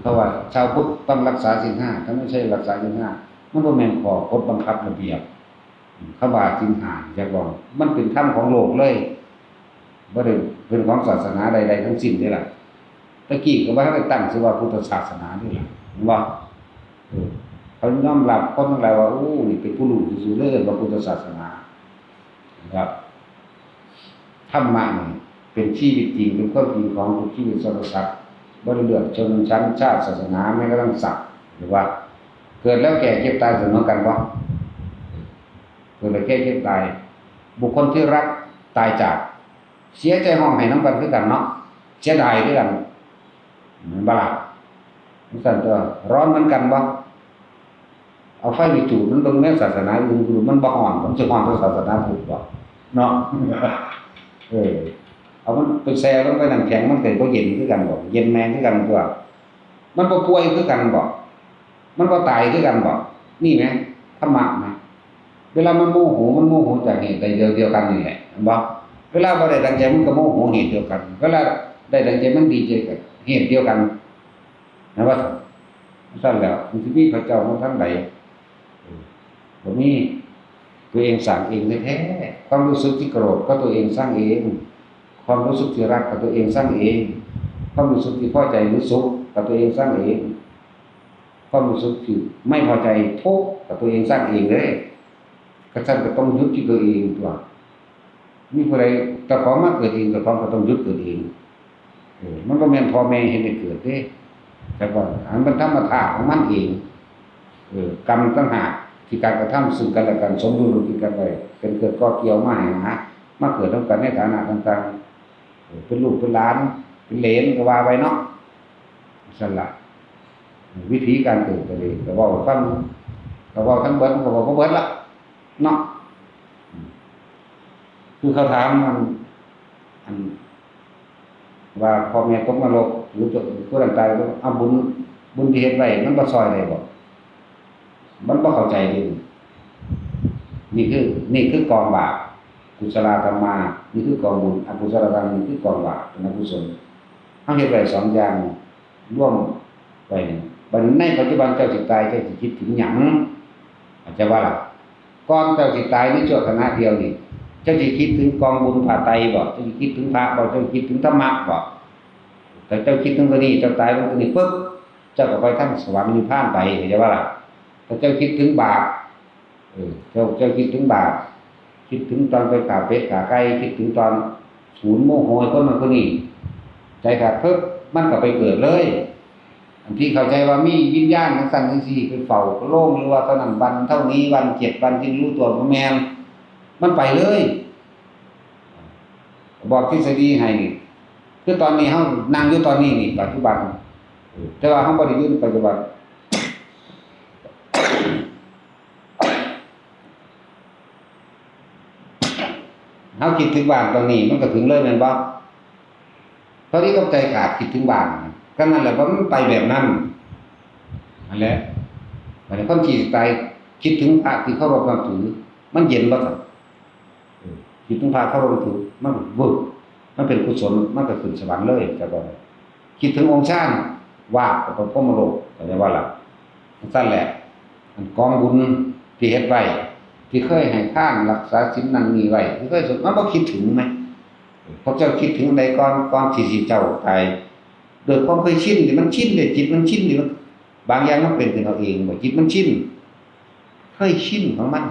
เขาว่าชาวพุทธต้องรักษาศีลห้า ถ้าไม่ใช่รักษาศีลห้า มันบ่แม่นข้อกฎบังคับระเบียบ คำว่าศีลห้า จักว่า มันเป็นธรรมของโลกเลย บ่ได้เป็นของศาสนาใดๆ ทั้งสิ้นเด้ล่ะ ตะกี้ก็บ่ทันได้ตั้งชื่อว่าพุทธศาสนาเด้ล่ะ เห็นบ่ เออ เขายอมรับคนทั้งหลายว่า โอ้ นี่เป็นผู้รู้ซื่อๆ เลย ว่าพุทธศาสนา นะครับ ธรรมะนี่เป็นชีวิตจริง เป็นความจริงของทุกชีวิตสรรพสัตว์ บ่ได้เลือกชนชั้นชาติศาสนา แม้กระทั่งสัตว์ หรือว่า เกิดแล้วแก่เจ็บตายเสมอกันบ่ เกิดแล้วแก่เจ็บตาย บุคคลที่รักตายจาก เสียใจฮ้องไห้นำกันคือกันเนาะ เสียดายคือกัน แม่นบ่ล่ะ จังซั่นตัว ร้อนเหมือนกันบ่ เอาไฟไปจูดมันเบิ่งในศาสนาอื่นดู มันบ่ฮ้อน มันสิฮ้อนเท่าศาสนาพุทธบ่ เนาะ เออ เอามันไปแช่ลงไปน้ำแข็ง มันก็บ่เย็นคือกันบ่ เย็นแม่นคือกันตัว มันบ่ป่วยคือกันบ่ มันบ่ตายคือกันบ่ นี่แหม ธรรมะแหม เวลามันโมโห มันโมโหจากเหตุใดเดียว เดียวกันนี่แหละ เห็นบ่ เวลาบ่ได้ดังใจ มันก็โมโหเหตุเดียวกัน เวลาได้ดังใจ มันดีใจกับเหตุเดียวกัน นะว่าซั่น ซั่นแล้ว มันสิมีพระเจ้ามาทางใด เออ บ่มี ตัวเองสร้างเองแท้ๆ ความรู้สึกที่โกรธก็ตัวเองสร้างเอง ความรู้สึกที่รักก็ตัวเองสร้างเอง ความรู้สึกที่พอใจหรือสุขก็ตัวเองสร้างเอง ความรู้สึกที่ไม่พอใจ ทุกข์ก็ตัวเองสร้างเองเด้ กะซั้นก็ต้องหยุดที่ตัวเองตั๊ว มีผู้ใด เจ้าของมาเกิดเอง เจ้าของก็ต้องหยุดเกิดเอง เออ มันบ่แม่นพ่อแม่เฮ็ดให้เกิดเด้ แต่ว่าอันมันธรรมชาติของมันเอง เออ กรรมต่างหากที่การกระทำซึ่งกันและกันสมรู้ร่วมคิดกันไว้ เป็นเกิดก่อเกี่ยวมาให้หา มาเกิดนำกันในฐานะต่างๆ เออ เป็นลูกเป็นหลาน เป็นเหลนก็ว่าไปเนาะ ซั่นล่ะ วิธีการเกิดก็ดี ก็เว้าให้ฟัง ก็เว้าทั้งเบิด มันก็เว้าบ่เบิดละ เนาะ คือเขาถามมัน อัน ว่าพ่อแม่ตกนรก หรือผู้นั้นตาย เอาบุญ บุญที่เฮ็ดไว้ มันบ่ซ่อยได้บ่ มันบ่เข้าใจเด้ นี่คือ นี่คือกองบาป กุศลธรรมา นี่คือกองบุญ อกุศลธรรม นี่คือกองบาป เป็นอกุศล เฮาเฮ็ดไว้สองอย่าง รวมไว้นี่ บัดนี้ในปัจจุบันเจ้าสิตาย เจ้าสิคิดถึงหยัง เข้าใจบ่ล่ะ ก่อนเจ้าสิตายในชั่วขณะเดียวนี่ เจ้าสิคิดถึงกองบุญผ้าไตรบ่ เจ้าสิคิดถึงพระบ่ เจ้าสิคิดถึงธรรมะบ่ ถ้าเจ้าคิดถึงตัวนี้ เจ้าตายลงตัวนี้ปุ๊บ เจ้าก็ไปทางสวรรค์นิพพานไป เข้าใจบ่ล่ะ ถ้าเจ้าคิดถึงบาป เออ เจ้า เจ้าคิดถึงบาป คิดถึงตอนไปฆ่าเป็ดฆ่าไก่ คิดถึงตอนสูนโมโหคนนั้นคนนี้ ใจขาดปึ๊บ มันก็ไปเกิดเลย อันที่เข้าใจว่ามีวิญญาณจังซั่นจังซี่ ไปเฝ้าโลง หรือว่าเท่านั้นวันเท่านี้วัน เจ็ดวันจึงรู้ตัว บ่แม่น มันไปเลย บอกทฤษฎีให้นี่ คือตอนนี้เฮานั่งอยู่ตอนนี้นี่ ปัจจุบัน แต่ว่าเฮาบ่ได้อยู่ในปัจจุบัน เฮาคิดถึงบ้านตอนนี้มันก็ถึงเลยแม่นบ่ ตอนนี้ก็ใจขาดคิดถึงบ้าน ก็นั่นแหละ ว่ามันไปแบบนั้น นั่นแหละ บัดนี้คนที่ตายคิดถึงพระที่เคารพนับถือ มันเย็นบ่ซั่น เออ คิดถึงพระเคารพนับถือ มันเวิร์ก มันเป็นกุศล มันก็ขึ้นสวรรค์เลย แต่ว่าคิดถึงองค์ฌาน วาบก็ไปพรหมโลก เข้าใจบ่ล่ะ จั่งซั่นแหละ อันกองบุญที่เฮ็ดไว้ ที่เคยให้ทานรักษาศีลนั่นนี่ไว้ ที่เคยสวด มันบ่คิดถึงไหม พวกเจ้าคิดถึงใดก่อน ก่อนที่สิเจ้าตาย โดยความเคยชินนี่มันชินเด้ จิตมันชินนี่มัน บางอย่างมันเป็นขึ้นเอาเองบ่ จิตมันชิน เคยชินของมัน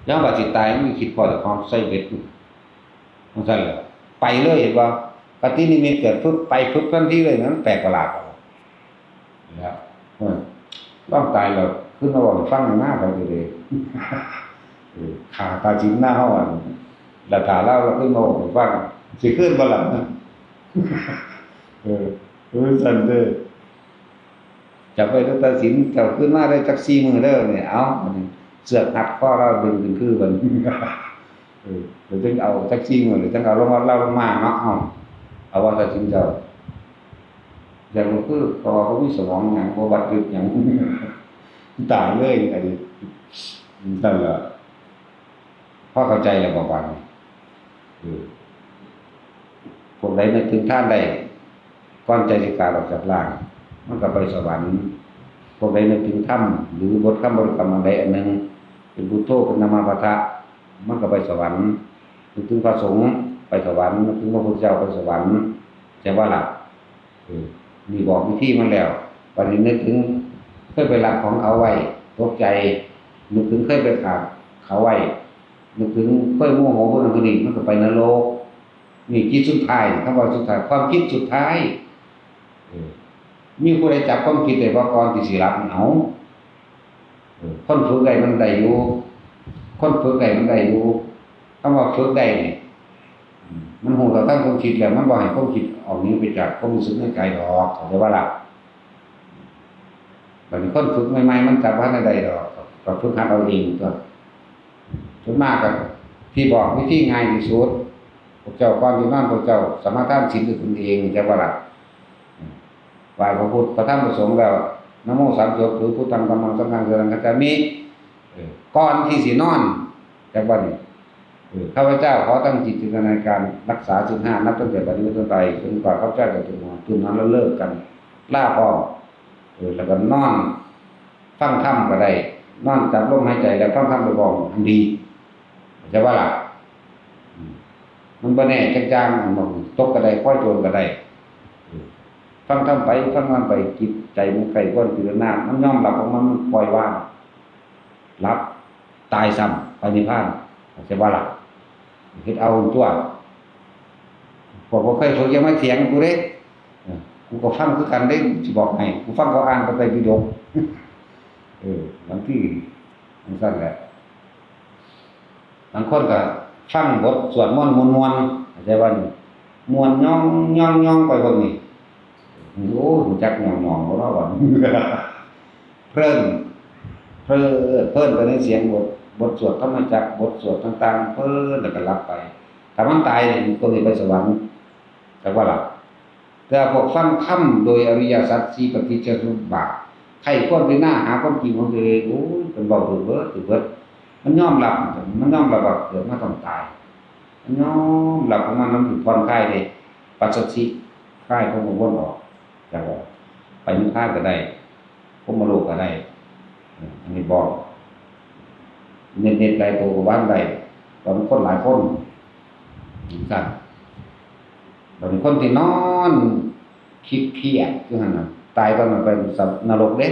แล้วบัดสิตายมันคิดพอเจ้าของใส่เบ็ดอยู่ จั่งซั่นแหละ ไปเลย เห็นบ่ ปฏินิมิตเกิดปึ๊บ ไปปึ๊บทันทีเลย มันแปลกประหลาด แล้ว เออ ลองตายแล้ว ขึ้นมาเว้าให้ฟังหน้าไปเลย เออ ฆ่าตาจินหน้าเฮาอะ แล้วถ้าลาวขึ้นมาเว้าให้ฟัง สิขึ้นบ่ล่ะ เออ เออ ซั่นเด้อ จับไว้ตั้งแต่ศีล เจ้าขึ้นมาได้จักสี่มื้อเด้อเนี่ย เอ้า บัดนี้เสือกรัดคอลาวดึงขึ้นคือบัดนี้ เออ เดี๋ยวจั่งเอาจักสี่มื้อ เดี๋ยวจั่งเอาลงมา ลาวลงมาเนาะ เอ้า เอาว่าแต่ศีลเจ้า อย่างบ่คือ เพราะว่าบ่มีสมองหยัง บ่บัดยึดหยัง ตายเลย อันนี้ นั่นล่ะ พอเข้าใจแล้วบ่บัดนี้ เออ พวกใดนึกถึงทานได้ ก่อนใจสิขาดออกจากร่าง มันก็ไปสวรรค์ พวกใดนึกถึงธรรม หรือบทคำบริกรรมอันใดอันหนึ่ง เป็นพุทโธ เป็นนะโมพุทธะ มันก็ไปสวรรค์ นึกถึงพระสงฆ์ ไปสวรรค์ นึกถึงพระพุทธเจ้า ไปสวรรค์ ใช่บ่ล่ะ เออ นี่บอกวิธีมันแล้ว บัดนี้นึกถึง เคยไปลักของเขาไว้ ตกใจ นึกถึงเคยไปขาดเขาไว้ นึกถึงเคยโมโหคนนั้นคนนี้ มันก็ไปนรก นี่จิตสุดท้าย คำว่าสุดท้าย ความคิดสุดท้าย เออ มีผู้ใดจับความคิดได้บ่ก่อนที่สิหลับ เอา เออ คนฝึกได้มันได้อยู่ คนฝึกได้มันได้อยู่ คำว่าฝึกได้นี่ อืม มันฮู้เท่าทันความคิดแล้ว มันบ่ให้ความคิดออกหนีไปจากความรู้สึกในกายดอก เข้าใจบ่ล่ะ บัดนี้คนฝึกใหม่ๆ มันจับบ่ทันได้ดอก ก็ฝึกหัดเอาเองตั๊ว ส่วนมากก็ที่บอกวิธีง่ายที่สุด พวกเจ้าก่อนสินอน พวกเจ้าสมาทานศีลด้วยตนเอง จักบ่ล่ะ ไหว้พระพุทธ พระธรรม พระสงฆ์แล้ว นะโมสามจบ หรือ พุทธัง ธัมมัง สังฆัง สรณังคัจฉามิ เออ ก่อนที่สินอน จักว่านี่ เออ ข้าพเจ้าขอตั้งจิตจินตนาการรักษาศีลห้า นับตั้งแต่บัดนี้เป็นต้นไป จนกว่าข้าพเจ้าจะตื่นนอน ตื่นนอนแล้วเลิกกัน ลาพร้อม เออ แล้วก็นอน ฟังธรรมก็ได้ นอนจับลมหายใจแล้วฟังธรรมไปพร้อม อันดี เข้าใจบ่ล่ะ อืม มันบ่แน่จักอย่าง มันตกก็ได้ พลอยโจรก็ได้ เออ ฟังธรรมไป ฟังธรรมไป จิตใจมันใคร่ควรพิจารณา มันยอมรับของมัน มันปล่อยวาง หลับ ตายซ้ำ ไปนิพพาน เข้าใจบ่ล่ะ เฮ็ดเอาตั๊ว พวกบ่เคยฝึกอย่ามาเถียงกูเด้ เออ กูก็ฟังคือกันเด้ สิบอกให้ กูฟังเขาอ่านพระไตรปิฎก เออ บางทีจั่งซั่นแหละ บางคนก็ฟังบทสวดมนต์ม่วนๆ เข้าใจบ่นี่ ม่วนย่องย่องย่องไปเบิ่งนี่ โอ้ รู้จักย่องย่องบ่เนาะ ว่า เพลิน เพลิดเพลินไปในเสียงบท บทสวดธรรมจักร บทสวดต่างๆ เพลินแล้วก็หลับไป ถ้ามันตายนี่ ตัวนี้ไปสวรรค์ จักว่าล่ะ แต่พวกฟังธรรมโดยอริยสัจสี่ปฏิจจสมุปบาท ใคร่ควรพิจารณาหาความจริงของตัวเอง โอ้ย เพิ่นเว้าถืกเบิด ถืกเบิด มันยอมรับ มันยอมรับว่าเกิดมาต้องตาย มันยอมรับของมัน มันผ่อนคลายเด้ ปัสสัทธิ คลายความกังวลออก จักว่า ไปนิพพานก็ได้ พรหมโลกก็ได้ เออ อันนี้บอก เน็ตๆ หลายตัวก็วางได้ ตอนคนหลายคน จั่งซั่น บัดนี้คนที่นอนคิดเครียดอยู่หั่นน่ะ ตายตอนนั้นไปนรกเด้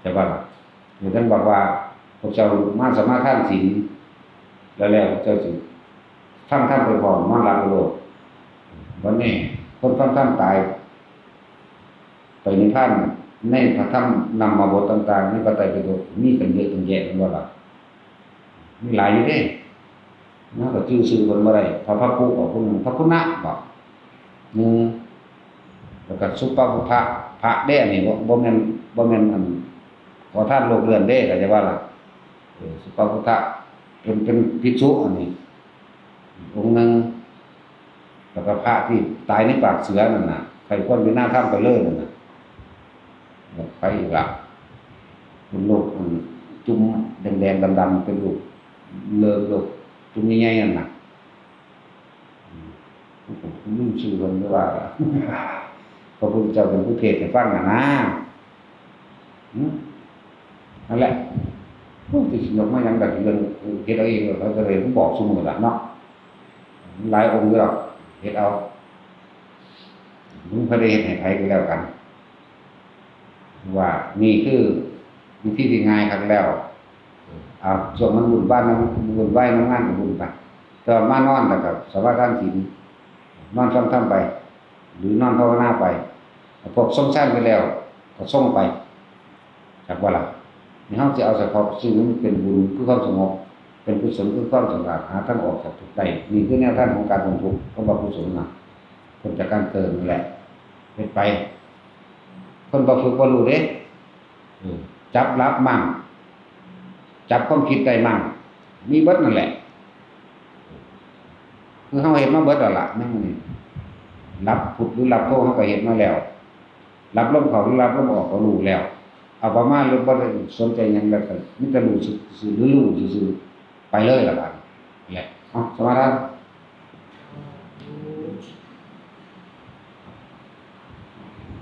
แต่ว่าล่ะ เดี๋ยวท่านบอกว่า พวกเจ้ามาสมาทานศีล แล้วแล้วพวกเจ้าสิฟังธรรมไปพร้อมนอนหลับไปโลด วันนี้คนฟังธรรมตาย ไปนิพพานในพระธรรมนำมาบทต่างๆในพระไตรปิฎกมีกันเยอะตั้งแยะแม่นบ่ล่ะ มีหลายอยู่เด้ มันก็จื่อชื่อเพิ่นบ่ได้ พระ พระครูก็ผู้หนึ่ง พระคุณนะบ่ หนึ่ง แล้วก็สุปพุทธะ พระเด้ อันนี้บ่ บ่แม่น บ่แม่นอัน ขอทานโลกเลื่อนเด้ เข้าใจบ่ล่ะ เออ สุปพุทธะ เป็น เป็นภิกษุ อันนี้ องค์หนึ่ง แล้วก็พระที่ตายในปากเสือนั่นน่ะ ใครควรไปหน้าถ้ำไปเลยนั่นน่ะ ไปอีกละ เป็นโรค อืม จุ่มแดงๆดำๆ เป็นโรค เลิกโรค จุ่มใหญ่ๆนั่นน่ะ อืม ผมลืมชื่อเพิ่นหรือว่า พระพุทธเจ้าเป็นผู้เทศน์ให้ฟังน่ะนะ อืม นั่นแหละ พวกที่สิยกมาหยังแบบเรื่องเฮ็ดเอาเอง เขาก็เลยบอกซุมื้อละเนาะ หลายองค์อยู่ดอก เฮ็ดเอา มึงบ่ได้เฮ็ดให้ไผก็แล้วกัน ว่านี่คือวิธีที่ง่ายคักแล้ว เอา ช่วงมันวุ่นวายนำ วุ่นวายนำงานก็วุ่นไป แต่ว่ามานอนแล้วก็สมาทานศีล นอนฟังธรรมไป หรือนอนภาวนาไป พวกทรงฌานไปแล้ว ก็ทรงไป จักว่าล่ะ นี่เฮาสิเอาเฉพาะสิ่งที่มันเป็นบุญคือความสงบ เป็นกุศลคือความสะอาด หาทางออกจากทุกข์ได้ นี่คือแนวทางของการพ้นทุกข์ คำว่ากุศลนะ พ้นจากการเกิดนั่นแหละ เฮ็ดไป คนบ่ฝึกบ่รู้เด้ เออ จับหลับมั่ง จับความคิดได้มั่ง มีเบิดนั่นแหละ คือเฮาเฮ็ดมาเบิดแล้วล่ะ แนวนี้ หลับพุทธหรือหลับโธเฮาก็เฮ็ดมาแล้ว หลับลมเข้าหรือหลับลมออกก็รู้แล้ว เอาประมาณหรือบ่ได้สนใจหยังแล้วก็มีแต่รู้ซื่อๆ หรือรู้ซื่อๆ ไปเลยล่ะบัดนี้ แหละ เอา สมาทาน